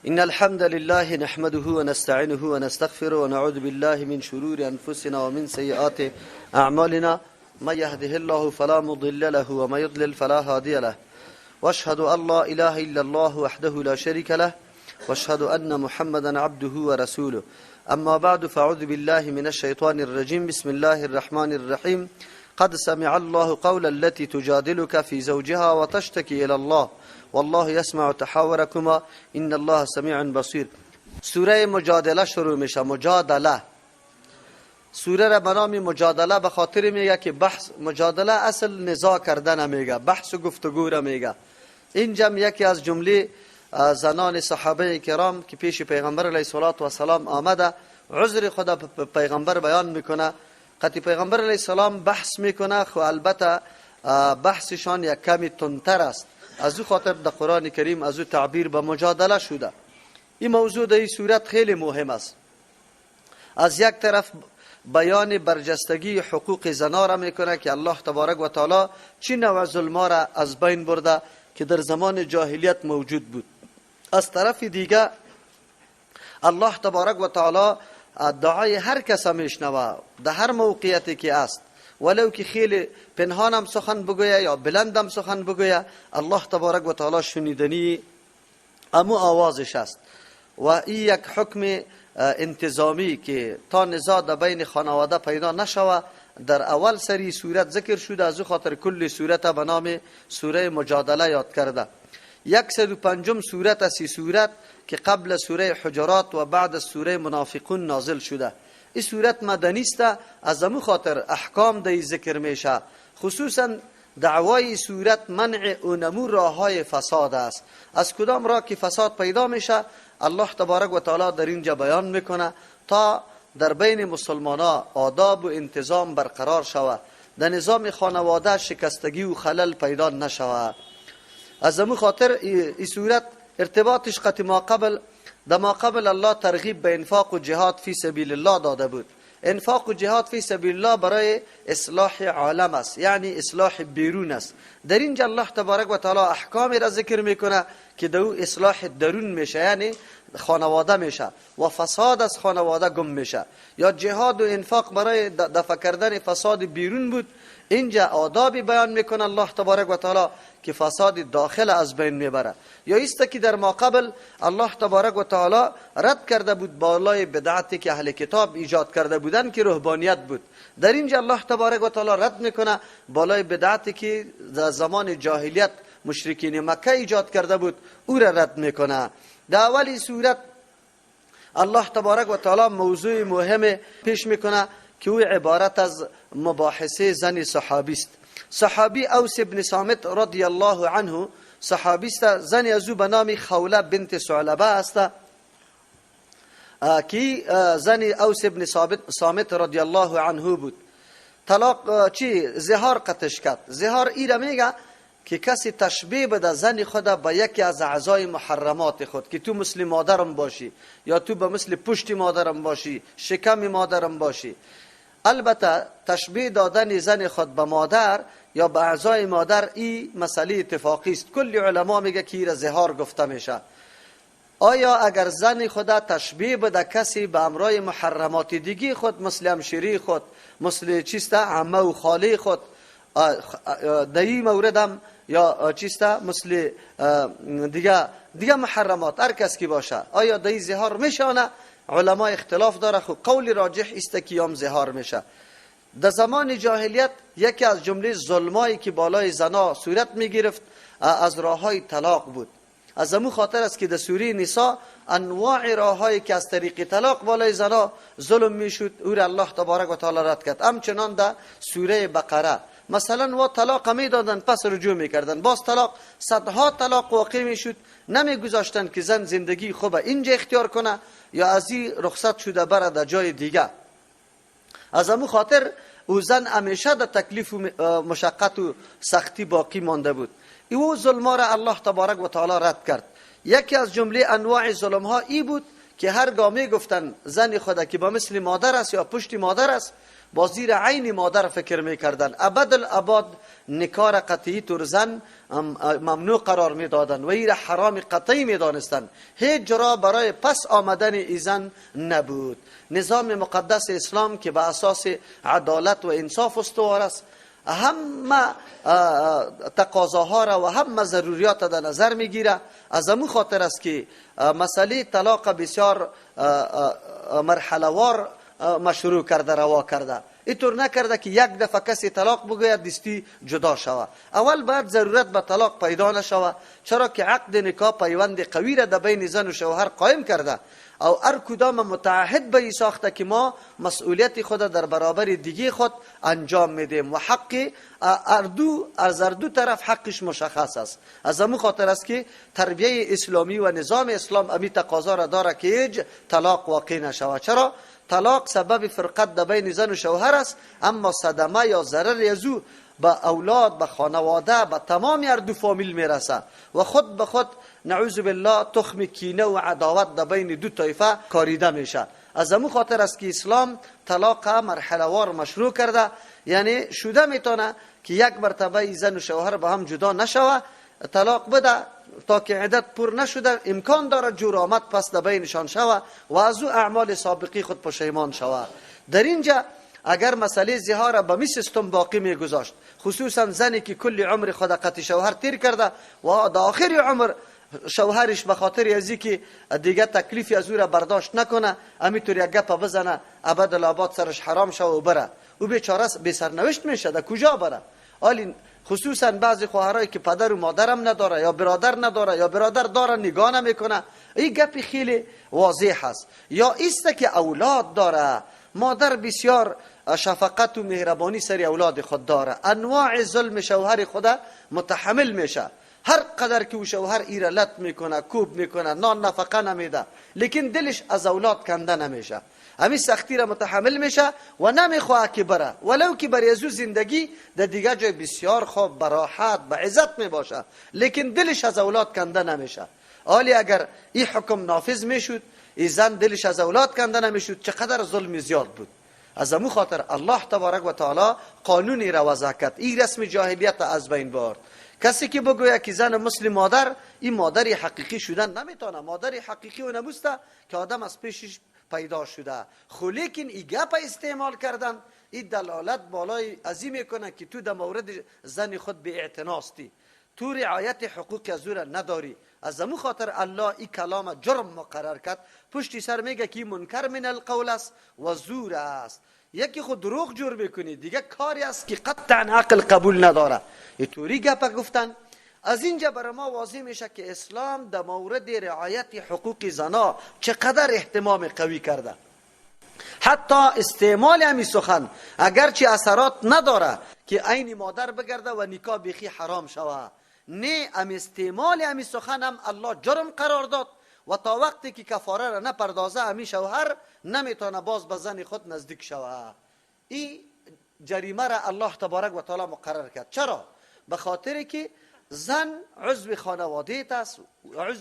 إن الحمد لله نحمده ونستعينه ونستغفره ونعوذ بالله من شرور أنفسنا ومن سيئات أعمالنا، من يهده الله فلا مضل له ومن يضلل فلا هادي له، واشهد أن لا إله إلا الله وحده لا شريك له، واشهد أن محمدا عبده ورسوله. أما بعد، فأعوذ بالله من الشيطان الرجيم. بسم الله الرحمن الرحيم. قد سمع الله قول التي تجادلك في زوجها وتشتكي إلى الله والله يسمع تحاوركما إن الله سميع بصير. سوره مجادله شروع میشه. مجادله سوره را به نام مجادله به خاطر میگه که بحث، مجادله اصل نزاع کردن میگه، بحث و گفتگو را میگه. اینجا یکی از جمله زنان صحابه کرام که پیش پیغمبر علیه الصلاة والسلام آمده، عذر خود پیغمبر بیان میکنه، قطعی پیغمبر علیه السلام بحث میکنه. خو البته بحثشان یک کمی تندتر است، از او خاطر در قرآن کریم از او تعبیر به مجادله شده. این موضوع در این صورت خیلی مهم است. از یک طرف بیان برجستگی حقوق زنا را میکنه که الله تبارک و تعالی چی نوع ظلم را از بین برده که در زمان جاهلیت موجود بود. از طرف دیگه الله تبارک و تعالی دعای هر کس میشنوه در هر موقعیتی که است، ولو که خیلی پنهانم سخن بگویه یا بلندم سخن بگویه، الله تبارک و تعالی شنیدنی امو آوازش است. و این یک حکم انتظامی که تا نزاع در بین خانواده پیدا نشوه در اول سری صورت ذکر شده، از او خاطر کل صورت به نام سوره مجادله یاد کرده. 105 سورت است صورت که قبل سوره حجرات و بعد سوره منافقون نازل شده. این سورت مدنی است، از امو خاطر احکام در ذکر میشه. خصوصا دعوای سورت منع اونمو راه فساد است. از کدام راه که فساد پیدا میشه الله تبارک و تعالی در اینجا بیان میکنه تا در بین مسلمان ها آداب و انتظام برقرار شوه، در نظام خانواده شکستگی و خلل پیدا نشوه. از امو خاطر این سورت ارتباطش قطع ما قبل، در ما قبل الله ترغیب به انفاق و جهاد فی سبیل الله داده بود. انفاق و جهاد فی سبیل الله برای اصلاح عالم است، یعنی اصلاح بیرون است. در اینجا الله تبارک و تعالی احکام را ذکر میکنه که در او اصلاح درون میشه، یعنی خانواده میشه و فساد از خانواده گم میشه. یا جهاد و انفاق برای دفع کردن فساد بیرون بود، اینجا آدابی بیان میکنه الله تبارک و تعالی که فساد داخل از بین میبره. یا ایست که در ما قبل الله تبارک و تعالی رد کرده بود بالای بدعتی که اهل کتاب ایجاد کرده بودن که رهبانیت بود. در اینجا الله تبارک و تعالی رد میکنه بالای بدعتی که در زمان جاهلیت مشرکین مکه ایجاد کرده بود، او را رد میکنه. در اولی صورت الله تبارک و تعالی موضوع مهم پیش میکنه که او عبارت از مباحثه زن صحابی است. صحابی اوس بن صامت رضی الله عنه صحابی است، زن از او به نام خوله بنت ثعلبه است که زن اوس بن صامت رضی الله عنه بود. طلاق چی زهار قطش کرد. زهار ای را میگه که کسی تشبیه بده زن خود به یکی از اعضای محرمات خود، که تو مثل مادرم باشی یا تو به مثل پشت مادرم باشی، شکم مادرم باشی. البته تشبیه دادن زن خود به مادر یا به اعضای مادر این مسئله اتفاقی است. کل علما میگه که این زهار گفته میشه. آیا اگر زن خود تشبیه بده کسی به امرای محرمات دیگی خود، مثل همشیری خود، مثل چیست عمه و خاله خود، در این مورد هم یا چیست مثل دیگه محرمات هر کس کی باشه، آیا در این زهار میشه؟ نه، علما اختلاف داره. خو قول راجح است که یام زهار میشه. در زمان جاهلیت یکی از جمله ظلمایی که بالای زنا صورت میگرفت از راههای طلاق بود. از امو خاطر است که در سوره نساء انواع راههایی که از طریق طلاق بالای زنا ظلم میشد او را الله تبارک و تعالی رد کرد. همچنان در سوره بقره مثلا و طلاق میدادن پس رجوع میکردن، باز طلاق، صدها طلاق واقع میشد، نمیگذاشتن که زن زندگی خوب اینجا اختیار کنه یا از این رخصت شده بره در جای دیگه. از امو خاطر او زن همیشه در تکلیف و مشقت و سختی باقی مانده بود. او ظلم را الله تبارک و تعالی رد کرد. یکی از جمله انواع ظلم ها ای بود که هرگاه میگفتن زن خدا که با مثل مادر است یا پشت مادر است، با زیر عین مادر فکر میکردن. ابد الاباد نکار قطعی تور زن ممنوع قرار میدادن و ایر حرام قطعی میدانستن. هیچ جرا برای پس آمدن ایزن نبود. نظام مقدس اسلام که به اساس عدالت و انصاف استوار است، همه تقاضاها را و همه ضروریات در نظر میگیره. از امو خاطر است که مسئله طلاق بسیار مرحله وار مشروع کرده، روا کرده. اینطور نکرده که یک دفعه کسی طلاق بگوید دستی جدا شوه. اول باید ضرورت به طلاق پیدا نشوه، چرا که عقد نکاح پیوند قوی را در بین زن و شوهر قائم کرده او هر کدام متعهد به ای ساخته که ما مسئولیت خود در برابر دیگه خود انجام میدیم و حق اردو از اردو طرف حقش مشخص است. از امو خاطر است که تربیه اسلامی و نظام اسلام امی تقاضا را داره که هیچ طلاق واقع نشود. چرا؟ طلاق سبب فرقت در بین زن و شوهر است، اما صدمه یا ضرر از او به اولاد، به خانواده، به تمام هر دو فامیل میرسه و خود به خود نعوذ بالله تخم کینه و عداوت در بین دو طایفه کاریده میشه. از امو خاطر است که اسلام طلاق مرحله وار مشروع کرده، یعنی شده میتونه که یک مرتبه زن و شوهر با هم جدا نشوه، طلاق بده تا که عدت پر نشده، امکان داره جور آمد پس در بینشان شوه و از او اعمال سابقی خود پشیمان شوه. در اینجا اگر مسئله زهار به می سیستم باقی میگذاشت، خصوصا زنی که کل عمر خود قطع شوهر تیر کرده و در آخر عمر شوهرش به خاطر ازی که دیگه تکلیفی از او را برداشت نکنه، امیطور یک گپ بزنه ابد الاباد سرش حرام شوه و بره، او بیچاره بی سرنوشت میشه، در کجا بره؟ آلی خصوصا بعضی خواهرایی که پدر و مادرم نداره یا برادر نداره یا برادر داره نگاه نمیکنه، این گپ خیلی واضح هست. یا ایست که اولاد داره، مادر بسیار شفقت و مهربانی سر اولاد خود داره، انواع ظلم شوهر خود متحمل میشه، هر قدر که او شوهر ایره لط میکنه، کوب میکنه، نان نفقه نمیده، لیکن دلش از اولاد کنده نمیشه، همین سختی را متحمل میشه و نمیخواه که بره، ولو که برای از او زندگی در دیگه جای بسیار خوب، براحت، به عزت میباشه، لیکن دلش از اولاد کنده نمیشه. آلی اگر این حکم نافذ میشد، این زن دلش از اولاد کنده نمیشد، چقدر ظلم زیاد بود. از امو خاطر الله تبارک و تعالی قانونی را وضع کرد، این رسم جاهلیت از بین برد. کسی که بگوید که زن مسلم مادر، این مادر حقیقی شدن نمیتونه. مادر حقیقی و نبوسته که آدم از پیشش پیدا شده. خو لیکن این گپ استعمال کردن، این دلالت بالای ازی میکنه که تو در مورد زن خود بی اعتناستی، تو رعایت حقوق از او را نداری. از امو خاطر الله این کلام جرم مقرر کرد. پشتی سر میگه که منکر من القول است و زور است. یکی خود دروغ جور میکنی، دیگه کاری است که قطعا عقل قبول نداره. اینطوری گپ گفتن. از اینجا برای ما واضح میشه که اسلام در مورد رعایت حقوق زنا چقدر اهتمام قوی کرده. حتی استعمال همی سخن اگرچه اثرات نداره که عین مادر بگرده و نکاح بیخی حرام شوه، نه، ام استعمال همی سخن هم الله جرم قرار داد و تا وقتی که کفاره را نپردازه همی شوهر نمیتونه باز به زن خود نزدیک شوه. این جریمه را الله تبارک و تعالی مقرر کرد. چرا؟ به خاطر که زن عضو خانواده‌ت است،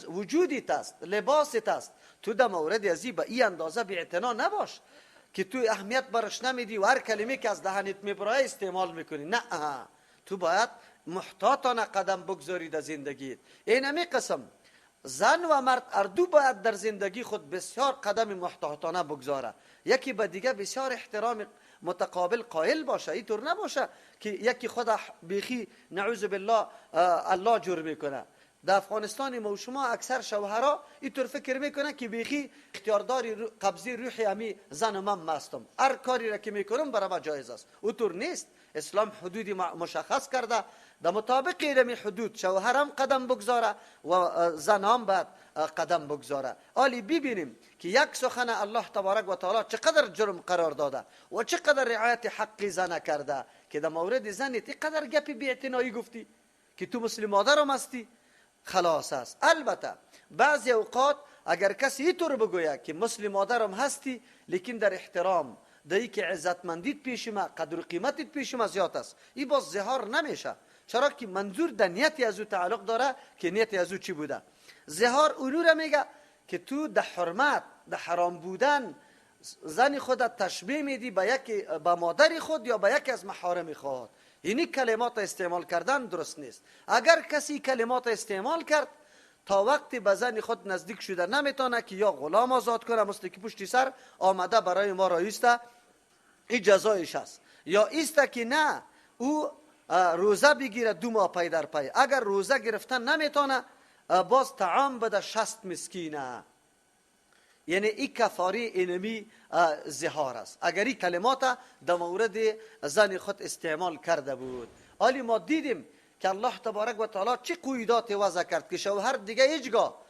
وجودیت است، لباست است. تو در مورد ازی به این اندازه بی اعتنا نباش که تو اهمیت برش نمیدی و هر کلمه که از دهنت میبرای استعمال میکنی. نه، تو باید محتاطانه قدم بگذاری در زندگیت. این همی قسم زن و مرد اردو باید در زندگی خود بسیار قدم محتاطانه بگذاره، یکی به دیگه بسیار احترام متقابل قائل باشه. اینطور نباشه که یکی خود بیخی نعوذ بالله الله جور میکنه. در افغانستان ما و شما اکثر شوهرها اینطور فکر میکنه که بیخی اختیارداری قبضی روحی همی زن من مستم، هر کاری را که میکنم برای ما جایز است. اونطور نیست. اسلام حدودی مشخص کرده، در مطابق این حدود شوهرم قدم بگذاره و زن هم باید قدم بگذاره. آلی ببینیم که یک سخن الله تبارک و تعالی چقدر جرم قرار داده و چقدر رعایت حق زن کرده که در مورد زنت اینقدر گپی بی اعتنایی گفتی که تو مثل مادرم هستی، خلاص است. البته بعضی اوقات اگر کسی اینطور بگوید که مثل مادرم هستی، لیکن در احترام دایی که عزتمندیت پیش ما، قدر و قیمتت پیش ما زیاد است، این باز ظهار نمیشه. چرا که منظور در نیت از او تعلق داره که نیت از او چی بوده. ظهار اونو را میگه که تو در حرمت، در حرام بودن زن خود تشبیه میدی به مادر خود یا به یکی از محارم خود. اینی کلمات استعمال کردن درست نیست. اگر کسی کلمات استعمال کرد تا وقتی به زن خود نزدیک شده نمیتونه که یا غلام آزاد کنه، مثل که پشتی سر آمده برای ما رایسته، این جزایش است، یا ایسته که نه او روزه بگیره 2 ماه پی در پی. اگر روزه گرفتن نمیتونه باز طعام بده 60 مسکینه. یعنی این کفاره اینمی زهار است اگر این کلمات در مورد زن خود استعمال کرده بود. حالی ما دیدیم که الله تبارک و تعالی چه قیودات وضع کرد که شوهر دیگه هیچگاه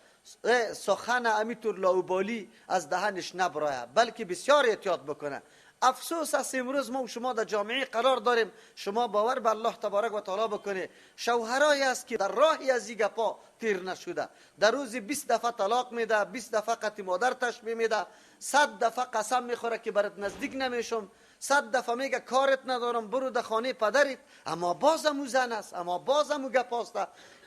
سخن امیتور لاوبالی از دهنش نبرایه، بلکه بسیار احتیاط بکنه. افسوس است امروز ما و شما در جامعه قرار داریم، شما باور به الله تبارک و تعالی بکنه، شوهرایی است که در راهی از این گپا تیر نشده، در روز 20 دفعه طلاق میده، 20 دفعه قطع مادر تشبیه میده، 100 دفعه قسم میخوره که برات نزدیک نمیشم، 100 دفعه میگه کارت ندارم برو در خانه پدرت، اما بازم او زن است، اما بازم او گپ است.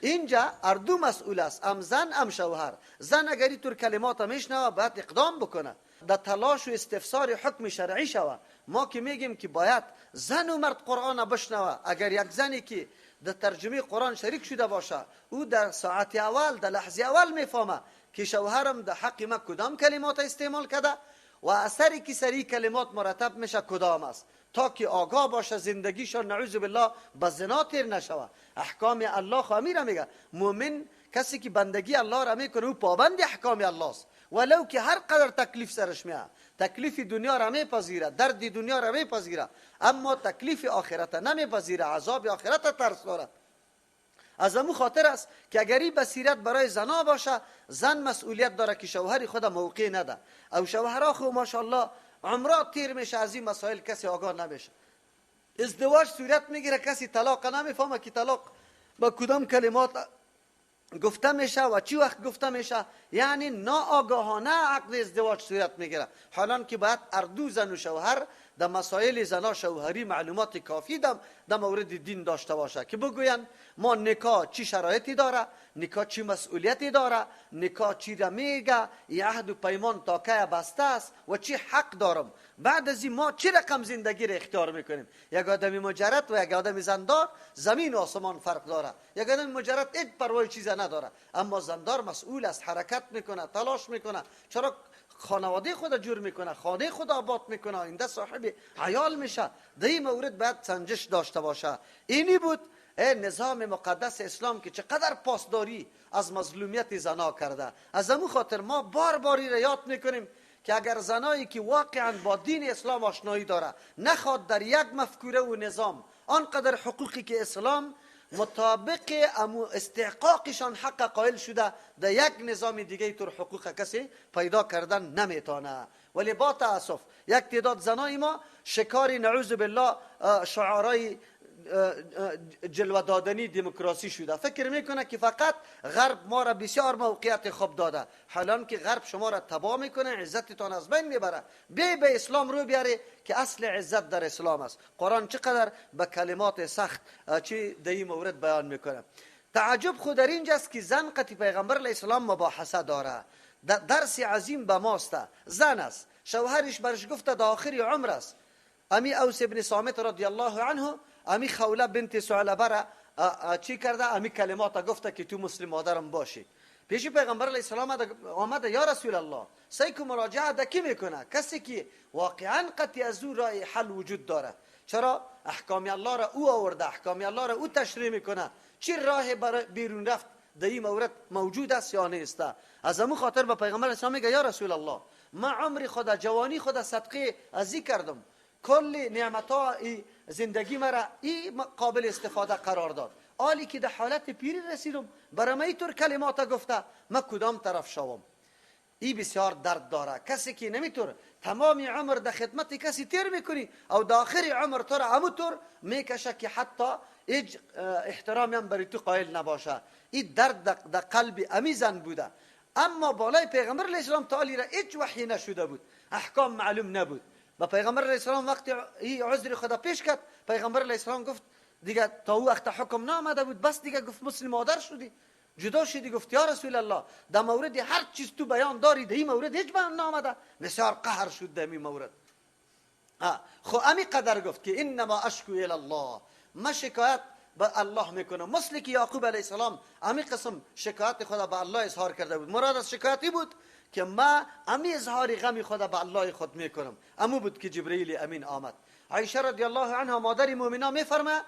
اینجا اردو مسئول است، ام زن ام شوهر. زن اگر اینطور کلمات میشنوه باید اقدام بکنه، در تلاش و استفسار حکم شرعی شوه. ما که میگیم که باید زن و مرد قرآن بشنوه، اگر یک زنی که در ترجمه قرآن شریک شده باشه او در ساعت اول در لحظه اول میفهمه که شوهرم در حق ما کدام کلمات استعمال کرده و اثری که سری کلمات مرتب میشه کدام است، تا که آگاه باشه زندگیشان نعوذ بالله به زنا تیر نشوه. احکام الله خو امیره میگه مؤمن کسی که بندگی الله را میکنه او پابند احکام الله است، ولو که هر قدر تکلیف سرش میاد، تکلیف دنیا را میپذیره، درد دنیا را میپذیره، اما تکلیف آخرت نمیپذیره، عذاب آخرت ترس داره. از امو خاطر است که اگر این بصیرت برای زنا باشه، زن مسئولیت داره که شوهر خود موقع نده. او شوهرها خو ماشاءالله عمرات تیر میشه از این مسائل کسی آگاه نمیشه. ازدواج صورت میگیره کسی طلاق نمیفهمه که طلاق با کدام کلمات گفته میشه و چی وقت گفته میشه، یعنی ناآگاهانه عقد ازدواج صورت میگیره. حالان که باید اردو زن و شوهر در مسائل زنا شوهری معلومات کافی در مورد دین داشته باشه که بگوین ما نکاح چی شرایطی داره، نکاح چی مسئولیتی داره، نکاح چی را میگه، ای عهد و پیمان تا کی بسته است و چی حق دارم، بعد از این ما چی رقم زندگی را اختیار میکنیم. یک آدم مجرد و یک آدم زندار زمین و آسمان فرق داره. یک آدم مجرد هیچ پروای چیز نداره، اما زندار مسئول است، حرکت میکنه، تلاش میکنه، چرا خانواده خود جور میکنه، خانه خود آباد میکنه، آینده صاحب عیال میشه. در این مورد باید سنجش داشته باشه. اینی بود نظام مقدس اسلام که چقدر پاسداری از مظلومیت زنا کرده. از امو خاطر ما بار باری را یاد میکنیم که اگر زنایی که واقعا با دین اسلام آشنایی داره نخواد در یک مفکوره و نظام آنقدر حقوقی که اسلام مطابق استحقاقشان حق قائل شده در یک نظام دیگه طور حقوق کسی پیدا کردن نمیتونه. ولی با تاسف یک تعداد زنای ما شکاری نعوذ بالله شعارای جلوه دادنی دموکراسی شده، فکر میکنه که فقط غرب ما را بسیار موقعیت خوب داده، حالان که غرب شما را تباه میکنه، عزتتان از بین میبره. بی به اسلام رو بیاره که اصل عزت در اسلام است. قرآن چقدر به کلمات سخت چی در این مورد بیان میکنه. تعجب خود در اینجاست که زن قطی پیغمبر علیه السلام مباحثه داره، درس عظیم به ماست. زن است، شوهرش برش گفته در آخر عمر است. امی اوس ابن صامت رضی الله عنه امی خوله بنت ثعلبه را چی کرده، امی کلمات گفته که تو مسلم مادرم باشی. پیش پیغمبر علیه السلام آمده یا رسول الله، سعی کو مراجعه ده کی میکنه؟ کسی که واقعا قطعی از او راه حل وجود داره. چرا احکام الله را او آورده، احکام الله را او تشریح میکنه، چی راه برای بیرون رفت در این مورد موجود است یا نیست. از امو خاطر به پیغمبر علیه السلام میگه یا رسول الله، ما عمر خود جوانی خود صدقه ازی کردم، کل نعمت زندگی مرا ای قابل استفاده قرار داد، آلی که در حالت پیری رسیدم برای من اینطور کلمات گفته، ما کدام طرف شوم؟ ای بسیار درد داره. کسی که نمیتور تمام عمر در خدمت کسی تیر میکنی او در آخر عمر تو را همونطور میکشه که حتی هیچ احترامی هم برای تو قائل نباشه. این درد در قلب امی زن بوده. اما بالای پیغمبر علیه السلام تعالی را هیچ وحی نشده بود، احکام معلوم نبود. با پیغمبر علیه السلام وقتی این عذر خدا پیش کرد، پیغمبر علیه السلام گفت دیگه تا او وقت حکم نامده بود، بس دیگه گفت مسلم مادر شدی، جدا شدی گفت یا رسول الله در مورد هر چیز تو بیان داری، در این مورد هیچ بیان نامده. بسیار قهر شد در این مورد. خو امی قدر گفت که انما اشکو الی الله، ما شکایت به الله میکنم. مثل که یعقوب علیه السلام امی قسم شکایت خدا به الله اظهار کرده بود. مراد از شکایتی بود که ما امی اظهار غم خدا به الله خود میکنم. امو بود که جبرئیل امین آمد. عایشه رضی الله عنها مادر مؤمنان میفرمه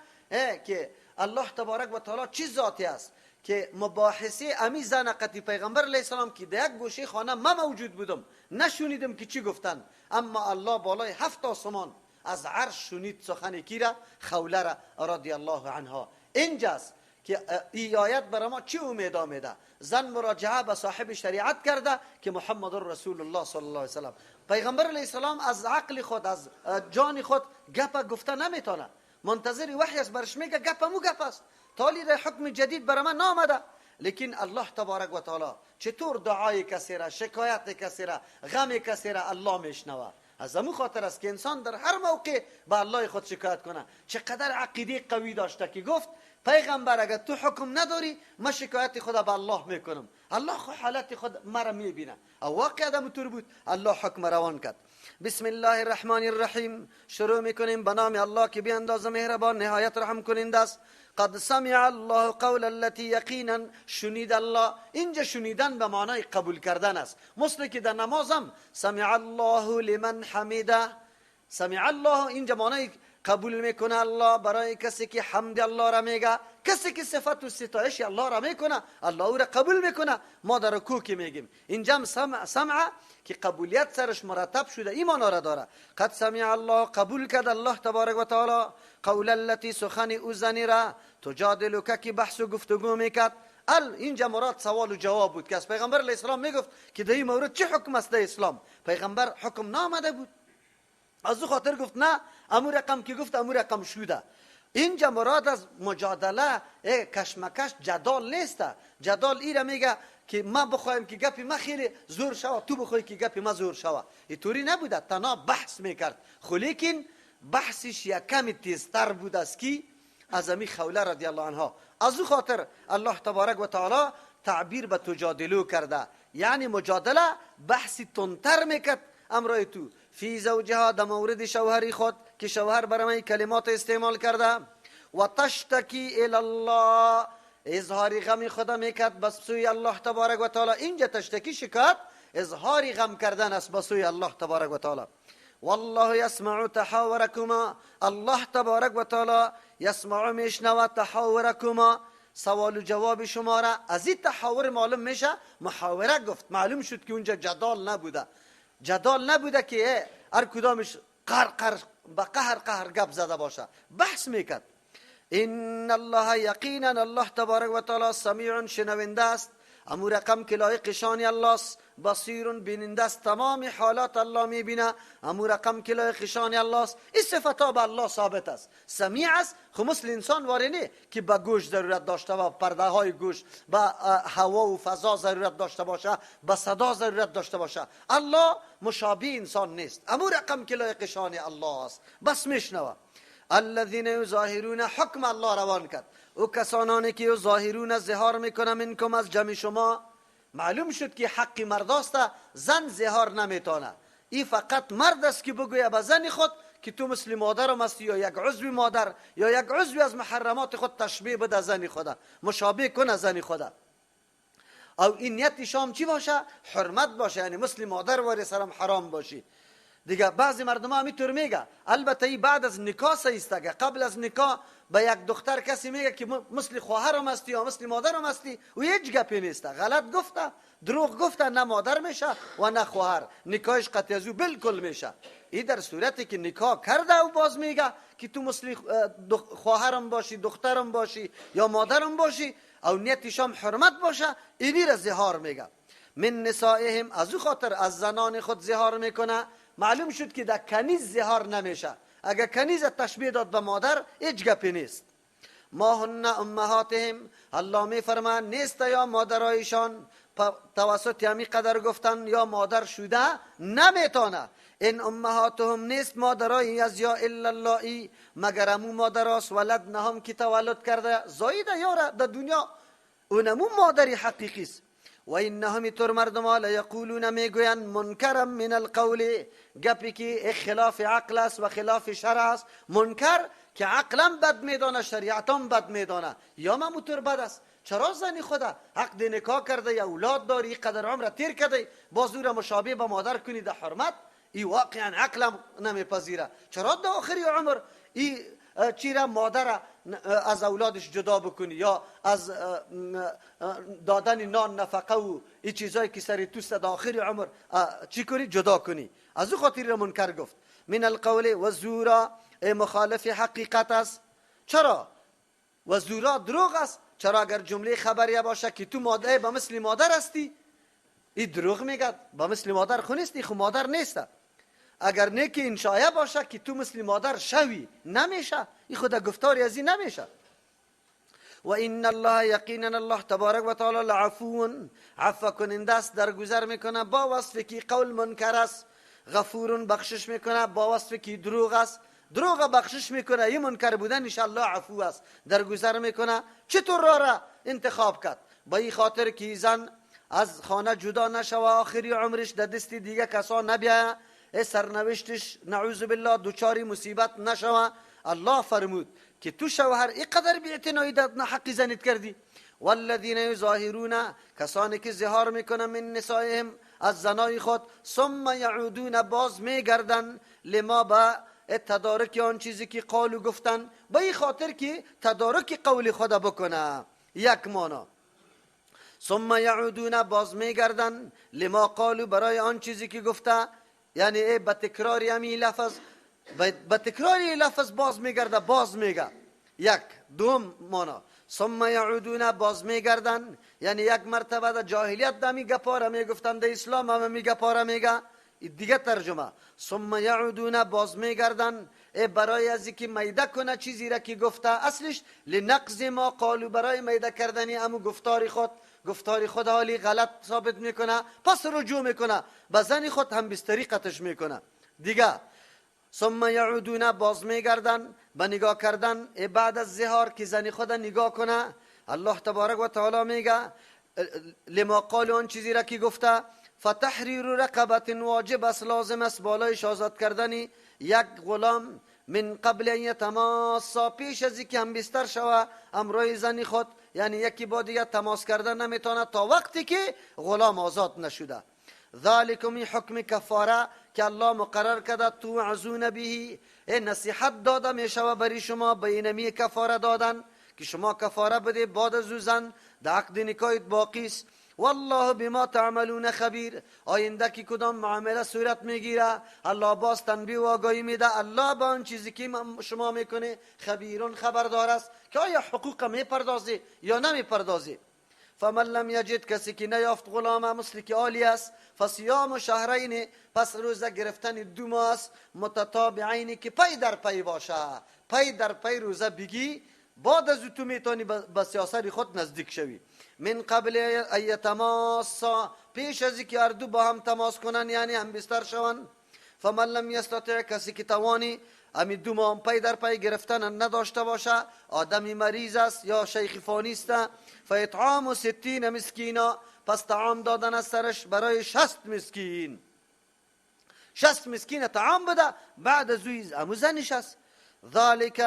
که الله تبارک و تعالی چه ذاتی است که مباحثه امی زن قطی پیغمبر علیه السلام که در یک گوشه خانه ما موجود بودم نشونیدم که چی گفتن، اما الله بالای 7 آسمان از عرش شنید سخن کی را؟ خوله را رضی الله عنها. اینجاست که ای آیت برای ما چی امید آمده؟ زن مراجعه به صاحب شریعت کرده که محمد رسول الله صلی الله علیه وسلم. پیغمبر علیه السلام از عقل خود، از جان خود گپ گفته نمیتونه، منتظر وحی است، برش میگه گپ مو گپ است، تالی را حکم جدید برای من نامده. لیکن الله تبارک و تعالی چطور دعای کسی را، شکایت کسی را، غم کسی را الله میشنوه. از امو خاطر است که انسان در هر موقع به الله خود شکایت کنه. چقدر عقیده قوی داشته که گفت پیغمبر اگر تو حکم نداری ما شکایت خود به الله میکنم، الله خو حالت خود مرا میبینه. او واقع ادم طور بود، الله حکم روان کرد. بسم الله الرحمن الرحیم. شروع میکنیم به نام الله که بی اندازه مهربان نهایت رحم کننده است. قد سمع الله قول التي یقینا شنید الله. اینجا شنیدن به معنای قبول کردن است، مثل که در نمازم سمع الله لمن حمیده. سمع الله اینجا معنای قبول میکنه الله برای کسی که حمد الله را میگه، کسی که صفت و ستایش الله را میکنه الله او را قبول میکنه. ما در رکوع که میگیم اینجا سمع که قبولیت سرش مرتب شده ایمان را داره. قد سمع الله قبول کرد الله تبارک و تعالی قول التي سخن او زنی را تجادلک که بحث و گفتگو میکرد. اینجا مراد سوال و جواب بود که از پیغمبر علیه السلام میگفت که در این مورد چه حکم است در اسلام. پیغمبر حکم نامده بود، از او خاطر گفت نه امو رقم که گفت امو رقم شده. اینجا مراد از مجادله کشمکش جدال نیست. جدال ایره میگه که ما بخوایم که گپی ما خیلی زور شوه، تو بخوای که گپی ما زور شوه. اینطوری نبوده، تنها بحث میکرد، خو لیکن بحثش یک کمی تیزتر بود از کی؟ از امی خوله رضی الله عنها. از او خاطر الله تبارک و تعالی تعبیر به تجادلو کرده، یعنی مجادله بحث تندتر میکرد امرای تو. فی زوجها در مورد شوهری خود که شوهر برای کلمات استعمال کرده. و تشتکی الی الله اظهار غم خود میکرد به سوی الله تبارک و تعالی. اینجا تشتکی شکایت اظهار غم کردن است به سوی الله تبارک و تعالی. والله یسمع تحاورکما الله تبارک و تعالی یسمع میشنود تحاورکما سوال و جواب شما را. از این تحاور معلوم میشه محاوره گفت، معلوم شد که اونجا جدال نبوده. جدال نبوده که هر کدامش قهر قهر به قهر قهر گپ زده باشه، بحث میکرد. ان الله یقینا الله تبارک و تعالی سمیع شنونده است، امو رقم که لایق شان الله است، بصیر بیننده است، تمام حالات الله میبینه، امو رقم که لایق شان الله است. این صفت به الله ثابت است. سمیع است، خو مثل انسان واره نه که به گوش ضرورت داشته و پرده های گوش، به هوا و فضا ضرورت داشته باشه، به صدا ضرورت داشته باشه. الله مشابه انسان نیست، امو رقم که لایق شان الله است، بس میشنوه. الذين یظاهرون حکم الله روان کرد. او کسانانی که یظاهرون ظهار میکنه منکم از جمع شما. معلوم شد که حق مرد است، زن ظهار نمیتونه. این فقط مرد است که بگوید به زن خود که تو مثل مادرم هستی، یا یک عضو مادر یا یک عضو از محرمات خود تشبیه بده زن خود، مشابه کنه زن خود. او این نیت شام چی باشه؟ حرمت باشه، یعنی مثل مادر واری سرم حرام باشی. دیگه بعضی مردم ها میطور میگه، البته ای بعد از نکاح است. قبل از نکاح به یک دختر کسی میگه که مثل خواهرم هستی یا مثل مادرم هستی، و هیچ گپی نیست، غلط گفته، دروغ گفته، نه مادر میشه و نه خواهر، نکاحش قطعی از او بالکل میشه. ای در صورتی که نکاح کرده و باز میگه که تو مثل خواهرم باشی، دخترم باشی یا مادرم باشی، او نیتش هم حرمت باشه، اینی را ظهار میگه. من نسائهم از او خاطر از زنان خود ظهار میکنه. معلوم شد که در کنیز ظهار نمیشه. اگر کنیز تشبیه داد به مادر هیچ گپی نیست. ما هن امهاتهم الله میفرما نیست یا مادرایشان توسط همی قدر گفتن یا مادر شده نمیتونه. این امهاتهم نیست مادرای از یا الا اللهی مگر امو مادراست ولدنهم که تولد کرده زایده یاره در دنیا اونمو مادر حقیقی است. و انهم تر مردم ها لیقولون میگویند منکرم من القول، گپی که خلاف عقل است و خلاف شرع است. منکر که عقلم بد میدانه، شریعتم بد میدانه، یا مموتر بد است. چرا زنی خدا عقد نکاح کرده یا اولاد داری، قدر عمر تیر کرده، باز او را مشابه به مادر کنی در حرمت؟ ای واقعا عقلم نمیپذیره. چرا در آخری عمر ای چیرا مادر از اولادش جدا بکنی یا از دادن نان نفقه و این چیزایی که سر توست در آخر عمر چی کنی؟ جدا کنی. از او خاطر را منکر گفت. من القول و زورا، مخالف حقیقت است. چرا؟ و زورا دروغ است. چرا اگر جمله خبریه باشه که تو مادر با مثل مادر هستی، این دروغ میگه، با مثل مادر خو نیستی، خو مادر نیست. اگر نه که انشایه باشه که تو مثل مادر شوی، نمیشه، این خود گفتاری از این نمیشه. و ان الله یقینا الله تبارک و تعالی لعفو، عفو کننده است، درگذر میکنه با وصف که قول منکر است. غفور، بخشش میکنه با وصف که دروغ است، دروغ بخشش میکنه. این منکر بودن ان الله عفو است، درگذر میکنه. چطور را انتخاب کرد؟ با این خاطر که زن از خانه جدا نشوه، آخری عمرش در دست دیگه کسا نبیایه، سرنوشتش نعوذ بالله دوچاری مصیبت نشوه. الله فرمود که تو شوهر اینقدر بی‌اعتنایی در حق زنیت کردی. والذین یظاهرون، کسانی که ظهار میکنن من نسائهم، از زنای خود، ثم یعودون، باز میگردن، لما با تدارک آن چیزی که قالو گفتن، به این خاطر که تدارک قول خدا بکنه. یک مانا ثم یعودون، باز میگردن، لما قالو، برای آن چیزی که گفته، یعنی به تکرار همین لفظ، به تکرار لفظ باز میگرده، باز میگه. یک دوم مانا ثم یعودون، باز میگردن، یعنی یک مرتبه در جاهلیت دمی گپاره میگفتن، در اسلام هم می گپاره میگه. دیگه ترجمه ثم یعودون، باز میگردن، برای از اینکه میده کنه چیزی را که گفته، اصلش لنقض ما قالو، برای میده کردن امو گفتار خود، گفتار خود حالی غلط ثابت میکنه، پس رجوع میکنه به زن خود، هم بستری قطش میکنه. دیگه ثم یعودون، باز میگردن به نگاه کردن بعد از ظهار که زن خود نگاه کنه. الله تبارک و تعالی میگه لما قالو، آن چیزی را که گفته، فتحریر رقبت، واجب است، لازم است بالایش آزاد کردن یک غلام، من قبل ان یتماسا، پیش از اینکه هم بستر شوه امرای زن خود، یعنی یکی با دیگه تماس کردن نمیتونه تا وقتی که غلام آزاد نشده. ذالکم، حکم کفاره که الله مقرر کرده، توعظون به، نصیحت داده میشوه بری شما به اینمی کفاره دادن که شما کفاره بده بعد از زن در عقد نکاحت باقی است. والله بما تعملون خبیر، آینده که کدام معامله صورت میگیره الله باز تنبیه و آگاهی میده. الله با آن چیزی که شما میکنه خبیرون، خبردار است که آیا حقوق میپردازی یا نمیپردازی. فمن لم یجد، کسی که نیافت غلام مثل که عالی است، فصیام شهرین، پس روزه گرفتن 2 ماه است، متتابعین، که پی در پی باشه، پی در پی روزه بگی، بعد از تو میتونی به سیاست خود نزدیک شوی. من قبل ان یتماسا، پیش از اینکه هر دو با هم تماس کنن، یعنی هم بستر شون. فمن لم یستطع، کسی که توانی امی 2 ماه پی در پی گرفتن نداشته باشه، آدمی مریض است یا شیخ فانی است، فاطعام 60 مسکینا، پس طعام دادن از سرش برای 60 مسکین، 60 مسکین طعام بده، بعد از او امو زنش است. ذالک،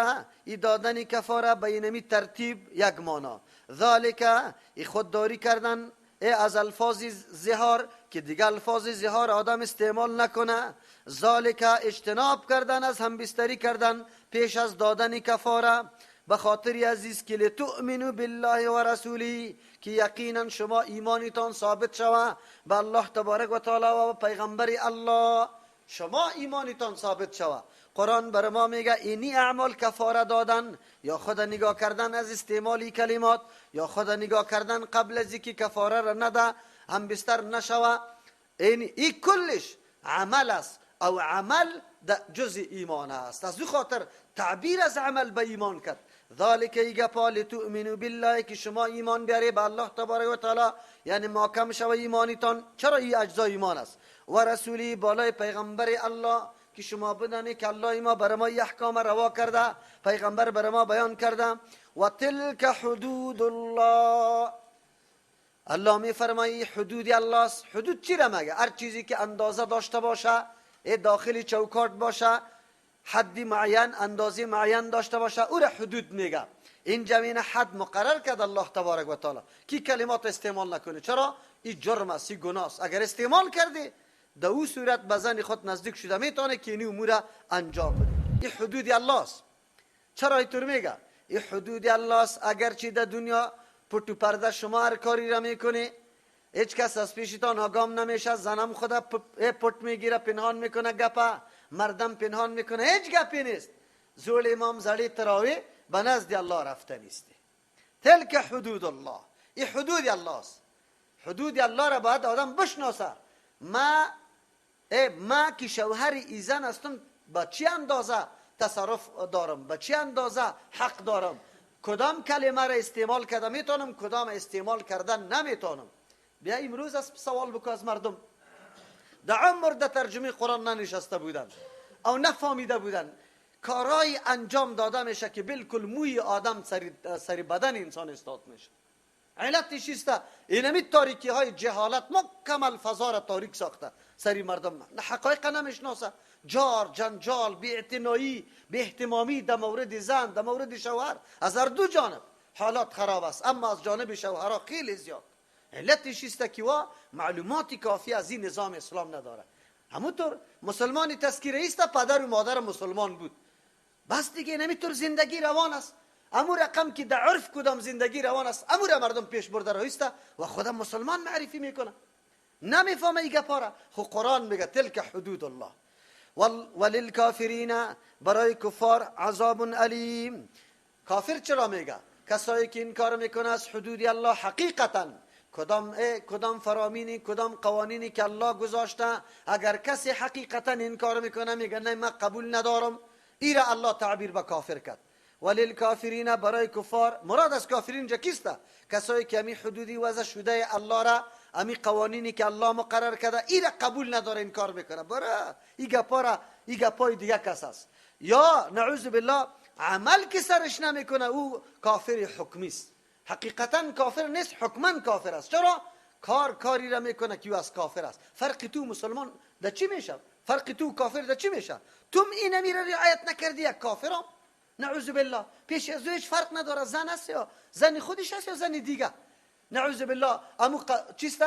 ای دادن کفاره به اینمی ترتیب یک مانا. ذالک، ای خودداری کردن ای از الفاظ ظهار که دیگه الفاظ ظهار آدم استعمال نکنه. ذالک، اجتناب کردن از همبستری کردن پیش از دادن کفاره، به خاطر عزیز که لتؤمنوا بالله و رسوله، که یقینا شما ایمانتان ثابت شوه به الله تبارک و تعالی و پیغمبر الله، شما ایمانتان ثابت شوه. قرآن بر ما میگه اینی اعمال کفاره دادن یا خود نگاه کردن از استعمالی کلمات یا خود نگاه کردن قبل از اینکه کفاره را نده هم بستر نشوه، این ای کلش عمل است او عمل جزء ایمان است. از او خاطر تعبیر از عمل به ایمان کرد. ذالک ای گپا لتؤمنوا بالله، که شما ایمان بیاری به الله تبارک و تعالی، یعنی محکم شوه ایمانتان. چرا این اجزای ایمان است؟ و رسولی، بالای پیغمبر الله، که شما بدانید که الله ما بر ما احکام روا کرده، پیغمبر بر ما بیان کرده. و تلک حدود الله، الله می فرمایی حدود الله است. حدود چی را مگه؟ هر چیزی که اندازه داشته باشه، داخل چوکاٹ باشه، حدی معین، اندازه معین داشته باشه، او را حدود میگه. این جمینه حد مقرر کرد الله تبارک و تعالی کی کلمات استعمال نکنه. چرا؟ این جرم است، این گناه است. اگر استعمال کردی در او صورت به زن خود نزدیک شده میتونه که این امور انجام بده. این حدود الله است. چرا اینطور میگه؟ این حدود الله است. اگرچه در دنیا پتو پرده شما هر کاری را میکنی، هیچ کس از پیشتان آگام نمیشه، زنم خدا پت میگیره پنهان میکنه گپا، مردم پنهان میکنه، هیچ گپی نیست. زول امام زړی تراوی به نزد الله رفته نیستی. تلک حدود الله، این حدود الله است. حدود الله را باید آدم بشناسه. ما که شوهر ایزن هستم با چی اندازه تصرف دارم، با چی اندازه حق دارم، کدام کلمه را استعمال کرده میتونم، کدام استعمال کردن نمیتونم. بیا امروز از سوال بکن از مردم، در عمر در ترجمه قرآن ننشسته بودن او نفهمیده بودن، کارای انجام داده میشه که بالکل موی آدم سری بدن انسان استاد میشه. علتش چیست؟ اینمی تاریکی های جهالت مکمل فضا را تاریک ساخته سری مردم، حقایق نمیشناسه. جار، جنجال، بی‌اعتنایی، بی‌اهتمامی در مورد زن، در مورد شوهر، از هر دو جانب حالات خراب است، اما از جانب شوهرها خیلی زیاد. علتش چیست که وا معلومات کافی از این نظام اسلام نداره. همونطور مسلمان تذکیره است، پدر و مادر مسلمان بود، بس دیگه نمیتور زندگی روان است. امو رقم که در عرف کدام زندگی روان است، امو را مردم پیش برده رایسته و خودم مسلمان معرفی میکنه. نمیفهمه ای گپا. خو قرآن میگه تلک حدود الله وللکافرین، برای کفار عذاب الیم. کافر چرا میگه؟ کسایی که انکار میکنه از حدود الله حقیقتا، کدام فرامینی، کدام قوانینی که الله گذاشته، اگر کسی حقیقتا انکار میکنه میگه نه من قبول ندارم، ایره الله تعبیر به کافر کرد. وللکافرین، برای کفار، مراد از کافرین جا کیسته؟ کسایی که امی حدودی وضع شده الله را، امی قوانینی که الله مقرر کرده ایره قبول نداره، انکار میکنه. برای ای گپا را، ای گپای دیگه کس است. یا نعوذ بالله عمل که سرش نمیکنه، او کافر حکمی است. حقیقتا کافر نیست، حکما کافر است. چرا؟ کاری را میکنه که او از کافر است. فرق تو مسلمان در چی میشه؟ فرق تو کافر در چی میشه؟ تو این امیر رعایت نکردی، یک کافرم نعوذ بالله. پیش از هیچ فرق نداره، زن است یا زن خودش است یا زن دیگه. نعوذ بالله امو چیست؟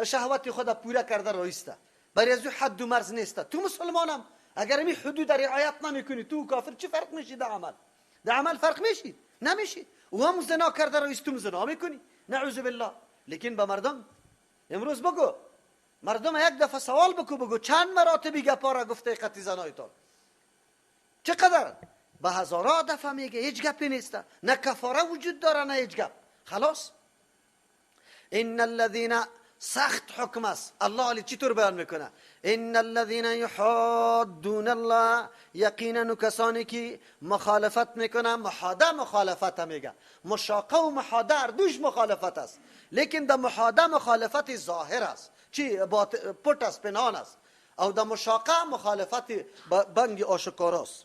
شهوت خود پوره کرده رایسته، برای از حد و مرز نیست. تو مسلمانم اگر می حدود رعایت نمیکنی، تو کافر چی فرق میشی در عمل؟ در عمل فرق میشی؟ نمیشی. و هم زنا کرده رایست، تو زنا میکنی نعوذ بالله. لیکن به مردم امروز بگو، مردم یک دفعه سوال بکو، بگو چند مراتبی گپا را گفته قطی زنایتان؟ چقدر؟ به هزارها دفعه میگه هیچ گپی نیست، نه کفاره وجود داره نه هیچ گپ. خلاص. ان الذين، سخت حکم است. الله علی چطور بیان میکنه؟ ان الذين يحادون الله، یقینا کسانی که مخالفت میکنه، محاده مخالفت میگه، مشاقه و محاده هر دوش مخالفت است، لیکن در محاده مخالفت ظاهر است، چی پټ است، پنهان است، او در مشاقه مخالفت بنگ آشکار است.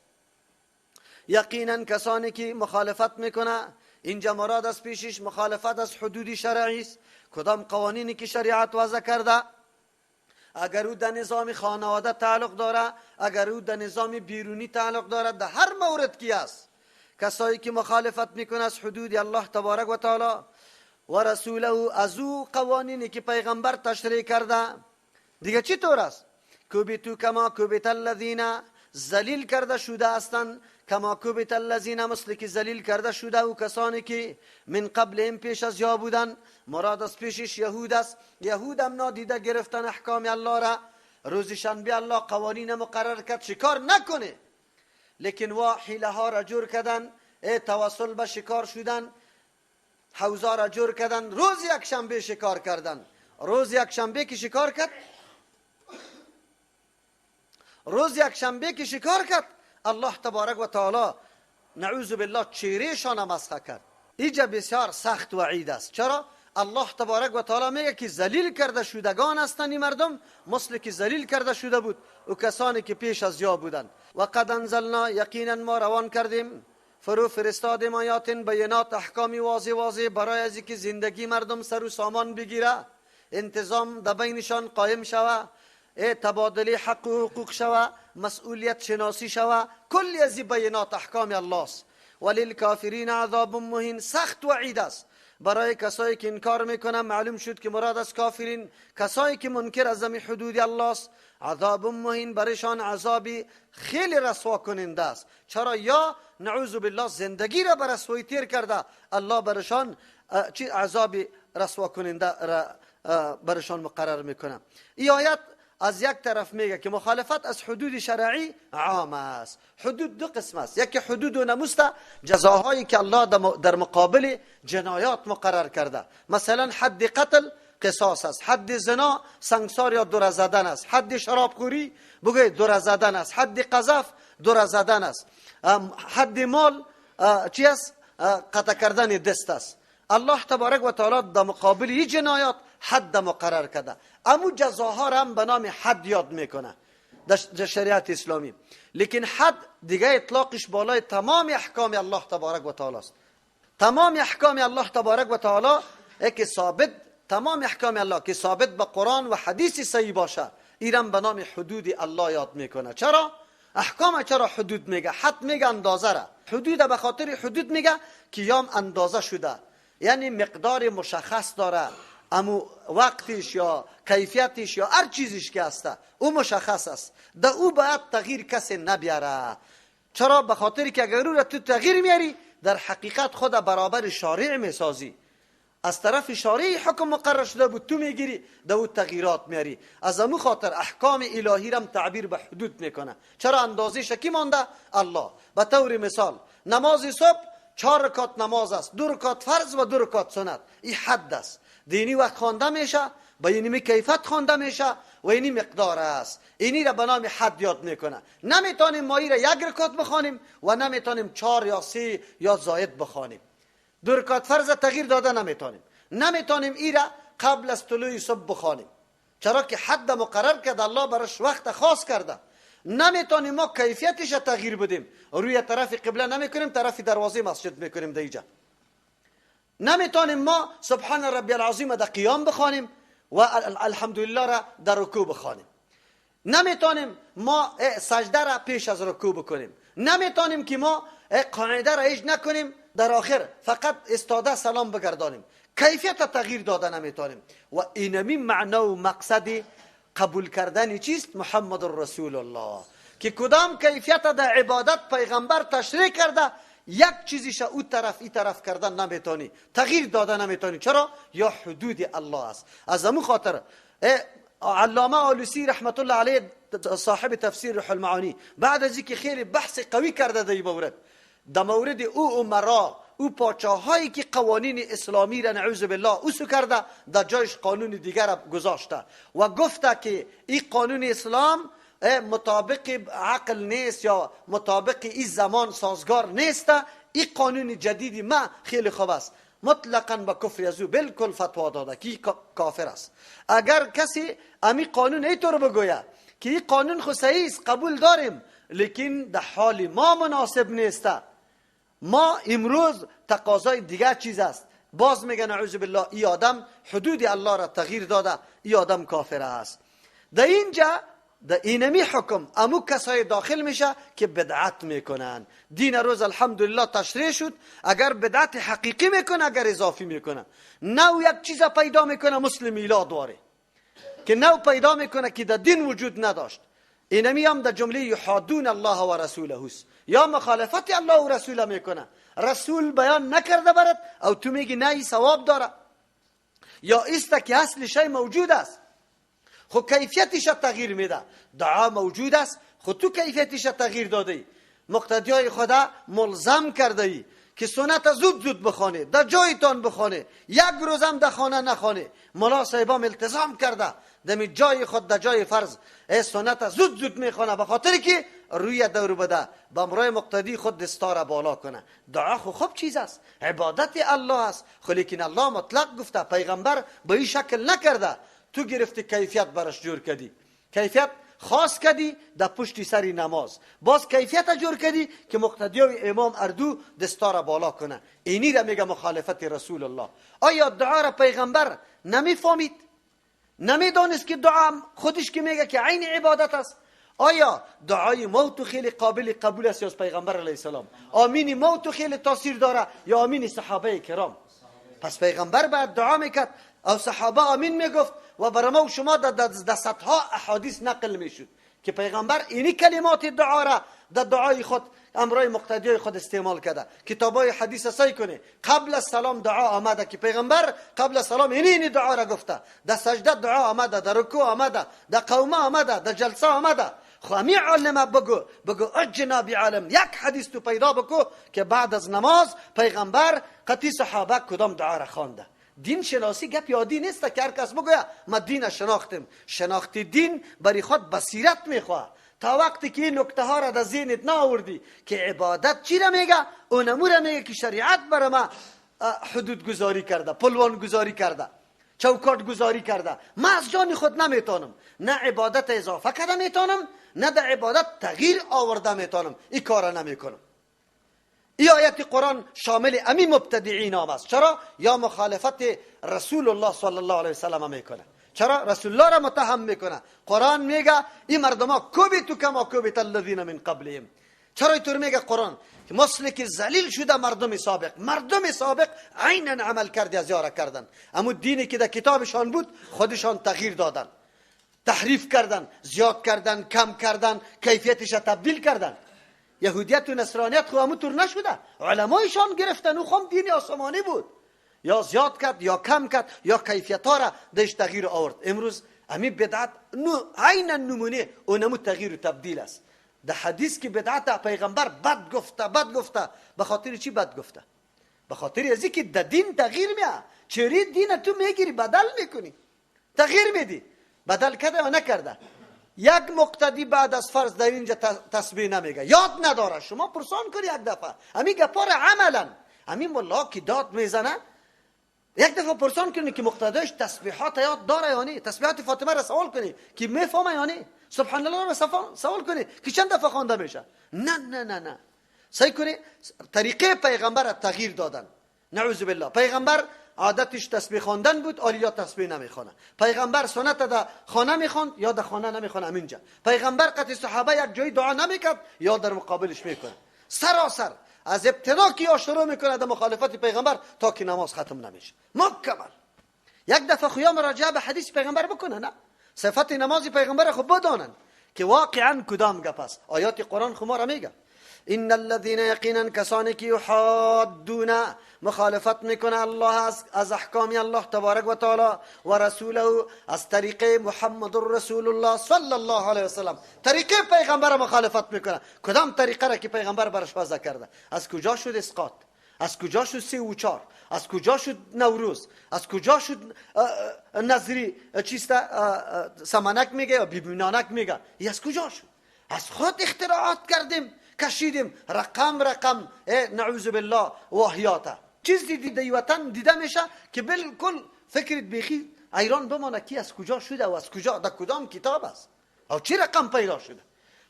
یقینا کسانی که مخالفت میکنه، اینجا مراد از پیشش مخالفت از حدود شرعی است، کدام قوانینی که شریعت وضع کرده، اگر او در نظام خانواده تعلق داره، اگر او در نظام بیرونی تعلق داره، در هر مورد کی است، کسایی که مخالفت میکنه از حدود الله تبارک و تعالی و رسوله، از او قوانینی که پیغمبر تشریع کرده، دیگه چی طور است؟ کوبیتو کما کوبیت الذین، ذلیل کرده شده هستند، کما کوبیت الذین، مثل که ذلیل کرده شده و کسانی که من قبل پیش از یا بودن. مراد از پیشش یهود است. یهود هم نادیده گرفتن احکام الله را. روز شنبه الله قوانین مقرر کرد شکار نکنه، لیکن وا حیله ها را جور کردن، توسل به شکار شدن، حوزه را جور کردن، روز یک شنبه شکار کردن. روز یک شنبه که شکار کرد، روز یک شنبه که شکار کرد، الله تبارک و تعالی نعوذ بالله چهرهشان مسخ کرد. اینجا بسیار سخت وعید است. چرا؟ الله تبارک و تعالی میگه که ذلیل کرده شدگان هستند این مردم، مثل که ذلیل کرده شده بود و کسانی که پیش از یا بودند. و قد انزلنا، یقینا ما روان کردیم، فرو فرستادیم آیات بینات، احکامی واضح واضح برای از که زندگی مردم سر و سامان بگیره، انتظام در بینشان قایم شوه، تبادله حق و حقوق شوه، مسئولیت شناسی شوه. کلی از بینات احکام الله است. وللکافرین عذاب مهین، سخت وعید است برای کسایی که انکار میکنن. معلوم شد که مراد از کافرین کسایی که منکر از حدود الله است. عذاب مهین، برایشان عذابی خیلی رسوا کننده است. چرا؟ یا نعوذ بالله زندگی را بر رسوایی تیر کرده، الله برایشان چی عذاب رسوا کننده را برایشان مقرر میکنه. این آیت از یک طرف میگه که مخالفت از حدود شرعی عام است. حدود دو قسم است، یکی حدود و ناموس، جزاهایی که الله در مقابل جنایات مقرر کرده. مثلا حد قتل قصاص است، حد زنا سنگسار یا دور زدن است، حد شرابخوری بگوی دور زدن است، حد قذف دور زدن است، حد مال چی است؟ قطع کردن دست است. الله تبارک و تعالی در مقابل این جنایات حد مقرر کرده. امو جزاها را هم به نام حد یاد میکنه در شریعت اسلامی. لیکن حد دیگه اطلاقش بالای تمام احکام الله تبارک و تعالی است. تمام احکام الله تبارک و تعالی که ثابت، تمام احکام الله که ثابت به قرآن و حدیث صحیح باشه، ایران به نام حدود الله یاد میکنه. چرا؟ احکام چرا حدود میگه؟ حد میگه اندازه را. حدود به خاطر حدود میگه که یام اندازه شده، یعنی مقدار مشخص داره، امو وقتش یا کیفیتش یا هر چیزش که هسته او مشخص است، در او باید تغییر کسی نبیاره. چرا؟ به خاطر که اگر او را تو تغییر میاری در حقیقت خود برابر شارع میسازی. از طرف شارع حکم مقرر شده بود تو میگیری در او تغییرات میاری. از امو خاطر احکام الهی رم تعبیر به حدود میکنه. چرا اندازه کی مانده؟ الله. به طور مثال نماز صبح 4 رکعت نماز است، 2 رکعت فرض و 2 رکعت سنت. این حد است. دینی وقت خوانده میشه، با اینی کیفیت خوانده میشه و اینی مقدار است. اینی را به نام حد یاد میکنه. نمیتونیم ما را 1 رکعت بخوانیم و نمیتونیم 4 یا 3 یا زاید بخوانیم. 2 رکعت فرض تغییر داده نمیتونیم. نمیتونیم ای را قبل از طلوع صبح بخوانیم، چرا که حد مقرر کرده الله، براش وقت خاص کرده. نمیتونیم ما کیفیتش تغییر بدیم، روی طرف قبله نمیکنیم، طرف دروازه مسجد میکنیم دیجا. نمیتونیم ما سبحان ربی العظیم در قیام بخوانیم و الحمدلله را در رکوع بخوانیم. نمیتونیم ما سجده را پیش از رکوع بکنیم. نمیتونیم که ما قاعده را هیچ نکنیم، در آخر فقط استاده سلام بگردانیم. کیفیت تغییر داده نمیتونیم. و اینمی معنا و مقصد قبول کردن چیست؟ محمد رسول الله، که کدام کیفیت در عبادت پیغمبر تشریح کرده، یک چیزیش او طرف ای طرف کردن نمیتونی، تغییر داده نمیتونی. چرا؟ یا حدود الله است. از امو خاطر علامه آلوسی رحمت الله علیه صاحب تفسیر روح المعانی بعد از اینکه خیلی بحث قوی کرده در این مورد، در مورد او امرا، او پاچاهایی که قوانین اسلامی را نعوذ بالله اوسو کرده، در جایش قانون دیگر را گذاشته و گفته که این قانون اسلام مطابق عقل نیست یا مطابق این زمان سازگار نیست، این قانون جدیدی ما خیلی خوب است. مطلقاً با کفر از او بالکل فتوا داده که کافر است. اگر کسی امی قانون اینطور بگوید که این قانون خو صحیح است، قبول داریم، لیکن در حال ما مناسب نیست، ما امروز تقاضای دیگر چیز است، باز میگه نعوذ بالله ای آدم حدود الله را تغییر داده، ای آدم کافر است. در اینجا در اینمی حکم امو کسای داخل میشه که بدعت میکنن. دین روز الحمدلله تشریح شد، اگر بدعت حقیقی میکنه، اگر اضافی میکنه، نو یک چیز پیدا میکنه مثل میلاد واره که نو پیدا میکنه که در دین وجود نداشت. اینمی هم در جمله یحادون الله و رسوله است، یا مخالفت الله و رسوله میکنه. رسول بیان نکرده برات او تو میگی نه ای ثواب داره، یا است که اصل شی موجود است خو کیفیتش تغییر میده. دعا موجود است خو تو کیفیتش تغییر داده. مقتدیای خدا ملزم کرده ای که سنت زود زود بخوانه، در جایتان بخوانه، یک روزم در خانه نخوانه. ملا صاحبام التزام کرده دمی جای خود در جای فرض سنت زود زود میخوانه، به خاطر که روی دور بده با امرای مقتدی خود دستار بالا کنه. دعا خو خوب چیز است، عبادت الله است، خو لیکن الله مطلق گفته، پیغمبر به این شکل نکرده. تو گرفتی کیفیت براش جور کردی، کیفیت خاص کدی در پشت سر نماز، باز کیفیت جور کدی که مقتدیای امام اردو دستار بالا کنه. اینی را میگه مخالفت رسول الله. آیا دعا را پیغمبر نمیفهمید؟ نمیدانست که دعا خودش که میگه که عین عبادت است؟ آیا دعای موت خیلی قابل قبول است یا از پیغمبر علیه السلام؟ آمین موت خیلی تاثیر داره یا آمین صحابه کرام؟ پس پیغمبر بعد دعا میکرد او صحابه آمین میگفت و برای ما و شما در صدها احادیث نقل میشد که پیغمبر اینی کلمات دعا را در دعای خود امرای مقتدیای خود استعمال کرده. کتابای حدیث سعی کنه قبل از سلام دعا آمده که پیغمبر قبل از سلام اینی دعا را گفته، در سجده دعا آمده، در رکوع آمده، در قومه آمده، در جلسه آمده. خو امی عالم بگو اجناب عالم یک حدیث تو پیدا بکو که بعد از نماز پیغمبر قطی صحابه کدام دعا را خوانده. دین شناسی گپ یادی نیست که هر کس بگوید ما دین شناختم. شناخت دین برای خود بصیرت میخواه. تا وقتی که این نکته ها را در ذهنت نآوردی که عبادت چی را میگه، اونمو را میگه که شریعت برای ما حدود گذاری کرده، پلوان گذاری کرده، چوکاٹ گذاری کرده، من از جان خود نمیتونم، نه عبادت اضافه کرده میتونم، نه در عبادت تغییر آورده میتونم، این کار نمیکنم. این آیت قرآن شامل امی مبتدعین هم است. چرا؟ یا مخالفت رسول الله صلی الله علیه وسلم میکنه. چرا؟ رسول الله را متهم میکنه. قرآن میگه این مردم ها کوبیتو کما کوبیت الذین من قبلهم. چرا اینطور میگه قرآن؟ مثل که ذلیل شده مردم سابق، مردم سابق عینا عمل کردی از یارا کردن، اما دینی که در کتابشان بود خودشان تغییر دادن، تحریف کردن، زیاد کردن، کم کردن، کیفیتش تبدیل کردن. یهودیت و نصرانیت خو همونطور نشده، علمایشان گرفتن و خم دین آسمانی بود، یا زیاد کرد یا کم کرد یا کیفیت ها را دش تغییر آورد. امروز همین بدعت عینا نمونه اونمو تغییر و تبدیل است. در حدیث که بدعت پیغمبر بد گفته، بد گفته، به خاطر چی بد گفته؟ به خاطر از اینکه در دین تغییر میاد. چری دین تو میگیری بدل میکنی، تغییر میدی، بدل کرده یا نکرده. یک مقتدی بعد از فرض در اینجا تسبیح نمیگه، یاد نداره. شما پرسان کنی یک دفعه همین گپار عملا همین ملا که داد میزنه، یک دفعه پرسان کنی که مقتدیش تسبیحات یاد داره یا نه، تسبیحات فاطمه را سوال کنی که میفهمه یا نه، سبحان الله را سوال کنی که چند دفعه خوانده میشه. نه نه نه نه، سعی کنی طریقه پیغمبر را تغییر دادن. نعوذ بالله. پیغمبر عادتش تسبیح خواندن بود، آلیا تسبیح نمیخوانه. پیغمبر سنت در خانه میخواند یا در خانه نمیخوانه همینجا. پیغمبر قطع صحابه یک جایی دعا نمیکرد یا در مقابلش میکنه. سراسر از ابتدا که یا شروع میکنه در مخالفت پیغمبر تا که نماز ختم نمیشه مکمل. یک دفعه خویا مراجعه به حدیث پیغمبر بکنه، نه صفت نماز پیغمبر خب بدانن که واقعا کدام گپ است. آیات قرآن خو ما را میگه ان الذين یقینا کسانی که یحادون مخالفت میکنه الله از احکام الله تبارک و تعالی و رسوله، از طریق محمد رسول الله صلی الله علیه وسلم، طریقه پیغمبر مخالفت میکنه. کدام طریقه را که پیغمبرش برش وضع کرده؟ از کجا شد اسقاط؟ از کجا شد 3 و 4؟ از کجا شد نوروز؟ از کجا شد نظری چیست سمنک میگه یا بیبی نانک میگه؟ از کجا شد؟ از خود اختراعات کردیم، کشیدیم رقم رقم، نعوذ بالله واهیاته. چیز دیده وطن دیده میشه که بالکل فکرت بیخی ایران بمانه کی از کجا شده و از کجا در کدام کتاب است او چی رقم پیدا شده.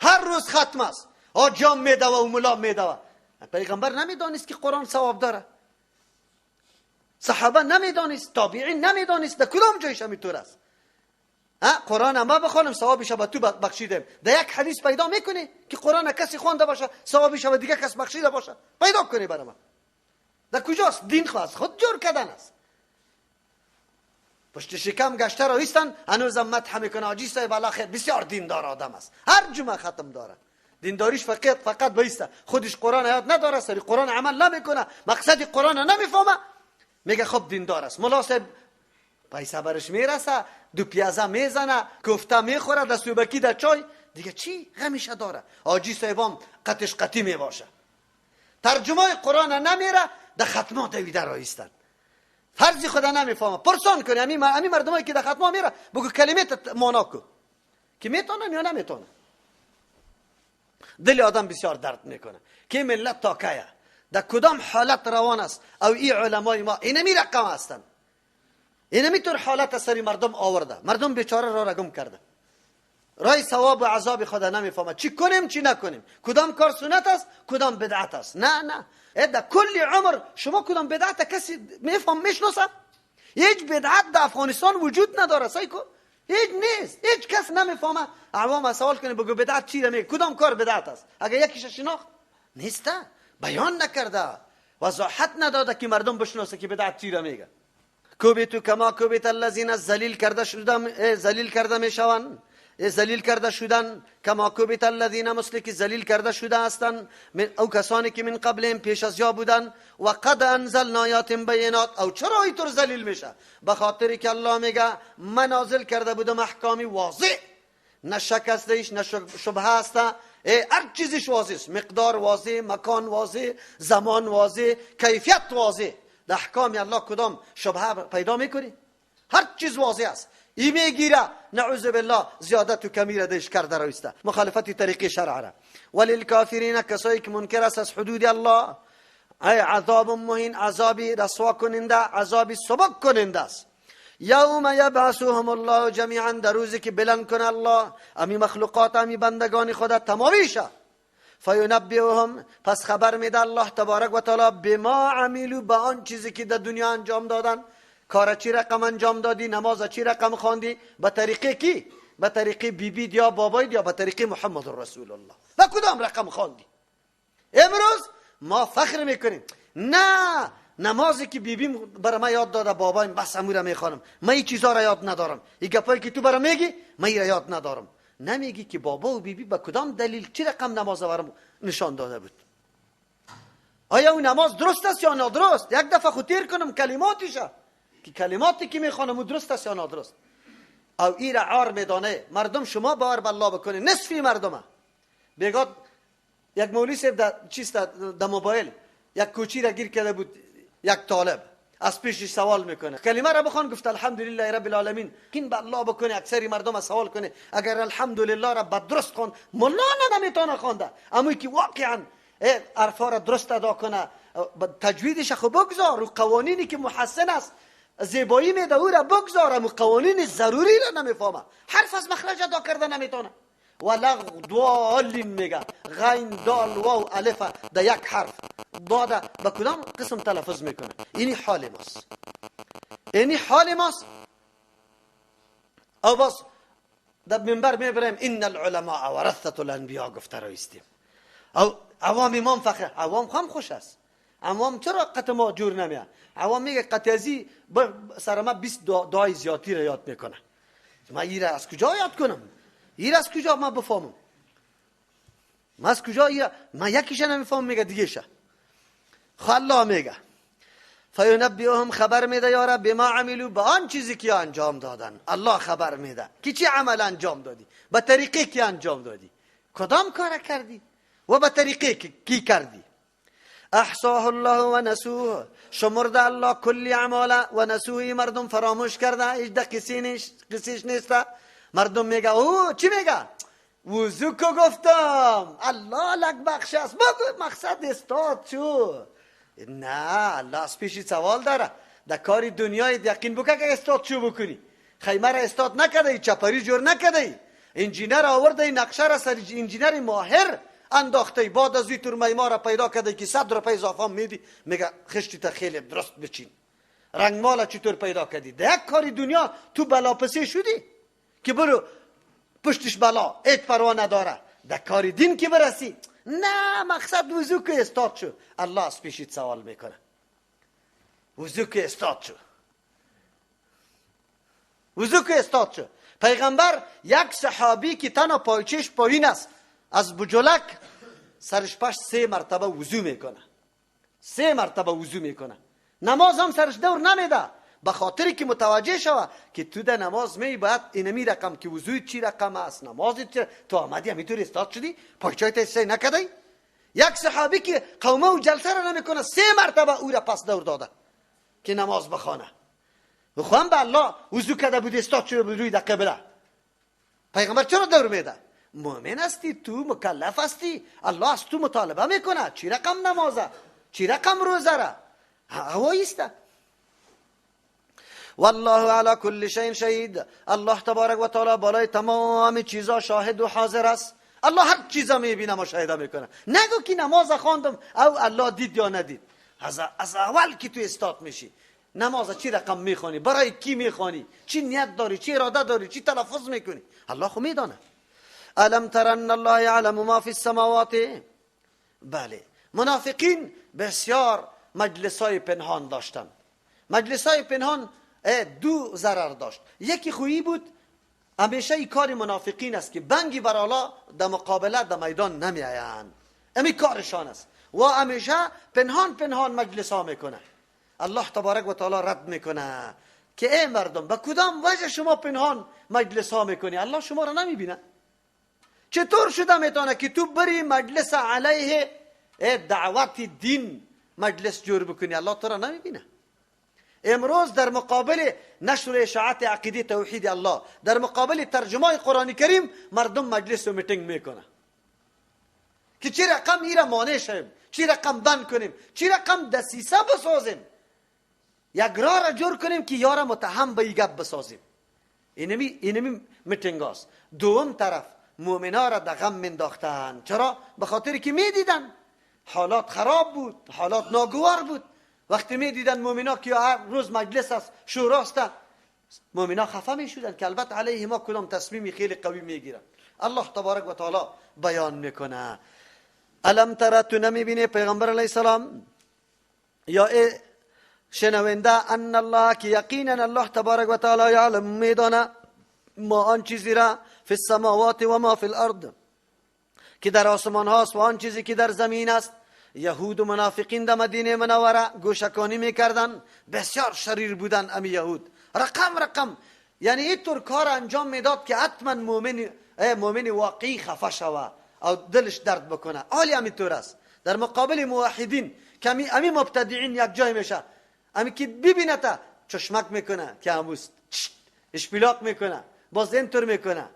هر روز ختم است، آجام میده و ملا میده. پیغمبر نمیدانست که قرآن ثواب داره، صحابه نمیدانست، تابعین نمیدانست، در کدام جایش همینطور است. قرآن ما بخوانم ثوابش به تو بخشیدم. در یک حدیث پیدا میکنی که قرآن کسی خوانده باشه ثوابش به دیگه کس بخشیده باشه؟ پیدا کنی برای من. در کجاست؟ دین خواست خود جور کردن است. پشت شکم گشته را ایستن هنوزم مدح میکنه حاجی صاحب الله خیر بسیار دیندار آدم است، هر جمعه ختم داره. دینداریش فقط بیسته، خودش قرآن یاد نداره، سری قرآن عمل نمیکنه، مقصد قرآن نمیفهمه، میگه خب دیندار است. ملا صاحب پیسه برش میرسه، دو پیازه میزنه، کوفته میخوره، در سوبکی در چای، دیگه چی غمیشه داره؟ حاجی صاحبام قطش قطی میباشه، ترجمه قرآن نمیره، در ختمات دویده را ایستن، فرضی خدا نمیفهمه. پرسان کنی همین مردمایی که در ختما میره بگو کلمه معنا کو که میتونن یا نمیتونن. دل آدم بسیار درد میکنه که ملت تا کیه، در کدام حالت روان است. او ای علمای ما اینمی رقم هستند، اینمی طور حالت سری مردم آورده، مردم بیچاره را گم کرده. رای ثواب و عذاب خدا نمیفهمه. چی کنیم چی نکنیم، کدام کار سنت است کدام بدعت است. نه نه، در کل عمر شما کدام بدعت کسی میفهم میشناسه؟ هیچ بدعت در افغانستان وجود نداره. سعی کو هیچ نیست، هیچ کس نمیفهمه. عوام سوال کنه بگو بدعت چی میگه، کدام کار بدعت است؟ اگر یکیش شناخت نیست، بیان نکرده، وضاحت نداده که مردم بشناسه که بدعت چی را میگه. کوبیتو کما کوبیت الذین، ذلیل کرده شدن، ذلیل کرده میشوند، ذلیل کرده شدن. کما کوبیت الذین، مثل که ذلیل کرده شده هستند او کسانی که من قبلهم پیش از یا بودن. و قد انزلنا آیات بینات. او چرا اینطور ذلیل میشه؟ به خاطر که الله میگه من نازل کرده بودم احکامی واضح، نه شک است، نه شبهه است، هر چیزش واضح است، مقدار واضح، مکان واضح، زمان واضح، کیفیت واضح. در احکام الله کدام شبهه پیدا میکنی؟ هر چیز واضح است. ای میگیره نعوذ بالله زیادت و کمی را دیش کرده رویسته، مخالفت طریق شرع را. وللکافرین، کسایی که منکر است از حدود الله، ای عذاب مهین، عذابی رسوا کننده، عذابی سبک کننده است. یوم یبعثهم الله جمیعا، در روزی که بلند کنه الله امی مخلوقات، امی بندگان خدا تمامیشه. فینبئهم، پس خبر میده الله تبارک و تعالی بما عملوا، به آن چیزی که در دنیا انجام دادن. کار چی رقم انجام دادی، نماز چی رقم خواندی، به طریقه کی؟ به طریقه بیبی یا بابای یا به طریقه محمد رسول الله، به کدام رقم خواندی؟ امروز ما فخر میکنیم، نه نمازی که بیبیم برای ما یاد داده بابایم بس امو را میخوانم، من این چیزا را یاد ندارم، این گپایی که تو برای میگی من این را یاد ندارم. نمیگی که بابا و بیبی به کدام دلیل چی رقم نماز برام نشان داده بود؟ آیا اون نماز درست است یا نادرست؟ یک دفعه خود تیر کنم کلماتش، که کلماتی که میخوانم درست است یا نادرست. او ای را عار میدانه مردم. شما باور به الله بکنید نصفی مردمه بگاد. یک مولوی صاحب در چیست در موبایل یک کوچی را گیر کرده بود، یک طالب از پیشش سوال میکنه، کلمه را بخوان، گفت الحمدلله رب العالمین. کین به الله بکنه اکثری مردم سوال کنه اگر الحمدلله را به درست خوند، مولا نمیتونه خوانده، اما که واقعا عرفا را درست ادا کنه، تجویدش خو بگذار و قوانینی که محسن است زیبایی میده او را بگذار، اما قوانین ضروری را نمیفهمه، حرف از مخرج ادا کرده نمیتونه. ولغ ضالین میگه، غین دال واو الف در یک حرف داده به کدام قسم تلفظ میکنه؟ اینی حال ماست، اینی حال ماست. او باز در منبر میبریم ان العلماء ورثة الانبیاء گفته رویستیم. او عوام امام فخر، عوام خام خوش است. عوام چرا قط ما جور نمیه؟ عوام میگه قطعی سر ما 20 دعای زیادی را یاد میکنه. ما ایره از کجا یاد کنم؟ ایره از کجا ما بفهمم؟ ما از کجا ایره؟ ما یکیش نمیفهمم، میگه دیگه شه. الله میگه فینبئهم، خبر میده یاره بما عملوا، به آن چیزی که انجام دادن. الله خبر میده که چی عمل انجام دادی، به طریقه که انجام دادی، کدام کار کردی و به طریقه کی کردی. احصاه الله و نسوه، شمرده الله کلی اعماله و نسوه، مردم فراموش کرده، هیچ قصیش نیست. مردم میگه او چی میگه؟ وضو کو گفتم، الله لک بخش است، بگو مقصد استاد چو. نه، الله از پیشی سوال داره. در کار دنیای یقین بکن که استاد چو بکنی. خیمه را استاد نکده، چپری جور نکده، انجینر آورده، نقشه را سر انجینر ماهر انداخته، بعد از این تور ما را پیدا کرده که 100 روپیه اضافه میدی، میگه خشتی تا خیلی درست بچین. رنگ مالا چطور پیدا کردی؟ در یک کاری دنیا تو بلاپسی شدی که برو پشتش بلا، هیچ پروا نداره. در کار دین که برسی، نه مقصد وضو که استاد شو. الله از پیشت سوال میکنه وضو که استاد شو، وضو که استاد شو. پیغمبر یک صحابی که تنها پایچش پایین است از بجلک سرش پاش 3 مرتبه وضو میکنه، 3 مرتبه وضو میکنه، نماز هم سرش دور نمیده، به خاطری که متوجه شوه که تو در نماز می باید اینمی رقم که وضوی چی رقم است، نماز چی، تو آمدی همینطور استاد شدی پایچای تا سه نکردی. یک صحابی که قومه و جلسه را نمیکنه 3 مرتبه او را پس دور داده که نماز بخوانه. و خواهم به الله وضو کرده بود استاد شده بود روی در قبله. پیغمبر چرا دور میده؟ مؤمن هستی تو، مکلف هستی، الله از تو مطالبه میکنه چی رقم نمازه، چی رقم روزه را هواییسته. والله علی کل شیء شهید. الله تبارک و تعالی بالای تمام چیزا شاهد و حاضر است. الله هر چیزا میبینه، مشاهده میکنه. نگو که نماز خواندم او الله دید یا ندید. از اول که تو استاد میشی نماز چی رقم میخوانی، برای کی میخوانی، چی نیت داری، چی اراده داری، چی تلفظ میکنی، الله خو میدانه. الم تر ان الله یعلم ما فی السماوات. بله، منافقین بسیار مجلسای پنهان داشتن. مجلسای پنهان دو ضرر داشت. یکی خویی بود، همیشه ای کار منافقین است که بنگی بر الله در مقابله در میدان نمی آیند، امی کارشان است و همیشه پنهان پنهان مجلس ها میکنه. الله تبارک و تعالی رد میکنه که ای مردم، به کدام وجه شما پنهان مجلس ها میکنی؟ الله شما را نمیبینه. چطور شده میتونه که تو بری مجلس علیه دعوت دین مجلس جور بکنی، الله تو را نمیبینه؟ امروز در مقابل نشر اشاعت عقیده توحید الله، در مقابل ترجمه قرآن کریم، مردم مجلس و میتینگ میکنه که چی رقم ایره مانع شویم، چی رقم بند کنیم، چی رقم دسیسه بسازیم، یک راه را جور کنیم که یارا متهم به گپ بسازیم. اینمی میتینگ هاست. دوم طرف مؤمنا را در غم منداختن. چرا؟ به خاطر که میدیدن حالات خراب بود، حالات ناگوار بود. وقتی میدیدن مؤمنا که هر روز مجلس است، شوراست، مؤمنا خفه میشدن که البته علیه ما کدام تصمیمی خیلی قوی میگیرن. الله تبارک و تعالی بیان میکنه الم تر، تو نمیبینی پیغمبر علیه السلام یا ای شنونده، ان الله که یقینا الله تبارک و تعالی یعلم میدانه ما آن چیزی را فی السماوات و ما فی الارض که در آسمان هاست و آن چیزی که در زمین است. یهود و منافقین در مدینه منوره گوشکانی میکردن، بسیار شریر بودن امی یهود، رقم رقم، یعنی اینطور کار انجام میداد که حتما مؤمن واقعی خفه شوه او دلش درد بکنه. حالی همینطور است در مقابل موحدین که امی مبتدعین یک جای میشه، امی که ببینه تا چشمک میکنه که هموست، اشپیلاق میکنه، باز اینطور میکنه،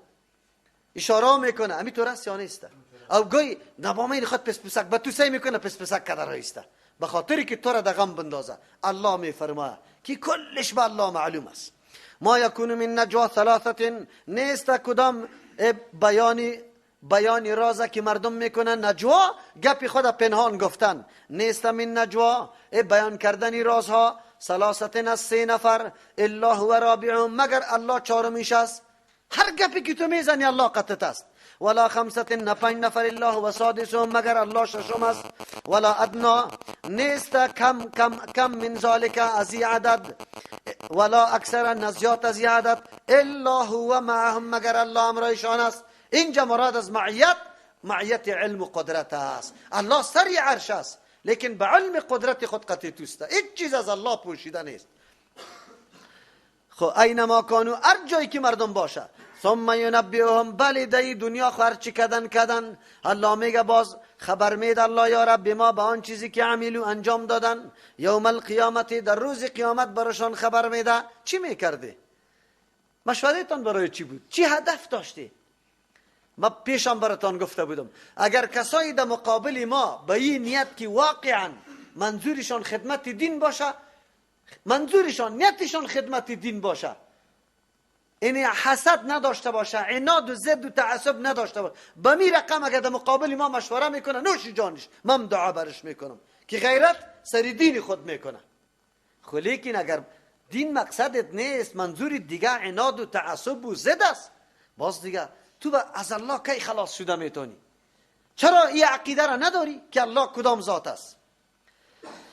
اشاره میکنه. همینطور است یا نیست؟ او گوی نبامین خود پس پسک به تو سعی میکنه، پس پسک کده رایسته به خاطری که تو را در غم بندازه. الله میفرمایه که کلش به الله معلوم است. ما یکون من نجوا ثلاثه، نیست کدام بیانی رازه که مردم میکنن، نجوا گپی خود پنهان گفتن، نیست من نجوا بیان کردن رازها، ثلاثه از سه نفر، الا هو رابعهم مگر الله چهارمیش است. هر گپی که تو میزنی الله قطعت است. ولا خمسة نه پنج نفر الا هو سادسهم مگر الله ششم است. ولا ادنا نیست کم کم کم من ذلک از عدد، ولا اکثر نزیات از عدد، الا هو معهم مگر الله امرایشان است. اینجا مراد از معیت، معیت علم و قدرت است. الله سری عرش است، لیکن به علم قدرت خود قطعی توست، هیچ چیز از الله پوشیده نیست. خب اینما کانو، هر جایی که مردم باشه، ثم ینبئهم، بله دی دنیا خرچ کدن کدن، الله میگه باز خبر میده الله یا رب ما به آن چیزی که عملو انجام دادن، یوم القیامت در روز قیامت براشان خبر میده. چی میکردی؟ مشورهتان برای چی بود؟ چی هدف داشتی؟ ما پیشم براتان گفته بودم اگر کسایی در مقابل ما به این نیت که واقعا منظورشان خدمت دین باشه، منظورشان نیتشان خدمت دین باشه، یعنی حسد نداشته باشه، عناد و ضد و تعصب نداشته باشه، به می رقم اگر در مقابل ما مشوره میکنه، نوش جانش، من دعا برش میکنم که غیرت سر دین خود میکنه. خو لیکن اگر دین مقصدت نیست، منظور دیگه عناد و تعصب و ضد است، باز دیگه تو از الله کی خلاص شده میتونی؟ چرا این عقیده را نداری که الله کدام ذات است؟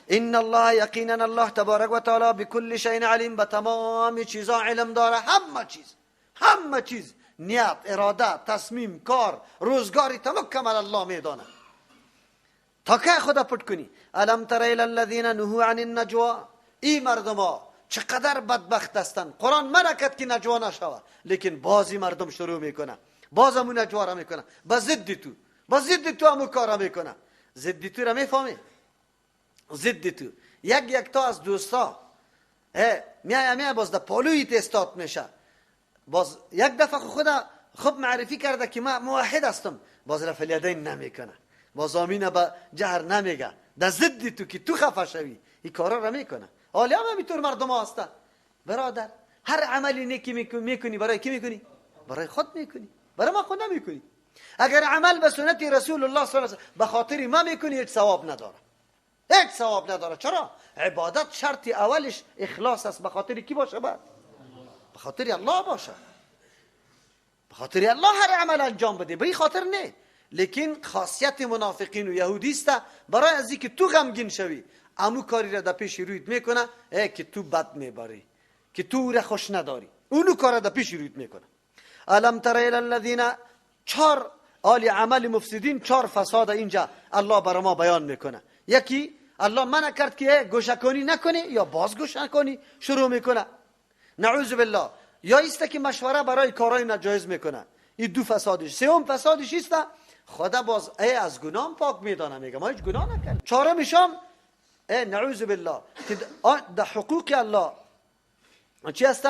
ان الله یقینا الله تبارک و تعالی بكل شیء علیم، به تمام چیزا علم داره. همه چیز، همه چیز، نیت، اراده، تصمیم، کار، روزگاری تمام کمال الله میدانه. تا که خدا پټ کنی. الم تر الی الذین نهوا عن النجوا، ای مردما چقدر بدبخت هستند. قرآن منع کرد که نجوا نشوه، لیکن بعضی مردم شروع میکنه، باز همون نجوا را میکنه، با ضد تو، با ضد تو همون کار را میکنه. ضد تو را میفهمی؟ ضد تو یک یک تا از دوستا میای باز در پالوی تستات میشه، باز یک دفعه خدا خوب معرفی کرده که من موحد هستم، باز رفع الیدین نمیکنه، باز آمینه به جهر نمیگه، در ضد تو که تو خفه شوی این کارا را میکنه. حالا هم همینطور مردم ها هستن، برادر هر عملی نیکی میکنی برای کی میکنی؟ برای خود میکنی، برای ما خود نمیکنی. اگر عمل به سنت رسول الله صلی الله علیه و به خاطر ما میکنی هیچ ثواب نداره، هیچ ثواب نداره. چرا؟ عبادت شرط اولش اخلاص است. به خاطر کی باشه؟ بعد به خاطر الله باشه، به خاطر الله هر عمل انجام بده، به این خاطر نه. لیکن خاصیت منافقین و یهودی است برای از اینکه تو غمگین شوی امو کاری را در پیش رویت میکنه که تو بد میبری، که تو را خوش نداری، اونو کار را در پیش رویت میکنه. الم تر الی الذین، چهار آل عمل مفسدین، چهار فساد اینجا الله برای ما بیان میکنه. یکی الله منع کرد که گوشکنی نکنی یا باز گوشکنی شروع میکنه، نعوذ بالله. یا ایست که مشوره برای کارهای ناجایز میکنه، این دو فسادش. سوم فسادش ایست خدا باز ای از گناه پاک میدانه، میگه ما هیچ گناه نکردیم. چهارمش هم ای نعوذ بالله که در حقوق الله چی است؟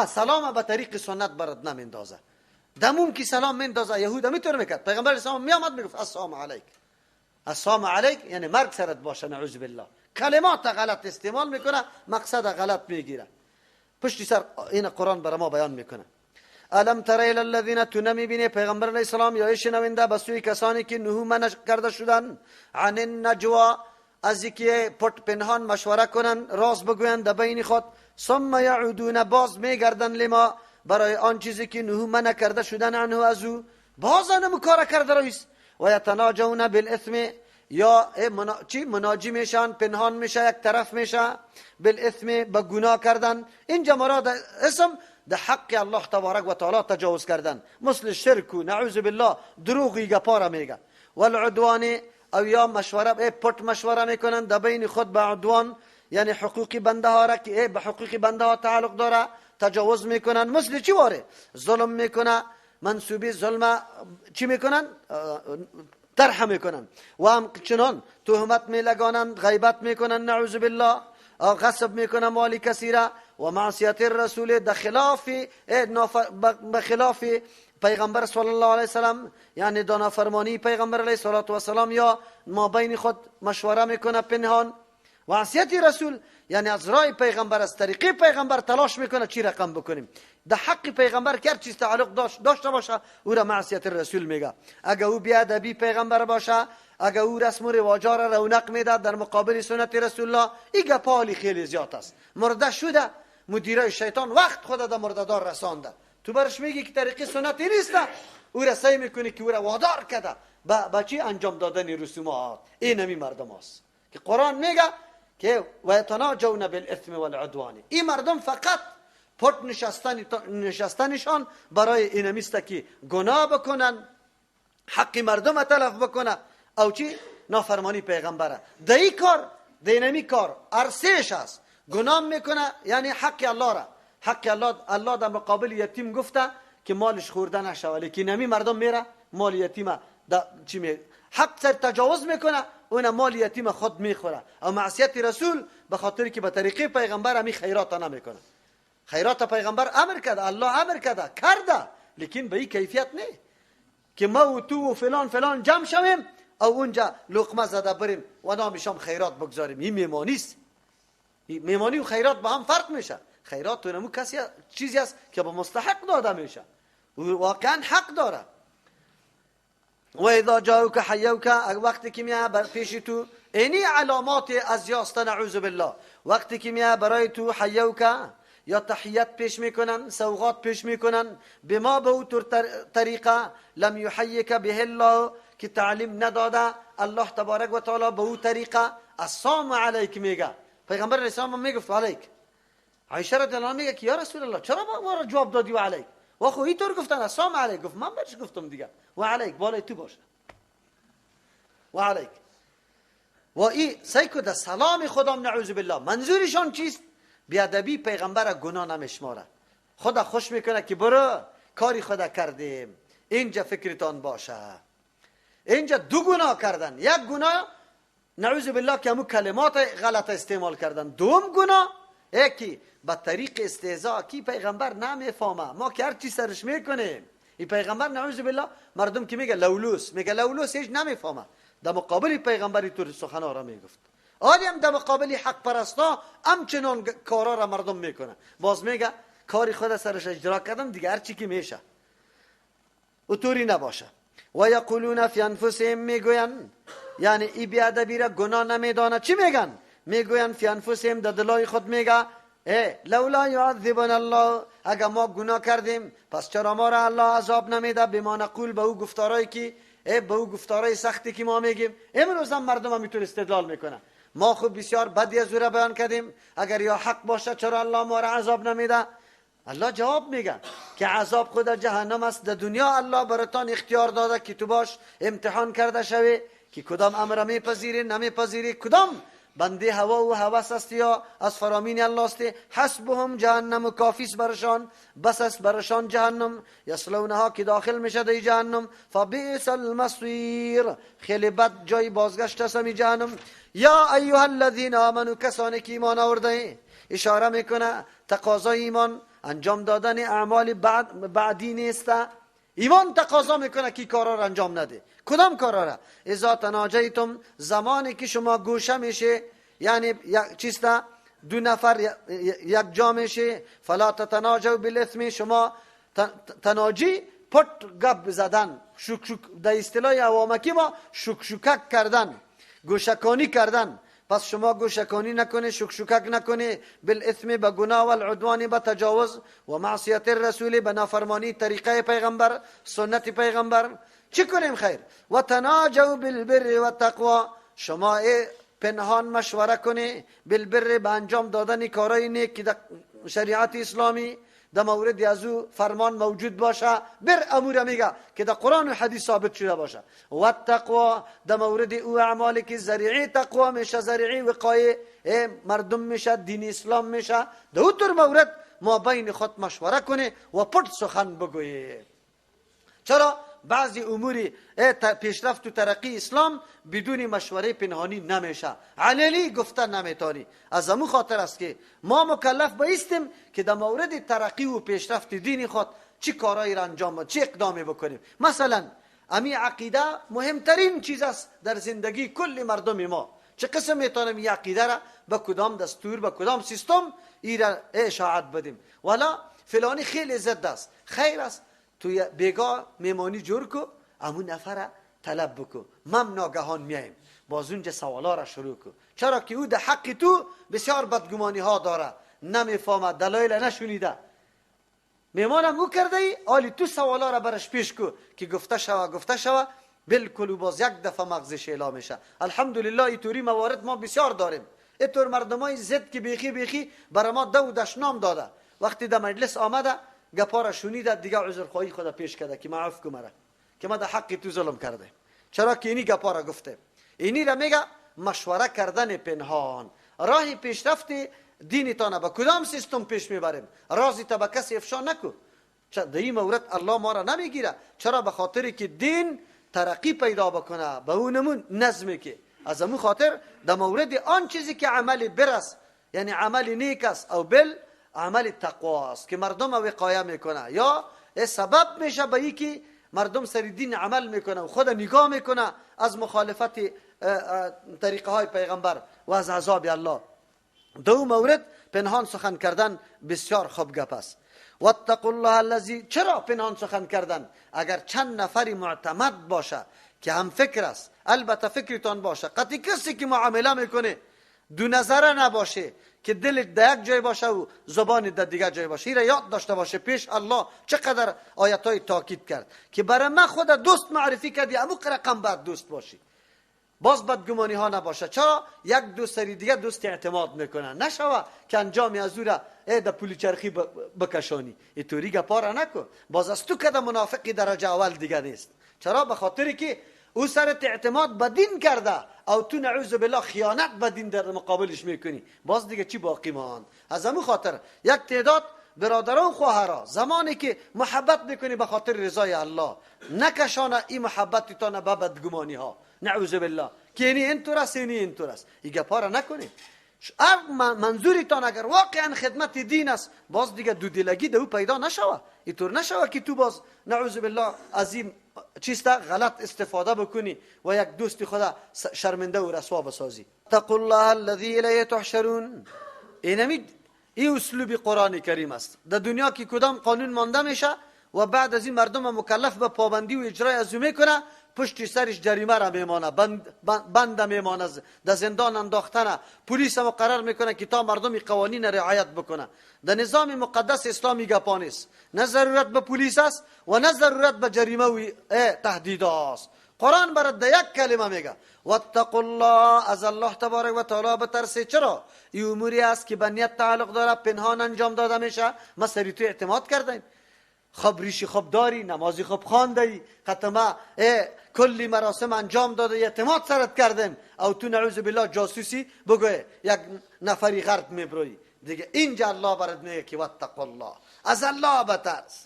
سلام به طریق سنت برات نمیندازه. دموم که سلام میندازه یهود میتونه میکرد، پیغمبر اسلام میامد میگفت السلام علیک، السلام علیک یعنی مرگ سرت باشه، نعوذ بالله. کلمات غلط استعمال میکنه، مقصد غلط میگیره. پشت سر این قرآن برای ما بیان میکنه. الم تر الی الذین، تو نمیبینی پیغمبر علیه السلام یا شنونده به سوی کسانی که نهو منع کرده شدن عن النجوا، از اینکه پت پنهان مشوره کنن، راز بگویند در بین خود، ثم یعودون، باز میگردن لما، برای آن چیزی که نهو منع کرده شدن عنه، از او باز انمو کار کرده رئیس. و یتناجون بالاثم، یا چی مناجی میشن، پنهان میشه، یک طرف میشه، بالاثم به گناه کردن. اینجا مراد اسم ده حق الله تبارک و تعالی تجاوز کردن، مثل شرک و نعوذ بالله دروغی گپارا میگه. والعدوان، او یا مشوره پت مشوره میکنن در بین خود به عدوان، یعنی حقوق بنده ها را که به حقوق بنده ها تعلق داره تجاوز میکنن. مثل چی واره؟ ظلم میکنه، منسوبی ظلم چی میکنن؟ طرح میکنن. و هم چنان تهمت میلگانن، غیبت میکنن، نعوذ بالله، غصب میکنن مال کسی را. و معصیت الرسول، در خلاف بخلاف پیغمبر صلی الله علیه وسلم، یعنی دانافرمانی پیغمبر علیه الصلاة والسلام، یا ما بین خود مشوره میکنه پنهان. و معصیت رسول یعنی از راه پیغمبر، از طریقه پیغمبر تلاش میکنه چی رقم بکنیم. در حق پیغمبر که هر چیز تعلق داشته باشه او را معصیت رسول میگه. اگه او بیادبی پیغمبر باشه، اگه او رسم و رواجا را رونق میده در مقابل سنت رسول الله، این گپالی خیلی زیاد است. مرده شده مدیرای شیطان وقت خود در مردهدار رسانده، تو برش میگی که طریقه سنتی نیست، او را سعی میکنی که او را وادار کرده با چی انجام دادن رسومات. این همی مردم است که قرآن میگه که و یتناجون بالاثم والعدوان. این مردم فقط پت نشستنشان برای اینمیست که گناه بکنن، حق مردم تلف بکنه، او چی نافرمانی پیغمبره. در این کار، در اینمی کار ارسش است، گناه میکنه، یعنی حق الله را، حق الله، الله در مقابل یتیم گفته که مالش خورده نشوه، لیکن نمی مردم میره مال یتیم چی می حق سر تجاوز میکنه، اون مال یتیم خود میخوره. او معصیت رسول به خاطر که به طریقه پیغمبر همی خیرات نمیکنه. خیرات پیغمبر امر کرده، الله امر کرده کرده، لیکن به این کیفیت نه که ما و تو و فلان فلان جمع شویم او اونجا لقمه زده بریم و نامشام خیرات بگذاریم. این میمانی است. میمانی و خیرات با هم فرق میشه. خیرات تو نمو کسی چیزی است که به مستحق داده میشه، او واقعا حق داره. و اذا جاءوک حیوک، وقتی که میاد بر پیش تو، اینی علامات از یاست نعوذ بالله، وقتی که میاد برای تو حیوک یا تحیت پیش میکنن، سوغات پیش میکنن، بما به او طریقه لم یحیک به الله، که تعلیم نداده الله تبارک و تعالی به او طریقه، السلام علیک میگه. پیغمبر اسلام میگفت علیک. عایشه رضی الله عنها میگه که یا رسول الله چرا ما را جواب دادی و علیک؟ و خو اینطور گفتن السلام علیک، گفت من برش گفتم دیگه و علیک، بالای تو باشه و علیک. و ای سیکو در سلام خدام نعوذ بالله منظورشان چیست؟ بیادبی پیغمبر گناه نمیشماره، خدا خوش میکنه که برو کاری خدا کردیم، اینجا فکرتان باشه. اینجا دو گناه کردن، یک گناه نعوذ بالله که همون کلمات غلط استعمال کردن، دوم گناه یکی به طریق استهزاء کی پیغمبر نمیفهمه، ما که هر چی سرش میکنیم. این پیغمبر نعوذ بالله مردم که میگه لولوس، میگه لولوس هیچ نمیفهمه، در مقابل پیغمبری طور سخنا را میگفت. آلی هم در مقابل حق پرستا همچنان کارا را مردم میکنه. باز میگه کاری خود سرش اجرا کردم دیگه هر چی که میشه و طوری نباشه. و یقولون فی انفسهم، میگوین، یعنی ای بیادبی را گناه نمیدانه. چی میگن؟ میگوین فی انفسهم، در دلای خود میگه ای لولا یعذبنا الله، اگر ما گناه کردیم پس چرا ما را الله عذاب نمیده؟ بما نقول، به او گفتارایی که به او گفتارای سختی که ما میگیم. امروز هم مردم هم میتونه استدلال میکنه ما خوب بسیار بدی از او را بیان کردیم، اگر یا حق باشه چرا الله ما را عذاب نمیده؟ الله جواب میگه که عذاب خود جهنم است. در دنیا الله براتان اختیار داده که تو باش امتحان کرده شوی که کدام امر میپذیری نمیپذیری، کدام بنده هوا و هوس است یا از فرامین الله است. حسبهم جهنم، کافیس برشان، بس است برشان جهنم. یصلونها، که داخل میشه در جهنم. فبئس المصیر، خیلی بد جای بازگشت است می جهنم. یا ایها الذین آمنوا، کسانی که ایمان آورده، اشاره میکنه تقاضای ایمان انجام دادن اعمال بعدی نیست. ایمان تقاضا میکنه که کارا را انجام نده. کدام کارا را؟ اذا تناجیتم، زمانی که شما گوشه میشه، یعنی چیستا دو نفر یک جا میشه، فلا تتناجوا بالاثم، شما تناجی پت گپ زدن، شک شک، در اصطلاح عوامکی ما شک شکک کردن، گوشکانی کردن. پس شما گوشکانی نکنه، شک شکک نکنه، بالاثم به گناه، و العدوان به تجاوز، و معصیت الرسول به نافرمانی طریقه پیغمبر، سنت پیغمبر. چی کنیم خیر؟ و تناجوا بالبر و تقوا، شما پنهان مشوره کنه، بالبر به انجام دادن کارهای نیک که در شریعت اسلامی در مورد از او فرمان موجود باشه، بر امور میگه که در قرآن و حدیث ثابت شده باشه. و تقوا، در مورد او اعمالی که ذریعه تقوا میشه، ذریعه وقایه مردم میشه، دین اسلام میشه، در او طور مورد ما بین خود مشوره کنه و پرت سخن بگویه. چرا؟ بعضی امور پیشرفت و ترقی اسلام بدون مشوره پنهانی نمیشه، علنی گفته نمیتانی. از امو خاطر است که ما مکلف بایستیم که در مورد ترقی و پیشرفت دین خود چی کارایی را انجام، چه اقدامی بکنیم. مثلا امی عقیده مهمترین چیز است در زندگی کل مردم ما. چه قسم میتونیم این عقیده را به کدام دستور، به کدام سیستم ای را اشاعت بدیم؟ ولا فلانی خیلی ضد است، خیر است توی بیگاه میمانی جور کو، امون نفر طلب بکو، مم ناگهان میایم باز اونجا سوالا را شروع کو. چرا که او در حق تو بسیار بدگمانی ها داره، نمیفهمه، دلایل نشونیده. میمانم او کرده ای، آلی تو سوالا را برش پیش کو که گفته شوه گفته شوه، بالکل باز یک دفعه مغزش اعلام میشه. الحمدلله اینطوری موارد ما بسیار داریم. اینطور مردمای زد که بیخی بیخی برای ما دو دشنام داده، وقتی در مجلس آمده گپا را شنیده دیگه عذرخواهی خود پیش کرده که معاف کو مرا که ما در حق تو ظلم کرده. چرا که اینی گپا را گفته. اینی را میگه مشوره کردن پنهان. راه پیشرفت دینتان به کدام سیستم پیش میبریم؟ رازی تا به کسی افشا نکو. در این مورد الله ما را نمیگیره. چرا؟ به خاطر که دین ترقی پیدا بکنه به اونمون نظمی که از امو خاطر در مورد آن چیزی که عمل برس، یعنی عمل نیک است او بل عمل تقوا است که مردم وقایه میکنه یا سبب میشه به ای که مردم سر دین عمل میکنه و خود نگاه میکنه از مخالفت طریقه های پیغمبر و از عذاب الله. دو مورد پنهان سخن کردن بسیار خوب گپ است. واتقوا الله الذی، چرا پنهان سخن کردن؟ اگر چند نفری معتمد باشه که هم فکر است، البته فکرتان باشه، قطعی کسی که معامله میکنه دو نظره نباشه که دلت در یک جای باشه و زبان در دیگر جای باشه. ایره یاد داشته باشه پیش الله چقدر آیت های تاکید کرد که برای من خود دوست معرفی کردی، امو رقم بعد دوست باشی، باز بدگمانی ها نباشه. چرا؟ یک دوست سری دیگه دوست اعتماد میکنه، نشوه که انجام از او را در پولی چرخی بکشانی. اینطوری گپا را نکن، باز از تو کده منافقی درجه اول دیگه نیست. چرا؟ به خاطری که او سرت اعتماد به دین کرده او تو نعوذ بالله خیانت به دین در مقابلش میکنی، باز دیگه چی باقی ماند؟ از امو خاطر یک تعداد برادران و خواهرا زمانی که محبت میکنی به خاطر رضای الله، نکشانه این محبت تا به بدگمانی ها نعوذ بالله که اینی اینطور است اینی اینطور است. این گپا را نکنی. هر منظورتان اگر واقعا خدمت دین است، باز دیگه دودلگی ده او پیدا نشوه. اینطور نشوه که تو باز نعوذ بالله از این چیست غلط استفاده بکنی و یک دوست خدا شرمنده و رسوا بسازی. اتقوا الله الذی الیه تحشرون. اینمی این اسلوب قرآن کریم است. در دنیا که کدام قانون مانده میشه و بعد از این مردم مکلف به پابندی و اجرای از او میکنه، پشت سرش جریمه را میمانه، بند میمانه، در زندان انداختنه، پلیس مقرر میکنه که تا مردم قوانین رعایت بکنه. در نظام مقدس اسلامی گپا نیست، نه ضرورت به پلیس است و نه ضرورت به جریمه و تهدید است. قرآن برات در یک کلمه میگه واتقوا الله، از الله تبارک و تعالی بترسه. چرا؟ این اموری است که به نیت تعلق داره، پنهان انجام داده میشه. ما سری تو اعتماد کردیم، خب ریشی خوب داری، نمازی خوب خوانده ای، ختمه کلی مراسم انجام داده، اعتماد سرت کردیم، او تو نعوذ بالله جاسوسی بگوی یک نفری غرب میبروی دیگه. اینجا الله برات میگه که واتقوا الله، از الله بترس.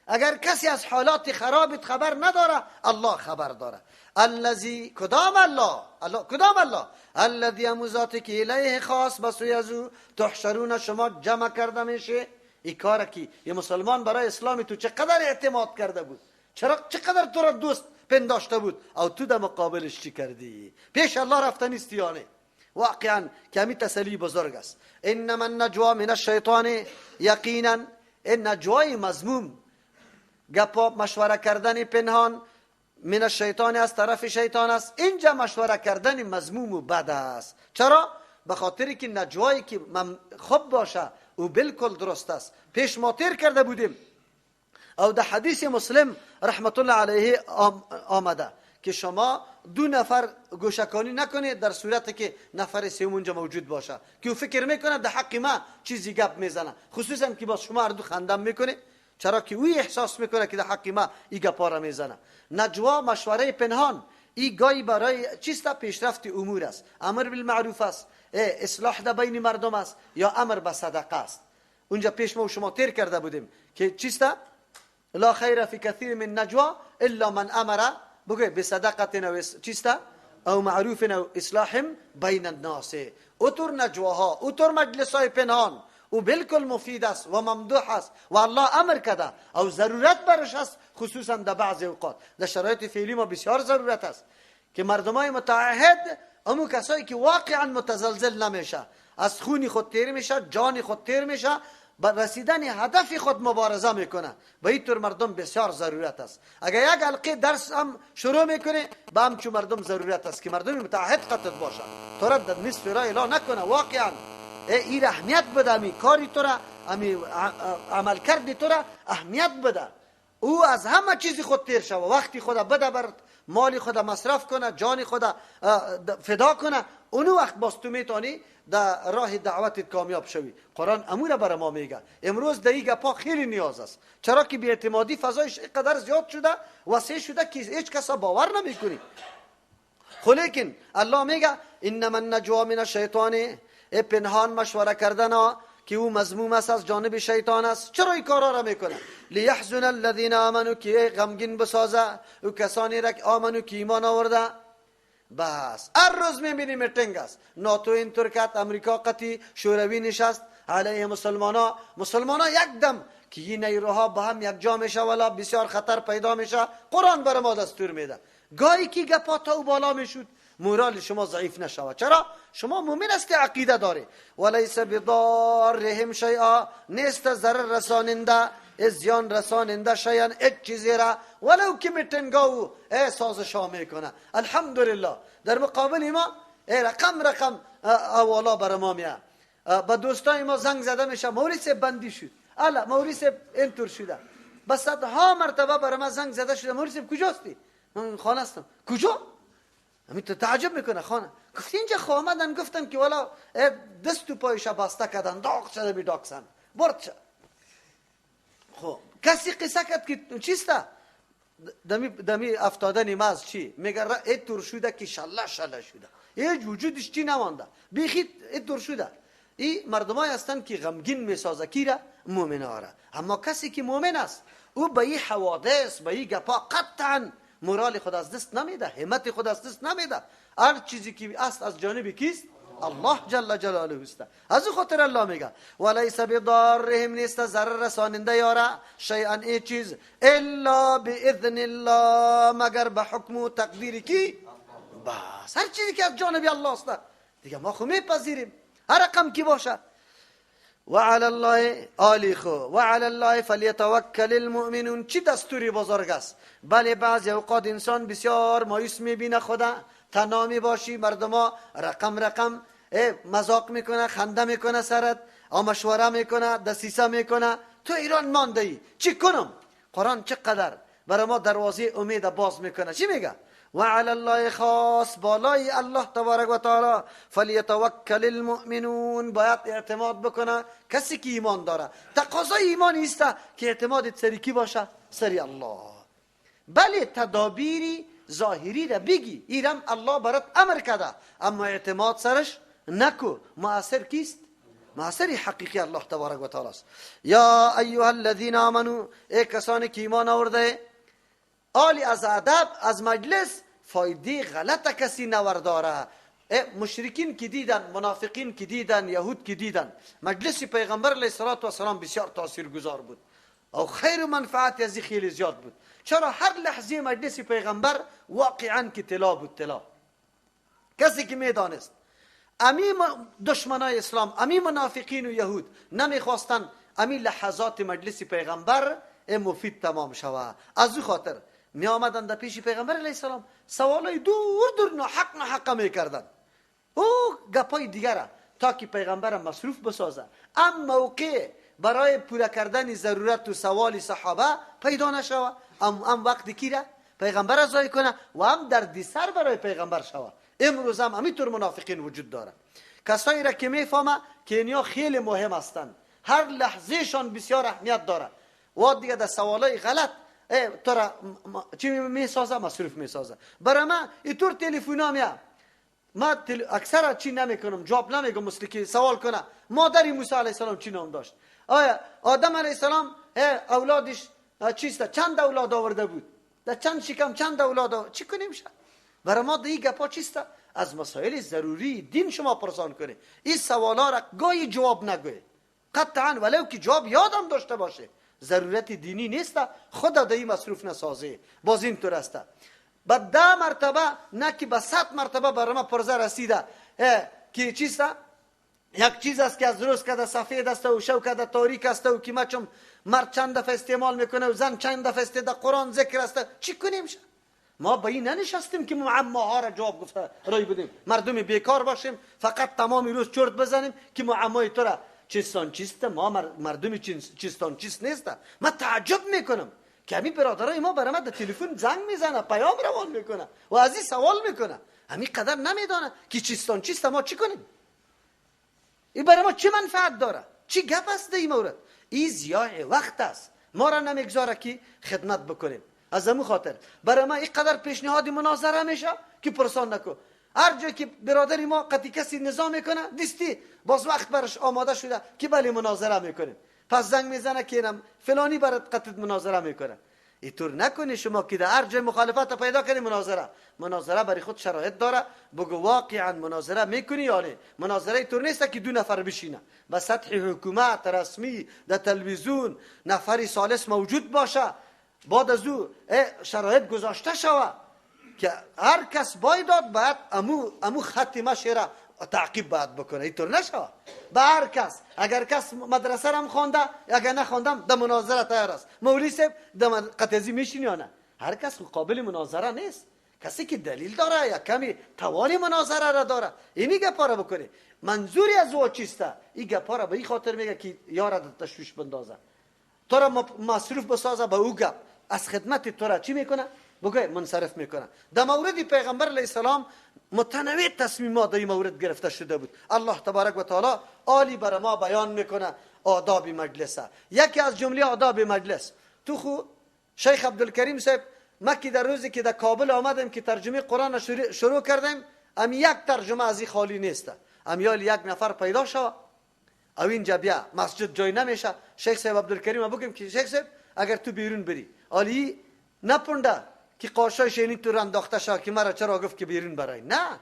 اگر کسی از حالات خرابت خبر نداره، الله خبر داره. الذی، کدام الله؟ الله کدام الله؟ الذی، همو ذاتی که الیه خاص به سوی از او تحشرون، شما جمع کرده میشه. این کار کی؟ یه مسلمان برای اسلام تو چقدر اعتماد کرده بود، چرا چقدر تو را دوست پنداشته بود، او تو در مقابلش چی کردی؟ پیش الله رفته نیستی. یعنی واقعا کمی تسلی بزرگ است. انما النجوا من الشیطان، یقینا این نجوای مذموم، گپا مشوره کردن پنهان، من الشیطان از طرف شیطان است. اینجا مشوره کردن مذموم و بد است. چرا؟ به خاطر که نجوایی که خوب باشه او بالکل درست است. پیش ما تیر کرده بودیم، او در حدیث مسلم رحمت الله علیه آمده که شما دو نفر گوشکانی نکنید در صورت که نفر سوم اونجا موجود باشه که او فکر میکنه در حق ما چیزی گپ میزنه، خصوصا که باز شما هر دو خندم میکنه، چرا که او احساس میکنه که در حق ما این گپا را میزنه. نجوا مشوره پنهان، این گاهی برای چیست؟ پیشرفت امور است، امر بالمعروف است، اصلاح در بین مردم است، یا امر به صدقه است. اونجا پیش ما و شما تیر کرده بودیم که چیست؟ لا خیر فی کثیر من نجوا الا من امر بگه بصدقه او چیست؟ او معروف او اصلاح بین الناس. اوتر نجواها، اوتر مجلس های پنهان، او بالکل مفید است و ممدوح است و الله امر کرده او ضرورت برش است، خصوصا در بعض اوقات در شرایط فعلی ما بسیار ضرورت است که مردمای متعهد، امو کسایی که واقعا متزلزل نمیشه، از خونی خود تیر میشه، جان خود تیر میشه، به رسیدن هدف خود مبارزه میکنه. به این طور مردم بسیار ضرورت است. اگر یک حلقه درس هم شروع میکنه، به همچون مردم ضرورت است که مردم متعهد قطعت باشه، تو را در نصف راه اعلان نکنه. واقعا این اهمیت بده، امی کاری تو را، امی عمل کردی تو را اهمیت بده. او از همه چیزی خود تیر شوه، وقتی خود بده، بر مال خود مصرف کنه، جان خود فدا کنه، اونو وقت باز تو میتونی در راه دعوتت کامیاب شوی. قرآن امور برای ما میگه. امروز در این گپا خیلی نیاز است، چرا که بی‌اعتمادی فضایش اینقدر زیاد شده، وسیع شده که هیچ کس باور نمیکنی. خو لیکن الله میگه انما النجوا من الشیطان، پنهان مشوره کردن که او مذموم است، از جانب شیطان است. چرا این کارا را میکنه؟ لیحزن الذین آمنوا، که غمگین بسازه او کسانی را که آمنو، که ایمان آورده. بس هر روز میبینی میتینگ است، ناتو اینطور کرد، امریکا قطی، شوروی نشست علیه مسلمانا. مسلمانا یک دم که این نیروها با هم یک جا میشه، ولا بسیار خطر پیدا میشه. قرآن بر ما دستور میده گاهی که گپا تا او بالا میشد مورال شما ضعیف نشود. چرا؟ شما مؤمن است، عقیده داره. ولیس بضارهم شیئا، نیست ضرر رساننده، زیان رساننده شیئا، هیچ چیزی را، ولو که میتنگا و سازش ها میکنه. الحمدلله در مقابل ما رقم رقم اوالا بر ما میاد. با دوستای ما زنگ زده میشه، موریس بندی شد، الا موریس اینطور شده. به صدها مرتبه بر ما زنگ زده شده، موریس کجاستی؟ من خانه هستم. کجا؟ همین تو تعجب میکنه. خانه گفت اینجا خو آمدن گفتن که والا دست و پایش بسته کردن، داغ شده بی داکسن برد شد. خب کسی قصه کرد که چیسته دمی افتادن ماز چی میگه ای شده که شله شله شده، هیچ وجودش چی نمانده، بیخی ای شده. این مردمای هستند که غمگین میسازه کی را؟ مؤمنا را. اما کسی که مؤمن است او به این حوادث، به این گپا قطعا مورال خود از دست نمیده، همت خود از دست نمیده. هر چیزی که است از جانب کیست؟ الله جل جلاله است. از خاطر الله میگه ولیس بضارهم، نیست ضرر رساننده یاره شیئا ای چیز، الا باذن الله، مگر به حکم و تقدیر کی؟ بس هر چیزی که از جانب الله است دیگه ما خو میپذیریم، هر رقم کی باشه. وعلى الله آلی خو وعلى الله فلیتوکل المؤمنون. چی دستوری بزرگ است. بله بعضی اوقات انسان بسیار مایوس میبینه، خدا تنها میباشی، مردما رقم رقم مذاق میکنه، خنده میکنه سرت، مشوره میکنه، دسیسه میکنه، تو ایران مانده ای، چی کنم؟ قرآن چقدر برای ما دروازه امید باز میکنه. چی میگه؟ وعلى الله خاص، بالای الله تبارک و تعالی، فلیتوکل المؤمنون، باید اعتماد بکنه کسی که ایمان داره. تقاضای ایمان است که اعتماد سری کی باشه؟ سری الله. بله تدابیری ظاهری را بگی، ایرم الله برات امر کرده، اما اعتماد سرش نکو. مؤثر کیست؟ مؤثر حقیقی الله تبارک و تعالی است. یا ایها الذین آمنو، ای کسانی که ایمان آورده، آلی از ادب از مجلس فایده غلط کسی نورداره. مشرکین که دیدن، منافقین که دیدن، یهود که دیدن، مجلس پیغمبر علیه الصلاة والسلام بسیار تاثیرگذار بود او خیر و منفعت از خیلی زیاد بود. چرا هر لحظه مجلس پیغمبر واقعا که طلا بود، طلا. کسی که میدانست امی دشمنای اسلام، امی منافقین و یهود نمیخواستن امی لحظات مجلس پیغمبر مفید تمام شوه. از او خاطر می آمدن در پیش پیغمبر علیه السلام سوالای دور دور ناحق ناحق میکردن، او گپای دیگره تا که پیغمبر مصروف بسازه. ام موقع برای پوره کردن ضرورت و سوال صحابه پیدا نشوه، ام وقت کی را پیغمبر ضایع کنه و هم دردسر برای پیغمبر شوه. امروز هم همینطور منافقین وجود داره، کسایی را که میفهمه که اینیا خیلی مهم هستند، هر لحظهشان بسیار اهمیت داره، و دیگه در سوالای غلط تو را چی میسازه؟ مصروف میسازه. برای ما اینطور تلفن میاد، ما اکثر چی نمیکنم، جواب نمیگم، مثل که سوال کنه مادر موسی علیه السلام چی نام داشت، آیا آدم علیه السلام اولادش چیست، چند اولاد آورده بود، در چند شکم چند اولاد آورده، چی کنیم شد؟ برای ما دیگه گپا چیست؟ از مسائل ضروری دین شما پرسان کنه. این سوالا را گاهی جواب نگوی قطعا، ولو که جواب یادم داشته باشه، ضرورت دینی نیست، خدا دایی مصروف نسازه. باز اینطور است. به 10 مرتبه نه که به 100 مرتبه برای ما پرزه رسیده که چیست؟ یک چیز است که از روز کده سفید است و شو کده تاریک است و که ما چون مرد چند دفعه استعمال میکنه و زن چند دفعه است، در قرآن ذکر است، چی کنیم؟ ما به این ننشستیم که معماها را جواب گفته رای بدیم، مردم بیکار باشیم فقط تمام روز چرت بزنیم که معمای تو را چیستان چیست. ما مردم چیستان چیست نیست. من تعجب میکنم که همین برادرای ما برای ما در تلفن زنگ میزنه، پیام روان میکنه و از این سوال میکنه، همین قدر نمیدانه که چیستان چیست، ما چی کنیم؟ این برای ما چه منفعت داره؟ چی گپ است در این مورد؟ این ضیاع وقت است، ما را نمیگذاره که خدمت بکنیم. از همون خاطر برای ما اینقدر پیشنهاد مناظره میشه که پرسان نکو. هر جای که برادر ما قطعی کسی نظام میکنه، دیستی باز وقت برش آماده شده که بله مناظره میکنیم، پس زنگ میزنه که اینم فلانی برات قطعی مناظره میکنه. اینطور نکنی شما که در هر جای مخالفت پیدا کنی مناظره. مناظره برای خود شرایط داره، بگو واقعا مناظره میکنی یا نه. مناظره اینطور نیست که دو نفر بشینه، به سطح حکومت رسمی در تلویزیون نفری ثالث موجود باشه، بعد از او شرایط گذاشته شوه که هر کس باید داد باید امو خط مشی را تعقیب باید بکنه. اینطور نشوه به هر کس. اگر کس مدرسه رم خوانده اگر نخواندم در مناظره تیار است، مولوی صاحب در قطعی میشینی یا نه؟ هر کس قابل مناظره نیست. کسی که دلیل داره یا کمی توان مناظره را داره اینی گپا را بکنه. منظوری از او چیست؟ این گپا را به این خاطر میگه که یارا در تشویش بندازه، تو را مصروف بسازه به او گپ، از خدمت تو را چی میکنه؟ بگه منصرف میکنه. در مورد پیغمبر علیه السلام متنوع تصمیمات در این مورد گرفته شده بود. الله تبارک و تعالی عالی بر ما بیان میکنه آداب مجلس. یکی از جمله آداب مجلس تو خو شیخ عبدالکریم صاحب مکی در روزی که در کابل آمدیم که ترجمه قرآن شروع کردیم، ام یک ترجمه از این خالی نیست. امیال یک نفر پیدا شوه او اینجا بیا مسجد جای نمیشه، شیخ صاحب عبدالکریم بگیم که شیخ صاحب اگر تو بیرون بری عالی نپونده که قاشای شینی تو انداخته شد که مرا چرا گفت که بیرون برای، نه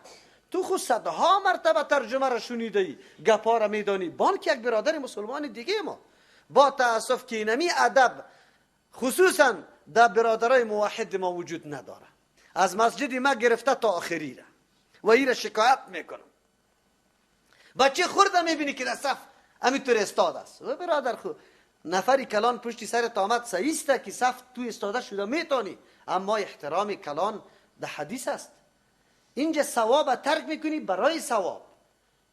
تو خود صدها مرتبه ترجمه را شنیده ای، گپا را میدانی. بانک یک برادر مسلمان دیگه ما با تاسف که اینمی ادب خصوصا در برادرای موحد ما وجود نداره. از مسجد ما گرفته تا آخری را و ای را شکایت میکنم. بچه خورده میبینی که در صف همینطور استاد است. و برادر خو نفری کلان پشتی سر آمد صحیح که صف تو استاده شده میتونی، اما احترام کلان در حدیث است. اینجا ثواب ترک میکنی برای ثواب.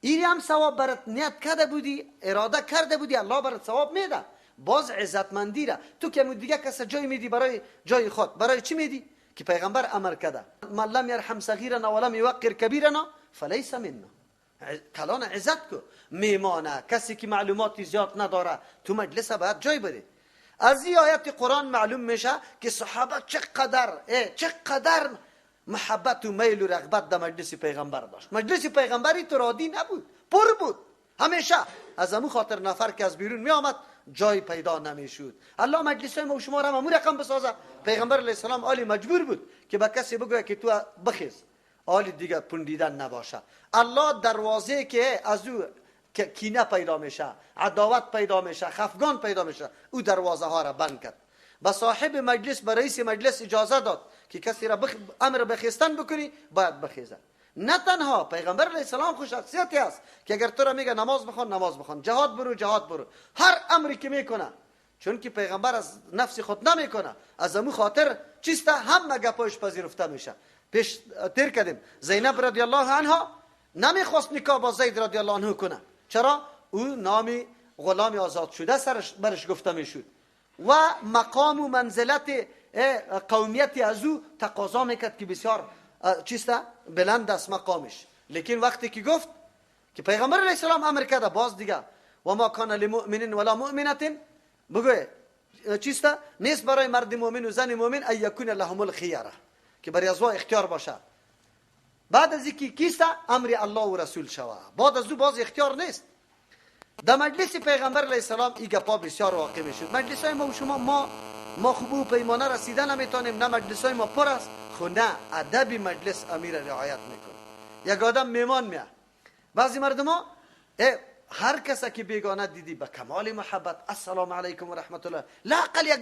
ایری هم ثواب برات نیت کرده بودی، اراده کرده بودی، الله برات ثواب میده. باز عزتمندی را تو که دیگه کس جای میدی برای جای خود، برای چی میدی؟ که پیغمبر امر کرده من لم یرحم صغیرنا ولم یوقر کبیرنا فلیس منا. کلان عزت کو، میمانه کسی که معلوماتی زیاد نداره تو مجلس باید جای بده. از این آیت قرآن معلوم میشه که صحابه چقدر محبت و میل و رغبت در مجلس پیغمبر داشت. مجلس پیغمبری تو رادی نبود، پر بود همیشه. از امو خاطر نفر که از بیرون می آمد جای پیدا نمیشد. الله مجلس های ما و شما را هم رقم بسازه. پیغمبر علیه السلام آلی مجبور بود که به کسی بگوید که تو بخیز، آلی دیگه پندیدن نباشه. الله دروازه که از او کینه پیدا میشه، عداوت پیدا میشه، خفگان پیدا میشه، او دروازه ها را بند کرد. به صاحب مجلس، به رئیس مجلس اجازه داد که کسی را امر بخیستن بکنی باید بخیزه. نه تنها پیغمبر علیه السلام خو شخصیتی است که اگر تو را میگه نماز بخوان نماز بخوان، جهاد برو جهاد برو، هر امری که میکنه، چون که پیغمبر از نفس خود نمیکنه، از امو خاطر چیست همه گپایش پذیرفته میشه. پیش تیر کردیم زینب رضی الله عنها نمیخواست نکاح با زید رضی الله عنه کنه. چرا؟ او نام غلام آزاد شده سرش برش گفته میشد و مقام و منزلت قومیت از او تقاضا میکرد که بسیار چیست بلند است مقامش. لیکن وقتی که گفت که پیغمبر علیه السلام امر کرده، باز دیگه و ما کان لمؤمن ولا مؤمنه، بگوی چیست نیست برای مرد مؤمن و زن مؤمن ان یکون لهم الخیره، که برای ازوا اختیار باشه. بعد از اینکه کیست امر الله و رسول شوه، بعد از او باز اختیار نیست. در مجلس پیغمبر علیه السلام این گپا بسیار واقع میشد. مجلس های ما و شما ما خوب و پیمانه رسیده نمیتونیم، نه مجلس های ما پر است. خو نه، ادب مجلس امیر رعایت میکنه. یک آدم میمان میاد، بعضی مردم ها هر کس که بیگانه دیدی به کمال محبت السلام علیکم و رحمت الله، لاقل یک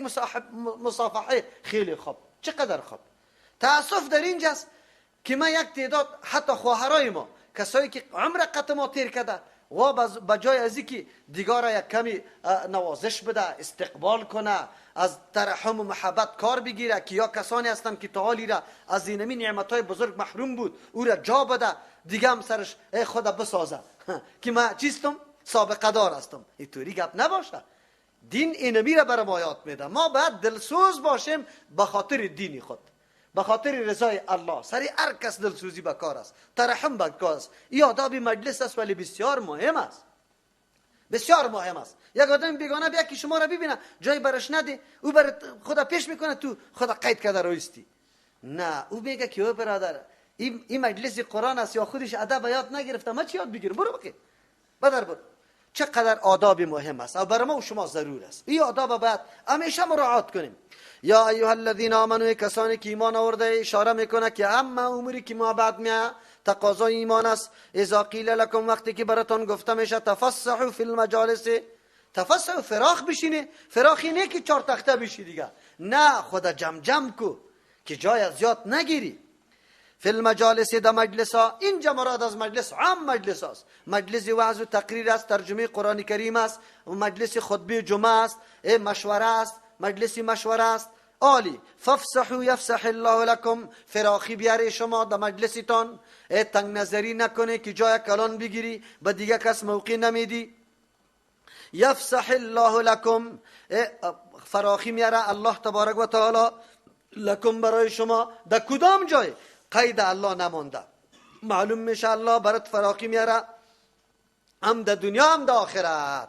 مصافحه خیلی خوب، چقدر خوب. تاسف در اینجاست که ما یک تعداد حتی خواهرای ما، کسایی که عمر قط ما تیر کرده و بجای از اینکه دیگارا یک کمی نوازش بده، استقبال کنه، از ترحم و محبت کار بگیره، که یا کسانی هستند که تا حالی را از اینمی نعمت‌های بزرگ محروم بود، او را جا بده، دیگه هم سرش ای خدا بسازه که ما چیستم، سابقه دار هستم. اینطوری گپ نباشه. دین اینمی را برای ما یاد میده. ما باید دلسوز باشیم به خاطر دین خود، به خاطر رضای الله. سری هر کس دلسوزی به کار است، ترحم به کار است. این آداب مجلس است ولی بسیار مهم است، بسیار مهم است. یک آدم بیگانه بیا که شما را ببینه، جای برش نده، او بر خدا پیش میکنه، تو خدا قید کرده رویستی. نه، او میگه که او برادر این مجلس قرآن است، یا خودش ادب یاد نگرفته، ما چی یاد بگیرم؟ برو بقی بدر برو. چقدر آداب مهم است و برای ما و شما ضرور است. این آداب باید همیشه مراعات کنیم. یا ایها الذین آمنوا، کسانی که ایمان آورده، اشاره میکنه که اما اموری که ما بعد میاد تقاضای ایمان است. اذا قیل لکم، وقتی که براتون گفته میشه تفسحوا فی المجالس، تفسحوا فراخ بشینه. فراخی نه که چهار تخته بشی دیگه، نه، خدا جمع جمع کو که جای زیاد نگیری. فی المجالس، در مجلس ها. اینجا مراد از مجلس عام مجلس است، مجلس وعظ و تقریر است، ترجمه قرآن کریم است، مجلس خطبه جمعه است، مشوره است، مجلس مشوره است. عالی فافسحوا یفسح الله لکم، فراخی بیاره شما در مجلستان، تنگ نظری نکنه که جای کلان بگیری به دیگه کس موقع نمیدی. یفسح الله لکم، فراخی میاره الله تبارک و تعالی لکم برای شما. در کدام جای قید الله نمانده، معلوم میشه الله برات فراخی میاره هم در دنیا هم در آخرت.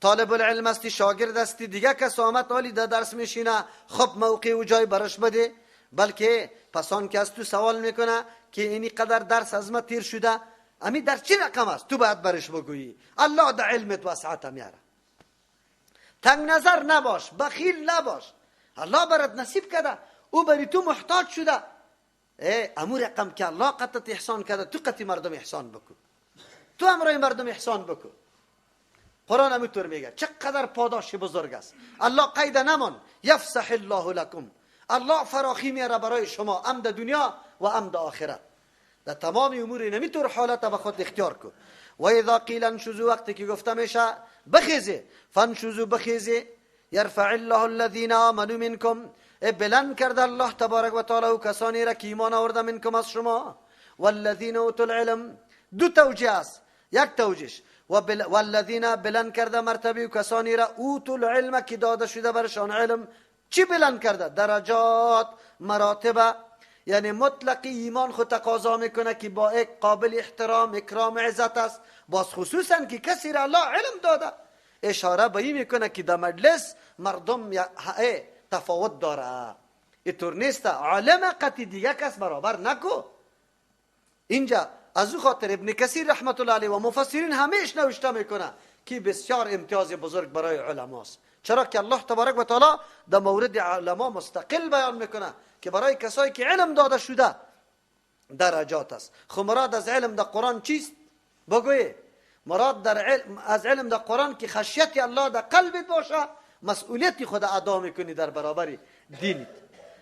طالب العلم هستی، شاگرد هستی، دیگه کس آمد حالی در درس میشینه، خب موقع و جای برش بده، بلکه پسان که از تو سوال میکنه که اینی قدر درس از ما تیر شده، امی در چی رقم است، تو باید برش بگویی. الله در علمت وسعت میاره. تنگ نظر نباش، بخیل نباش، الله برات نصیب کرده، او بری تو محتاج شده. امو رقم که الله قطعت احسان کرده تو قطعی مردم احسان بکن، تو امرای مردم احسان بکن. قرآن همینطور میگه چقدر پاداش بزرگ است. الله قید نمان، یفسح الله لکم، الله فراخی میاره برای شما ام در دنیا و ام در آخرت. در تمام امور نمیطور حالت به خود اختیار کن. و اذا قیل انشزوا، وقتی که گفته میشه بخیزه، فانشزوا بخیزه، یرفع الله الذین آمنوا منکم، بلند کرده الله تبارک و تعالی و کسانی را که ایمان آورده منکم از شما، والذین اوتوا العلم. دو توجیه است، یک توجیهش والذین بلند کرده مرتبه و کسانی را اوتوا العلم که داده شده برشان علم. چی بلند کرده؟ درجات، مراتب. یعنی مطلق ایمان خود تقاضا میکنه که با یک قابل احترام، اکرام، عزت است. باز خصوصا که کسی را الله علم داده، اشاره به این میکنه که در مجلس مردم تفاوت داره. اینطور نیست عالم قطعی دیگه کس برابر نکو. اینجا از او خاطر ابن کثیر رحمت الله علیه و مفسرین همیش نوشته میکنه که بسیار امتیاز بزرگ برای علماست. چرا که الله تبارک و تعالی در مورد علما مستقل بیان میکنه که برای کسایی که علم داده شده درجات است. خب مراد از علم در قرآن چیست؟ بگوی مراد در علم، از علم در قرآن که خشیت الله در قلبت باشه، مسئولیت خود ادا میکنی در برابر دینت،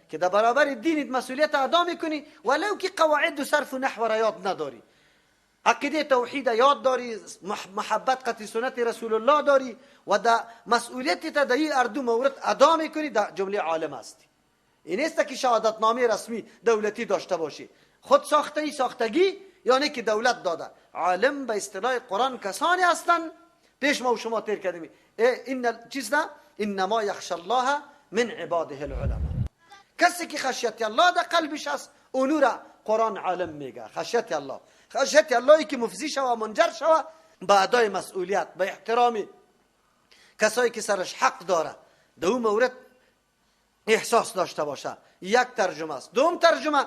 که در برابر دینت مسئولیت ادا میکنی ولو که قواعد و صرف و نحو را یاد نداری، عقیده توحید یاد داری، محبت قطع سنت رسول الله داری و در مسئولیت تا در این اردو مورد ادا میکنی، در جمله عالم هستی. این نیست که شهادتنامه رسمی دولتی داشته باشی، خود ساخته ای ساختگی یعنی که دولت داده. عالم به اصطلاح قرآن کسانی هستند پیش ما و شما تیر کردیم، این چیز نه، انما یخش الله من عباده العلماء. کسی که خشیت الله در قلبش است اونو را قرآن عالم میگه. خشیت الله، خشیت اللهی که مفضی شوه، منجر شوه به ادای مسئولیت، به احترام کسایی که سرش حق داره، در اون مورد احساس داشته باشه. یک ترجمه است. دوم ترجمه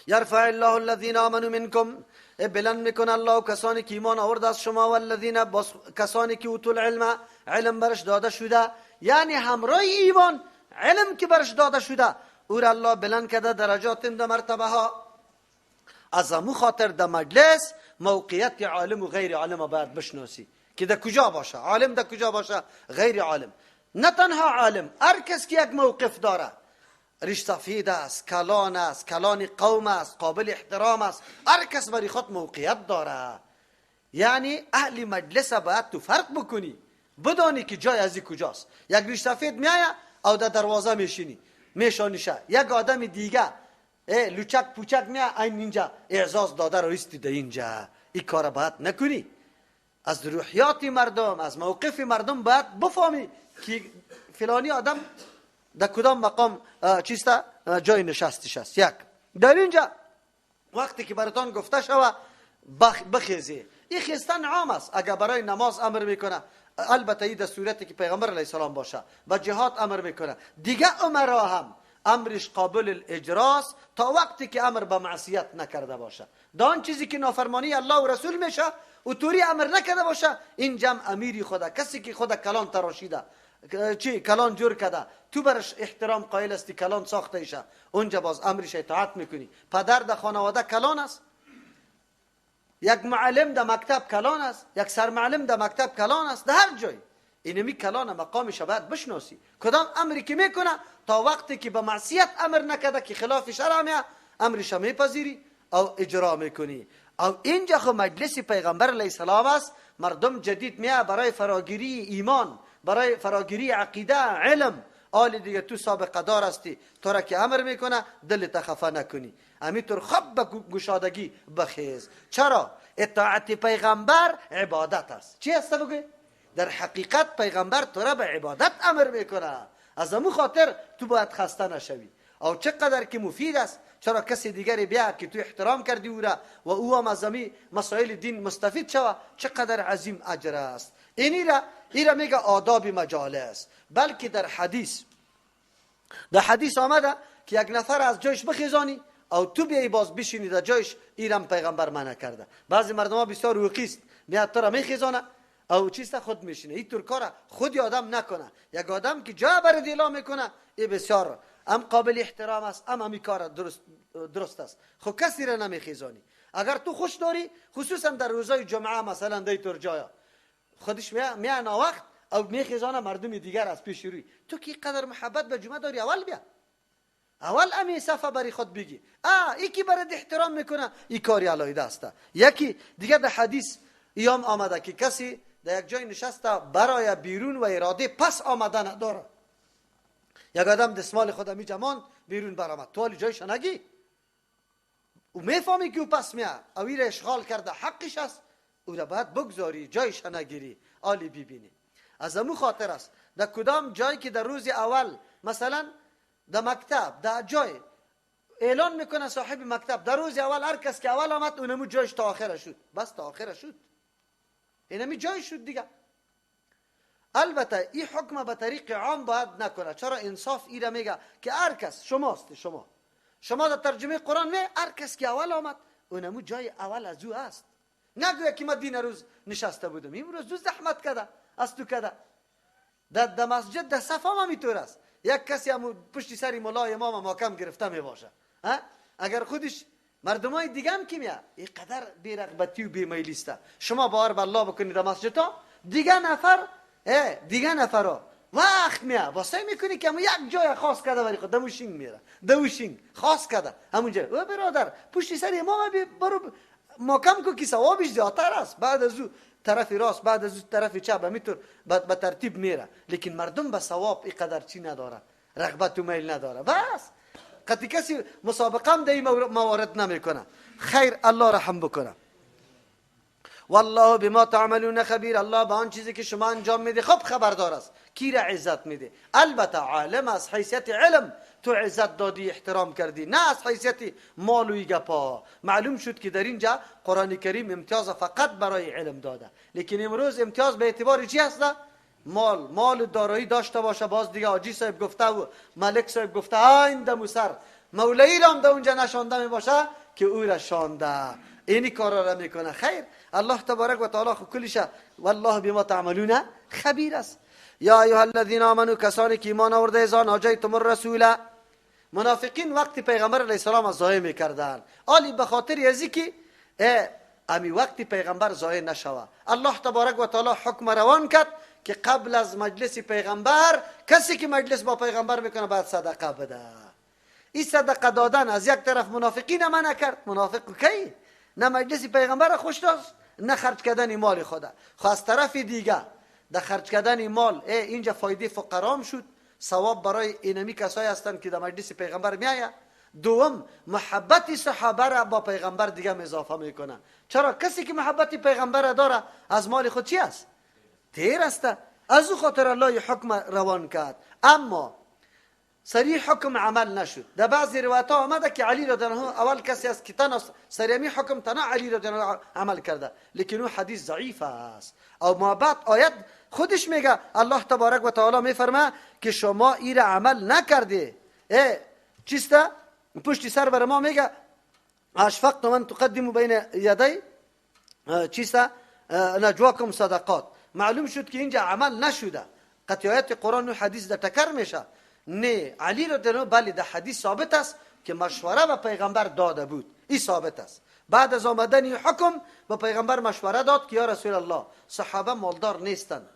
یرفع الله الذین آمنوا منکم، بلند میکنه الله کسانی که ایمان آورده از شما، والذین کسانی که اوتوا العلم، علم برش داده شده، یعنی همراه ایمان علم که برش داده شده او را الله بلند کرده درجات در مرتبه ها. از امو خاطر در مجلس موقعیت عالم و غیر عالم باید بشناسی که در کجا باشه، عالم در کجا باشه، غیر عالم. نه تنها عالم، هر کس که یک موقف داره، ریش سفید است، کلان است، کلان قوم است، قابل احترام است، هر کس برای خود موقعیت داره. یعنی اهل مجلس باید تو فرق بکنی، بدانی که جای ازی کجاست. یک ریش سفید میایه او در دروازه میشینی میشانیشه، یک آدم دیگه لوچک پوچک میایه این اینجا اعزاز داده رو ایستی در اینجا. این کار باید نکنی. از روحیات مردم، از موقف مردم باید بفهمی که فلانی آدم در کدام مقام چیست جای نشستش است. یک در اینجا وقتی که براتان گفته شوه بخیزی، این خیستن عام است. اگر برای نماز امر میکنه، البته این در صورتی که پیغمبر علیه السلام باشه، و جهاد امر میکنه، دیگه امرا هم امرش قابل الاجراست تا وقتی که امر به معصیت نکرده باشه. دان چیزی که نافرمانی الله و رسول میشه و توری امر نکرده باشه، این جمع امیری خدا، کسی که خدا کلان تراشیده، چی کلان جور کرده، تو برش احترام قائل استی، کلان ساخته ایشه، اونجا باز امرش اطاعت میکنی. پدر در خانواده کلان است، یک معلم در مکتب کلان است، یک سرمعلم در مکتب کلان است، در هر جای اینمی کلان مقامش باید بشناسی. کدام امری که میکنه تا وقتی که به معصیت امر نکرده که خلاف شرع میه، امرش میپذیری او اجرا میکنی. او اینجا خو مجلس پیغمبر علیه السلام است، مردم جدید میه برای فراگیری ایمان، برای فراگیری عقیده، علم. آل دیگه تو سابقه دار هستی، تو را که امر میکنه دلت خفه نکنی، همینطور خب به گشادگی بخیز. چرا؟ اطاعت پیغمبر عبادت است. چی است بگوی؟ در حقیقت پیغمبر تو را به عبادت امر میکنه، از امو خاطر تو باید خسته نشوی. او چقدر که مفید است. چرا کسی دیگری بیا که تو احترام کردی او را و او هم از مسائل دین مستفید شوه، چقدر عظیم اجر است. اینی را ایرا میگه آداب مجالس. بلکه در حدیث، در حدیث آمده که یک نفر از جایش بخیزانی او تو بیای باز بشینی در جایش، ایرم پیغمبر منع کرده. بعضی مردم ها بسیار وقیست، میاد تو را میخیزانه او چیست خود میشینه. این طور کار خودی آدم نکنه. یک آدم که جا بر دیلا میکنه، این بسیار هم قابل احترام است، هم همی کار درست است. خب کسی را نمیخیزانی. اگر تو خوش داری، خصوصا در روزای جمعه مثلا دیتور جایا خودش میان وقت او میخیزانه مردم دیگر از پیش روی تو که قدر محبت به جمعه داری، اول بیا، اول امی صفه برای خود بگی. یکی برای احترام میکنه، این کاری علیحده است. یکی دیگه در حدیث ایام آمده که کسی در یک جای نشسته برای بیرون و اراده پس آمده نداره. یک آدم دستمال خود می جمان بیرون برآمد، تو حالی جایش نگی، او میفهمی که او پس میاد، او را اشغال کرده، حقش است، او را باید بگذاری، جایش نگیری، آلی ببینی. از امو خاطر است در کدام جایی که در روز اول مثلا در مکتب در جای اعلان میکنه صاحب مکتب در روز اول هر کس که اول آمد اونمو جایش تا آخر شد، بس تا آخر شد، اینمی جای شد دیگه. البته این حکم به طریق عام باید نکنه. چرا؟ انصاف ایره میگه که هر کس شماست، شما در ترجمه قرآن می هر کس که اول آمد اونمو جای اول از او است. نگویا که ما دین روز نشسته بودم، امروز دو زحمت کده از تو کده. در مسجد در صف هم همینطور است. یک کسی هم پشت سر ملا امام محکم گرفته می باشه، اگر خودش مردمای دیگه هم که میاد اینقدر بی‌رغبتی و بی‌میلی است. شما باور به الله بکنید در مسجد ها دیگه نفر دیگه نفرا وقت میاد واسه میکنی که یک جای خاص کرده برای خود دموشینگ میره، دوشینگ خاص کرده همونجا. او برادر پشت سر امام برو محکم کو که ثوابش زیادتر است. بعد از او طرف راست، بعد از او طرف چپ، همینطور به ترتیب میره. لیکن مردم به ثواب اینقدر چی نداره، رغبت و میل نداره. بس قطعی کسی مسابقه هم در این موارد نمیکنه. خیر، الله رحم بکنه. والله بما تعملون خبیر. الله به آن چیزی که شما انجام میده خب خبردار است. کی را عزت میده؟ البته عالم از حیثیت علم تو عزت دادی، احترام کردی، نه از حیثیت مال و گپا. معلوم شد که در اینجا قرآن کریم امتیاز فقط برای علم داده، لیکن امروز امتیاز به اعتبار چی هست؟ مال دارایی داشته باشه. باز دیگه حاجی صاحب گفته و ملک صاحب گفته، این دمو سر مولوی را هم در اونجا نشانده می باشه که او را شانده، اینی کارا را میکنه. خیر، الله تبارک و تعالی خو کلش والله بما تعملون خبیر است. یا ایها الذین آمنوا، کسانی که ایمان آورده، اذا ناجیتم الرسول. منافقین وقتی پیغمبر علیه السلام از ضایع میکردن، آلی به خاطر ازی که امی وقتی پیغمبر ضایع نشوه، الله تبارک و تعالی حکم روان کرد که قبل از مجلس پیغمبر کسی که مجلس با پیغمبر میکنه باید صدقه بده. این صدقه دادن از یک طرف منافقین منع کرد. منافق کی؟ نه مجلس پیغمبر خوش داشت، نه خرج کردن مال خدا. خو از طرف دیگه در خرج کردن مال اینجا فایده فقرام شد، ثواب برای اینمی کسایی هستند که در مجلس پیغمبر میآید. دوم، محبت صحابه را با پیغمبر دیگه اضافه میکنه. چرا؟ کسی که محبت پیغمبر داره از مال خود چی است؟ تیر است. از او خاطر الله حکم روان کرد. اما سریع حکم عمل نشد. در بعضی روایت ها آمده که علی رضی الله عنه اول کسی است که تنها سریع حکم تنها علی رضی الله عنه عمل کرده، لیکن او حدیث ضعیف است. او ما بعد آیت خودش میگه الله تبارک و تعالی میفرمه که شما ای را عمل نکرده. چیست؟ پشت سر بر ما میگه اشفقت من تقدم بین یدی چیست؟ نجواکم صدقات. معلوم شد که اینجا عمل نشده. قطعیت قرآن و حدیث در تکر میشه. نه علی رضی الله عنه، بله در حدیث ثابت است که مشوره به پیغمبر داده بود، این ثابت است. بعد از آمدن حکم به پیغمبر مشوره داد که یا رسول الله صحابه مالدار نیستند،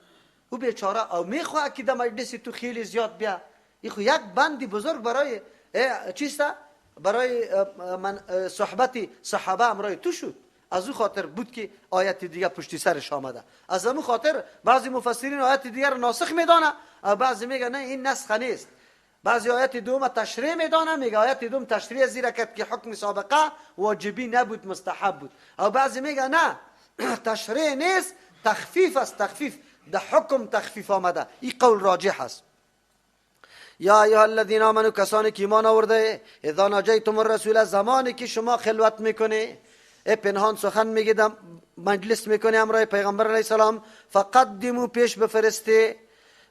او بیچاره او میخواه که در مجلس تو خیلی زیاد بیا. این خو یک بندی بزرگ برای چیست؟ برای من صحبت صحابه امرای تو شد. از او خاطر بود که آیت دیگه پشتی سرش آمده. از او خاطر بعضی مفسرین آیت دیگر رو ناسخ میدانه، بعضی میگه نه این نسخ نیست. بعضی آیت دوم تشریح میدانه، میگه آیت دوم تشریح زیرا کرد که حکم سابقه واجبی نبود، مستحب بود. او بعضی میگه نه تشریح نیست، تخفیف است، تخفیف ده حکم تخفیف آمده. این قول راجح است. یا ایها الذین آمنوا، کسانی که ایمان آورده، اذا ناجیتم الرسول، زمانی که شما خلوت میکنی، پنهان سخن میگید، مجلس میکنی همراه پیغمبر علیه السلام، فقدموا، پیش بفرستی،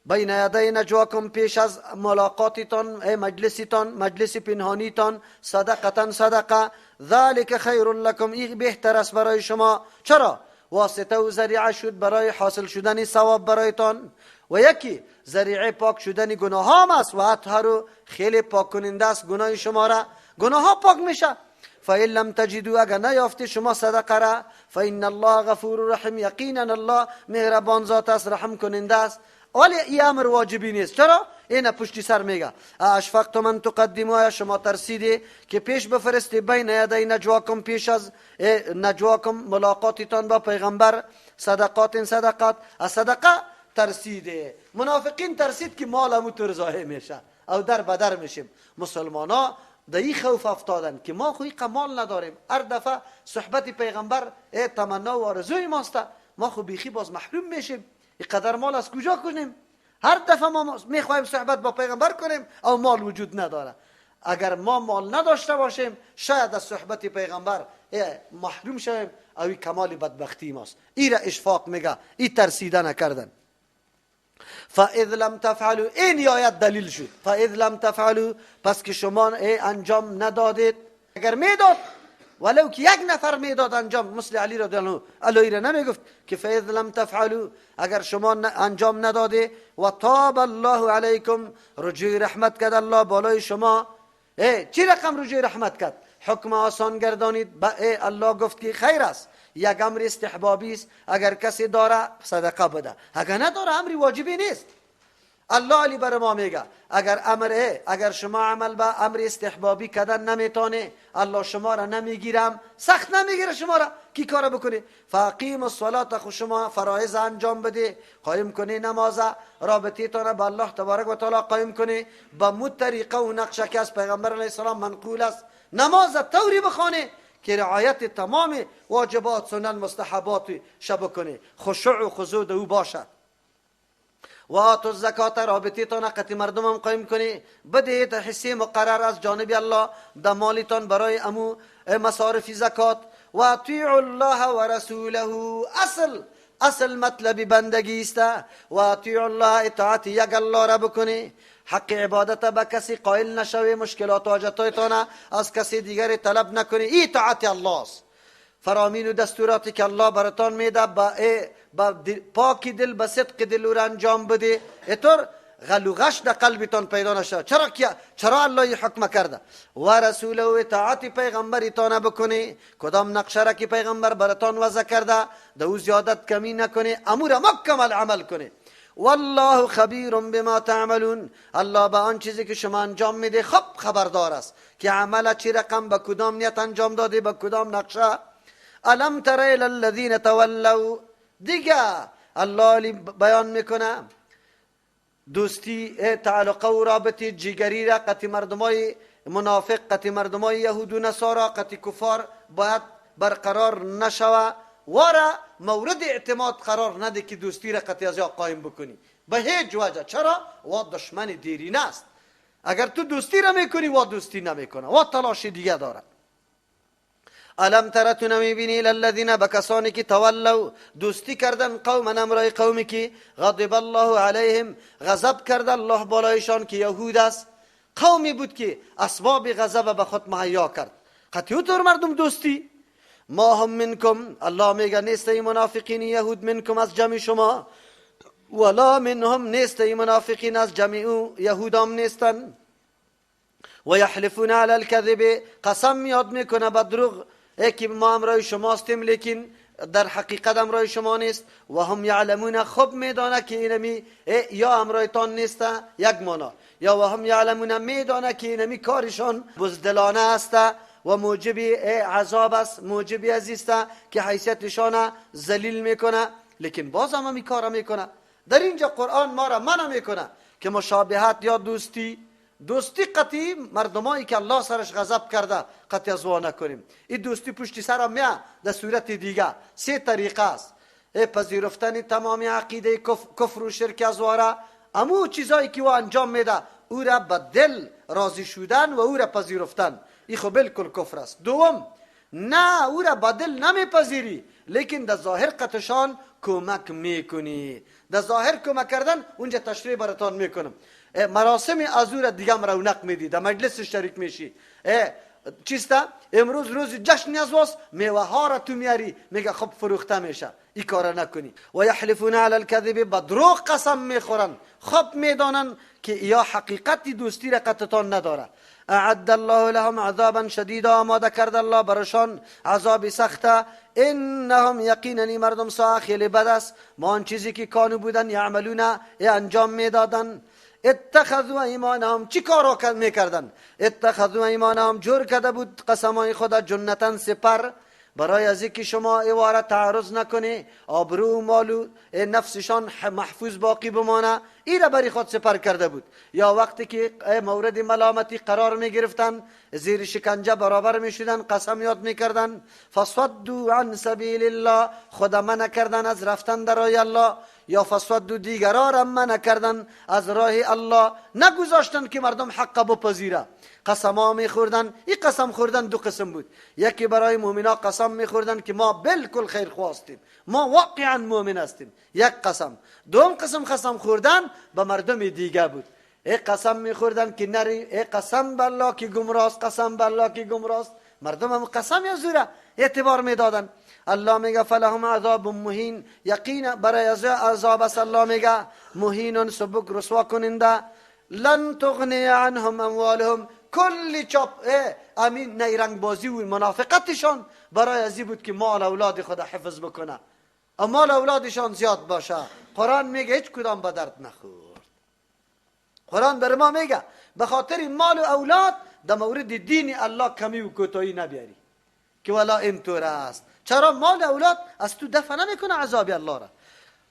بین یدی نجواکم، پیش از ملاقاتتان، مجلستان، مجلس پنهانیتان، صدقتا صدقه، ذلک خیر لکم، این بهتر است برای شما. چرا؟ واسطه و ذریعه شد برای حاصل شدن ثواب برایتان، و یکی ذریعه پاک شدن گناه هم است. و اطهر خیلی پاک کننده است گناه شما را، گناه ها پاک میشه. فإن لم تجدوا اگر نیافتی شما صدقه را، فإن الله غفور رحیم، یقینا الله مهربان ذات است، رحم کننده است. ولی این امر واجبی نیست. چرا؟ این پشتی سر میگه اشفقتم ان تقدموا، شما ترسیدی که پیش بفرستی بین یدی نجواکم، پیش از نجواکم ملاقاتتان با پیغمبر، صدقات صدقات، از صدقه ترسیده. منافقین ترسید که مال امو تر ضایع میشه او در بدر میشیم. مسلمان ها در این خوف افتادن که ما خو ایقه مال نداریم، هر دفعه صحبت پیغمبر تمنا و آرزوی ماست، ما خو بیخی باز محروم میشیم، اینقدر مال از کجا کنیم؟ هر دفعه ما میخوایم صحبت با پیغمبر کنیم او مال وجود نداره. اگر ما مال نداشته باشیم شاید از صحبت پیغمبر محروم شویم، او این کمال بدبختی ماست. ای را اشفاق میگه، ای ترسیده نکردن. فاذ لم تفعلوا، این آیت دلیل شد. فاذ لم تفعلوا، پس که شما انجام ندادید. اگر میداد، ولو که یک نفر میداد انجام، مثل علی رضی الله عنه، علی را نمیگفت که فاذ لم تفعلوا، اگر شما انجام نداده، و تاب الله علیکم، رجوع رحمت کرد الله بالای شما. چی رقم رجوع رحمت کرد؟ حکم آسان گردانید. الله گفت که خیر است، یک امر استحبابی است، اگر کسی داره صدقه بده، اگر نداره امر واجبی نیست. الله علی بر ما میگه اگر امر، اگر شما عمل به امر استحبابی کردن نمیتونه، الله شما را نمیگیرم، سخت نمیگیره شما را کی کار بکنی. فاقیم الصلاه، خو شما فرایض انجام بده، قایم کنی نماز، رابطه تان با الله تبارک و تعالی قایم کنی با مو طریقه و نقشه که از پیغمبر علیه السلام منقول است. نماز طوری بخوانه که رعایت تمام واجبات، سنن، مستحبات شب کنه، خشوع و خضوع او باشد. و آتوا الزکات، رابطه تان قطع مردم هم قایم کنی، بدهید حصه مقرر از جانب الله د مالتان برای امو مصارف زکات. و اطیعوا الله و رسوله، اصل مطلب بندگی است. و اطیعوا الله، اطاعت یک الله را بکنی، حق عبادت به کسی قائل نشوی، مشکلات و حاجتایتان از کسی دیگر طلب نکنی، ای اطاعت الله است. فرامین و دستوراتی که الله براتان میده با پاکی دل، با صدق دل او را انجام بده، اینطور غل و غش در قلبتان پیدا نشود. چرا الله ای حکم کرده؟ و رسوله و اطاعت پیغمبرتان بکنی، کدام نقشه را که پیغمبر براتان وضع کرده در او زیادت کمی نکنی، امور مکمل عمل کنی. والله خبیر بما تعملون، الله به آن چیزی که شما انجام میده خب خبردار است که عمل چی رقم به کدام نیت انجام داده، به کدام نقشه. الم تر الی الذین تولوا، دیگه الله بیان میکنه دوستی، تعلقه و رابطه جگری را قطع مردمای منافق، قطع مردمای یهود و نصارا، قطع کفار باید برقرار نشوه، وارا مورد اعتماد قرار نده که دوستی را قطع از یا قایم بکنی به هیچ وجه. چرا؟ وا دشمن دیرینه است. اگر تو دوستی را میکنی وا دوستی نمیکنه، وا تلاش دیگه داره. الم تر، تو نمیبینی، الذین، به کسانی که تولوا، دوستی کردن، قوما، امرای قومی که غضب الله علیهم، غضب کرد الله بالایشان که یهود است. قومی بود که اسباب غضب به خود مهیا کرد، قطعی طور مردم دوستی. ما هم منکم، الله میگه نیست ای منافقین یهود منکم از جمع شما، ولا منهم، نیست ای منافقین از جمع یهود هم نیستن. و یحلفون علی الكذب، قسم یاد میکنه به دروغ که ما امرای شما هستیم لیکن در حقیقت امرای شما نیست. و هم یعلمون، خوب میدانه که اینمی یا امرایتان نیست یک مانا، یا و هم یعلمون میدانه که اینمی کارشان بزدلانه است و موجب عذاب است، موجب عزیز است که حیثیتشان ذلیل میکنه، لیکن باز هم همی کار میکنه. در اینجا قرآن ما را منع میکنه که مشابهت یا دوستی قطعی مردمایی که الله سرش غضب کرده قطعی از وا نکنیم. این دوستی پشتی سرم میه در صورت دیگه سه طریقه است: پذیرفتن تمام عقیده کفر و شرک از واره، امو چیزایی که او انجام میده او را به دل راضی شدن و او را پذیرفتن، این خب بالکل کفر است. دوم، نه او را به دل نمیپذیری لیکن در ظاهر قطشان کمک میکنی. در ظاهر کمک کردن اونجا تشریح براتان میکنم. مراسم از او را دیگه رونق میدی، در مجلس شریک میشی، چیسته؟ امروز روز جشن از واس، میوه ها را تو میاری، میگه خب فروخته میشه. این کار نکنی. و یحلفون علی الكذب، با دروغ قسم میخورن، خب میدانن که یا حقیقت دوستی را قطعتان نداره. اعد الله لهم عذابا شدیدا، آماده کرد الله برشان عذاب سخته. انهم یقینا مردم ساعه خیلی بد است، ما آن چیزی که کانو بودن یعملون انجام میدادن. اتخذوا ایمانهم، چی کارا میکردن؟ اتخذوا ایمانهم، جور کرده بود قسمای خدا جنتن سپر، برای از اینکه شما ایواره تعرض نکنی، آبرو و مال و نفسشان محفوظ باقی بمانه، ای را برای خود سپر کرده بود. یا وقتی که مورد ملامتی قرار می گرفتن، زیر شکنجه برابر می شدن، قسم یاد می کردن. فصدوا عن سبیل الله، خود منع کردن از رفتن در راه الله، یا فصدوا دیگران را منع کردن از راه الله، نگذاشتن که مردم حق بپذیره. قسم ها می خوردن. این قسم خوردن دو قسم بود، یکی برای مؤمنا قسم می خوردن که ما بالکل خیر خواستیم، ما واقعا مؤمن هستیم، یک قسم. دوم قسم قسم خوردن به مردم دیگه بود، ای قسم می خوردن که نری، ای قسم بالله که گمراست، قسم بالله که گمراست. مردم هم قسم یا زوره اعتبار می دادن. الله میگه فلهم عذاب مهین، یقینا برای عذاب است. الله میگه مهین، سبک رسوا کننده. لن تغنی عنهم اموالهم، کلی چاپ امین نیرنگ بازی و منافقتشان برای ازی بود که مال اولاد خود حفظ بکنه، مال اولادشان زیاد باشه. قرآن میگه هیچ کدام به درد نخورد. قرآن بر ما میگه به خاطر مال و اولاد در مورد دین الله کمی و کوتاهی نبیاری که والا اینطور است. چرا مال اولاد از تو دفع نمیکنه عذاب الله را.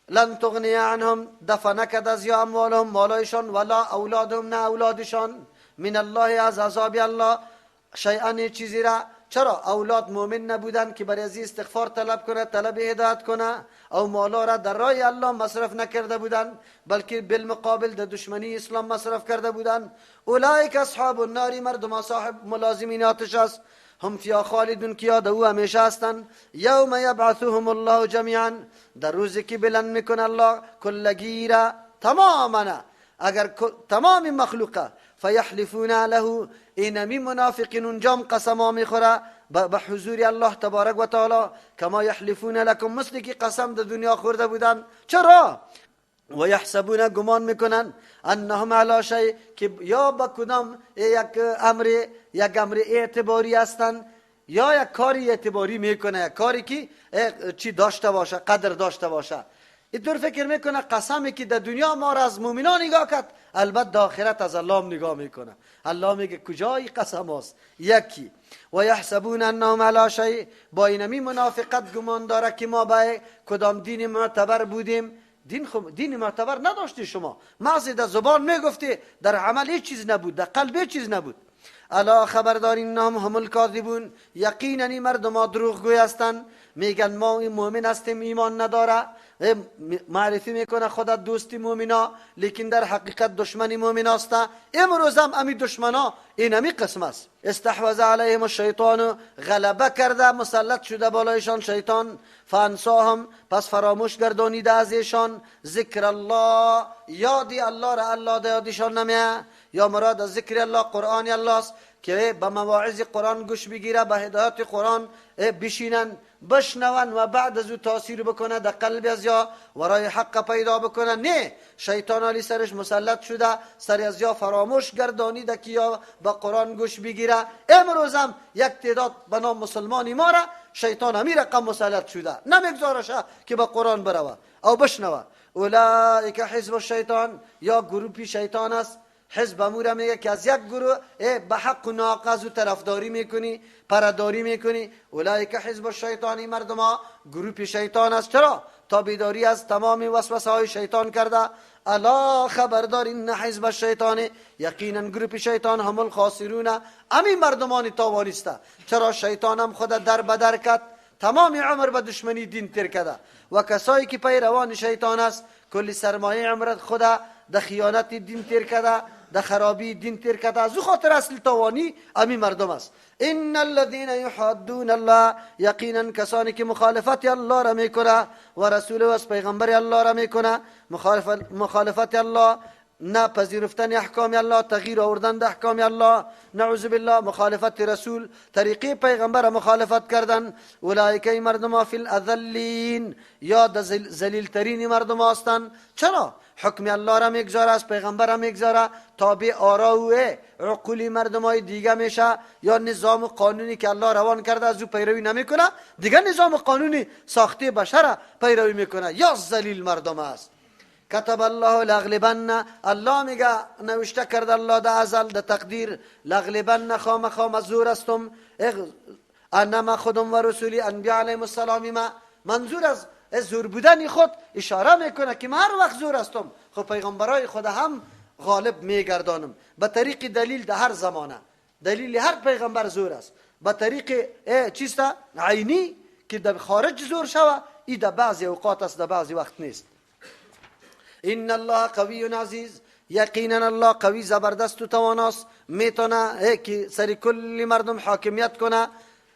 لن تغنی عنهم، دفع نکد از یا اموالهم مالایشان، ولا اولادهم نه اولادشان، من الله از عذاب الله شیئا چیزی را. چرا اولاد مؤمن نبودن که برای از استغفار طلب کنه، طلب هدایت کنه، او مالا را در راه الله مصرف نکرده بودن، بلکه بالمقابل در دشمنی اسلام مصرف کرده بودن. اولئک اصحاب النار، مردم صاحب ملازمین آتش است. هم فیها خالدون، که یاد او همیشه هستند. یوم یبعثهم الله جمیعا، در روزی که بلند میکنه الله کلگی را تماما، اگر تمام مخلوقه. فیحلفون له، اینمی منافقین اونجام قسم میخوره به حضور الله تبارک و تعالی، کما یحلفون لکم، مثل که قسم در دنیا خورده بودن. چرا؟ و یحسبون، گمان میکنن انهم علی شیء، که یا با کدام یک امر اعتباری هستن، یا یک کاری اعتباری میکنه، یک کاری که چی داشته باشه، قدر داشته باشه. اینطور فکر میکنه قسمی که در دنیا ما را از مؤمنان نگاه کرد، البته در آخرت از الله نگاه میکنه. الله میگه کجای قسم است؟ یکی. و یحسبون انهم علی شیء، با اینمی منافقت گمان داره که ما به کدام دین معتبر بودیم. دین معتبر نداشتی شما، محض در زبان میگفتی، در عمل هیچ چیز نبود، در قلب هیچ چیز نبود. الا خبردار انهم هم الکاذبون، یقینا این مردم دروغگوی هستند. میگن ما مؤمن هستیم، ایمان نداره، معرفی میکنه خدا دوستی مؤمنا، لیکن در حقیقت دشمنی مؤمن است. امروز هم امی دشمنا این امی قسم است. استحوذ علیهم الشیطان، غلبه کرده، مسلط شده بالایشان شیطان. فانساهم، پس فراموش گردانیده از ایشان ذکر الله، یادی الله را الله ده یادشان نمیه. یا مراد از ذکر الله قرآن الله است که به مواعظ قرآن گوش بگیره، به هدایت قرآن بشینن، بشنون و بعد از او تاثیر بکنه در قلب از یا ورای حق پیدا بکنه. نه، شیطان علی سرش مسلط شده، سر از یا فراموش گردانیده که یا به قرآن گوش بگیره. امروز هم یک تعداد به نام مسلمانی ما را شیطان همی رقم مسلط شده، نمیگذارشه که به قرآن بروه او بشنوه. اولئک حزب الشیطان، یا گروپی شیطان است. حزب امور میگه که از یک گروه به حق و ناحق از او طرفداری میکنی، پرداری میکنی. اولئک حزب الشیطان، مردم ها گروپ شیطان است. چرا؟ تابعداری از تمام وسوسه های شیطان کرده. الا خبردار این حزب الشیطان، یقینا گروپ شیطان هم الخاسرون، امی مردمان تاوانی است. چرا؟ شیطان هم خود در بدر کرد، تمام عمر به دشمنی دین تیر کرده و کسایی که پیروان شیطان است کلی سرمایه عمرت خود در خیانت دین تیر کرده، در خرابی دین تیر کرده. از او خاطر اصل توانی امی مردم است. ان الذين يحادون الله، یقینا کسانی که مخالفت الله را میکنه و رسول و پیغمبر الله را میکنه، مخالفت الله نه پذیرفتن احکام الله، تغییر آوردن در احکام الله، نعوذ بالله، مخالفت رسول، طریقه پیغمبر مخالفت کردن، اولئک مردم فی الاذلین، یا ذلیل ترین مردم هستند. چرا؟ حکم الله را میگذاره، از پیغمبر را میگذاره، تابع آرا و عقول مردم های دیگه میشه، یا نظام قانونی که الله روان کرده از او پیروی نمیکنه، دیگه نظام قانونی ساخته بشر پیروی میکنه، یا ذلیل مردم است. کتب الله لغلبن، الله میگه نوشته کرده الله در ازل در تقدیر، لغلبن خامخا زور هستم، انا خودم و رسولی انبیا علیهم السلام. ما منظور از زور بودن خود اشاره میکنه که من هر وقت زور هستم، خب پیغمبرای خود هم غالب میگردانم به طریق دلیل در هر زمانه. دلیل هر پیغمبر زور است، به طریق چیست عینی که در خارج زور شوه، ای در بعضی اوقات است، در بعضی وقت نیست. ان الله قوی عزیز، یقینا الله قوی زبردست و تواناست، میتونه که سر کل مردم حاکمیت کنه،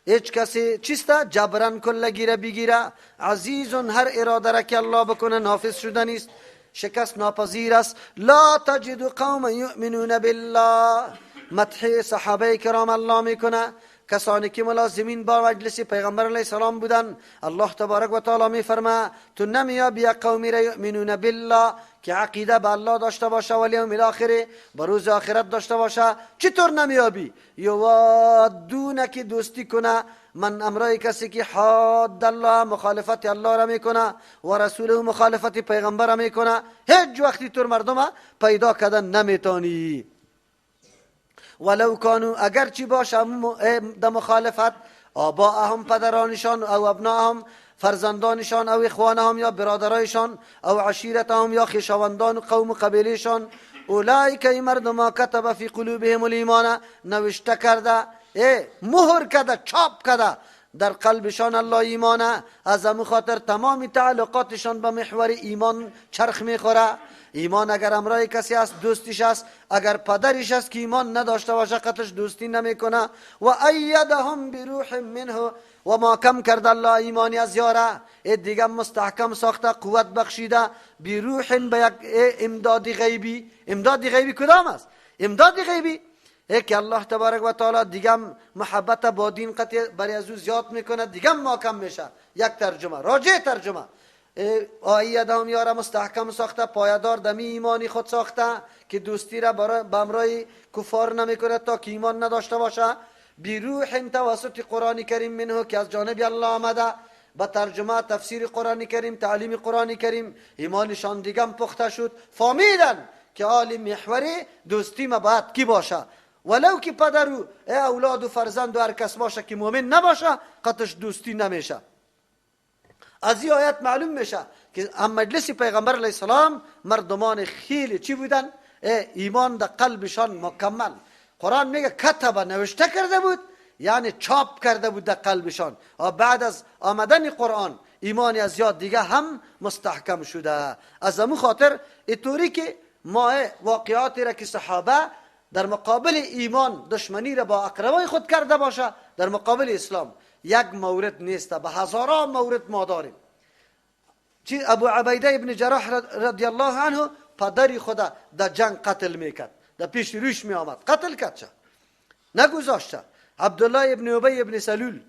هیچ کسی چیست جبران کل گیره بگیره. عزیز هر اراده را که الله بکنه نافذ شده نیست، شکست ناپذیر است. لا تجد قوما یؤمنون بالله، مدح صحابه کرام الله میکنه، کسانی که ملازمین با مجلس پیغمبر علیه السلام بودن. الله تبارک و تعالی میفرما تو نمیابی یک قومی را یؤمنون بالله که عقیده به الله داشته باشه و الیوم الاخر، به روز آخرت داشته باشه. چطور نمیابی؟ یوادون که دوستی کنه من امرای کسی که حاد الله، مخالفت الله را میکنه و رسوله مخالفت پیغمبر را میکنه. هیچ وقتی طور مردم پیدا کردن نمیتونی. ولو کانو اگرچه باشه در مخالفت، آباءهم پدرانشان او ابناءهم فرزندانشان او اخوانهم یا برادرایشان او عشیرتهم یا خویشاوندان و قوم و قبیلهشان، اولئک ای مردم کتب فی قلوبهم الایمان، نوشته کرده، مهر کرده، چاپ کرده در قلبشان الله ایمانه. از همون خاطر تمام تعلقاتشان به محور ایمان چرخ میخوره. ایمان اگر امرای کسی است دوستیش است، اگر پدرش است که ایمان نداشته باشه قطعش دوستی نمیکنه. و ایدهم بروح منه، و ما کم کرد الله ایمانی از یاره، دیگه مستحکم ساخته، قوت بخشیده، بروح به یک امداد غیبی. امداد غیبی کدام است؟ امداد غیبی که الله تبارک و تعالی دیگه محبت با دین قطع برای از او زیاد میکنه، دیگه ما کم میشه. یک ترجمه راجع ترجمه آیدهم یارا مستحکم ساخته، پایدار دمی ایمانی خود ساخته که دوستی را به امرای کفار نمیکنه تا که ایمان نداشته باشه. بروح توسط قرآن کریم منه که از جانب الله آمده، با ترجمه تفسیر قرآن کریم، تعلیم قرآن کریم، ایمانشان دیگه پخته شد، فهمیدن که عالم محور دوستی ما باید کی باشه. ولو که پدر و اولاد و فرزند و هر کس باشه که مؤمن نباشه قطعش دوستی نمیشه. از این آیت معلوم میشه که هم مجلس پیغمبر علیه السلام مردمان خیلی چی بودن؟ ایمان در قلبشان مکمل. قرآن میگه کتب نوشته کرده بود، یعنی چاپ کرده بود در قلبشان. بعد از آمدن قرآن ایمان از یاد دیگه هم مستحکم شده. از همون خاطر اینطوری که ما واقعاتی را که صحابه در مقابل ایمان دشمنی را با اقربای خود کرده باشه، در مقابل اسلام یک مورد نیست، به هزاران مورد ما داریم. چی ابو عبیده ابن جراح رضی الله عنه پدری خدا در جنگ قتل میکرد، در پیش روش می آمد قتل کرد، چه نگذاشته. عبدالله ابن ابی ابن سلول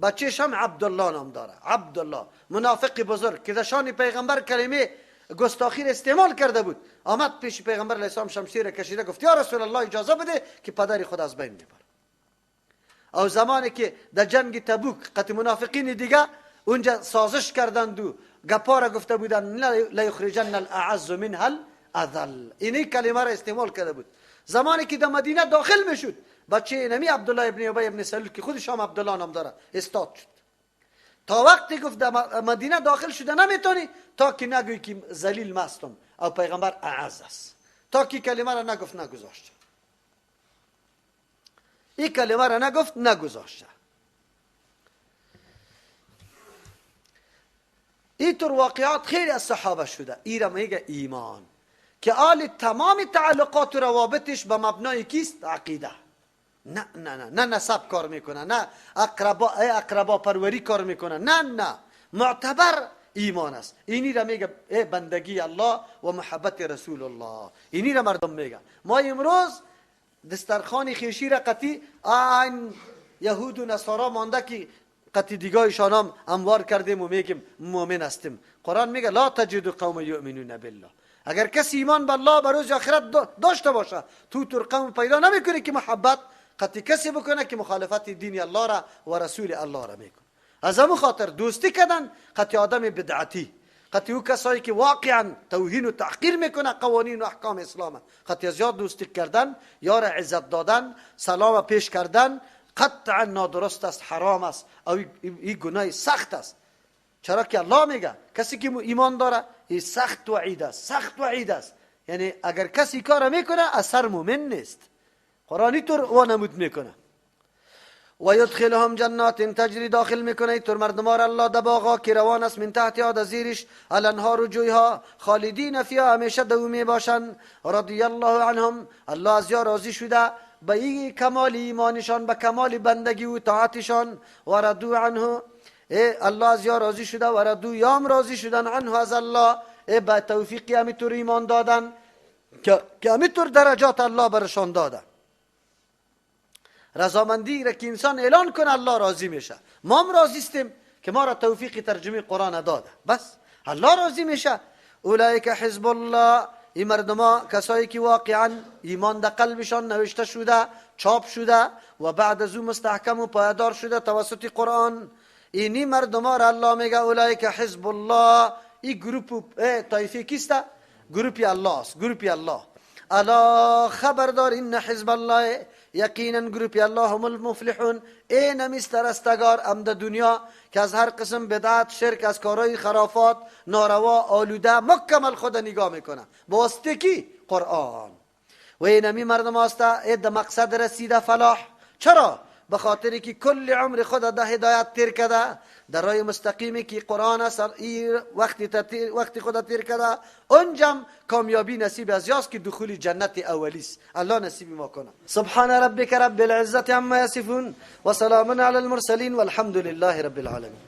بچهش هم عبدالله نام داره، عبدالله منافق بزرگ که در شان پیغمبر کلمه گستاخی را استعمال کرده بود، آمد پیش پیغمبر علیه السلام شمشیر کشیده گفت یا رسول الله اجازه بده که پدر خود از بین میبره. او زمانی که در جنگ تبوک قتل منافقین دیگه اونجا سازش کردند و گپا را گفته بودند لیخرجن الاعز منها الاذل، اینی کلمه را استعمال کرده بود. زمانی که در مدینه داخل میشد بچه نمی عبدالله ابن ابی ابن سلول که خودش هم عبدالله نام داره استاد شد. تا وقتی گفت در مدینه داخل شده نمیتونی تا که نگوی که ذلیل مستم او پیغمبر اعز است، تا که کلمه را نگفت نگذاشت. این کلمه را نگفت نگذاشته. اینطور واقعات خیلی از صحابه شده. این را میگه ایمان که آل تمام تعلقات و روابطش به مبنای کیست؟ عقیده. نه نه نه نه نسب کار میکنه، نه اقربا پروری کار میکنه، نه نه، معتبر ایمان است. اینی را میگه بندگی الله و محبت رسول الله. اینی را مردم میگه. ما امروز دسترخوان خیشی را قطی این یهود و نصارا مانده که قطی دیگایشان هم اموار کردیم و میگیم مؤمن هستیم. قرآن میگه لا تجد قوم یؤمنون بالله. اگر کسی ایمان به الله به روز آخرت داشته باشه تو تر قوم پیدا نمیکنه که محبت قطی کسی بکنه که مخالفت دین الله را و رسول الله را میکنه. از همون خاطر دوستی کردن قطی آدم بدعتی، قطی او کسایی که واقعا توهین و تحقیر میکنه قوانین و احکام اسلام، قطی زیاد دوستی کردن، یار عزت دادن، سلام پیش کردن قطعا نادرست است، حرام است، او این گناه سخت است. چرا که الله میگه کسی که ایمان داره این سخت وعید است، سخت وعید است. یعنی اگر کسی کار میکنه اثر مؤمن نیست. قرآنی طور وانمود میکنه. و یدخلهم جنات تجری، داخل میکنه تر مردمار الله د باغا که روان است من تحتها، د زیرش الانهار و جویها، خالدین فیها، همیشه دو می باشن. رضی الله عنهم، الله از یا راضی شده به این کمال ایمانشان، به کمال بندگی و طاعتشان. و رضو عنه، الله از یا راضی شده، و رضو یام راضی شدن، عنه از الله، به توفیقی همیطور ایمان دادن که همیطور درجات الله برشان داده. رضامندی را که انسان اعلان کنه الله راضی میشه. ما هم راضی استیم که ما را توفیق ترجمه قرآن داده، بس الله راضی میشه. اولئک حزب الله، این مردما کسایی که واقعا ایمان در قلبشان نوشته شده، چاپ شده و بعد از او مستحکم و پایدار شده توسط قرآن، اینی مردما را الله میگه اولئک حزب الله. این گروپ طایفه کیسته؟ گروپی الله است، گروپی الله. الا خبردار ان حزب الله، یقینا گروپی الله هم المفلحون، این همیست رستگار ام در دنیا که از هر قسم بدعت، شرک، از کارهای خرافات، ناروا، آلوده مکمل خود نگاه میکنه با واسطه کی؟ قرآن. و این همی مردم هسته ای در مقصد رسیده فلاح. چرا؟ به خاطری که کل عمر خود در هدایت تیر کرده، در راه مستقیمی که قرآن است وقتی خود تیر کرده، اونجام کامیابی نصیب از یاست که دخول جنت اولی است. الله نصیب ما کنه. سبحان ربک رب العزة عما یصفون و سلام علی المرسلین والحمد لله رب العالمین.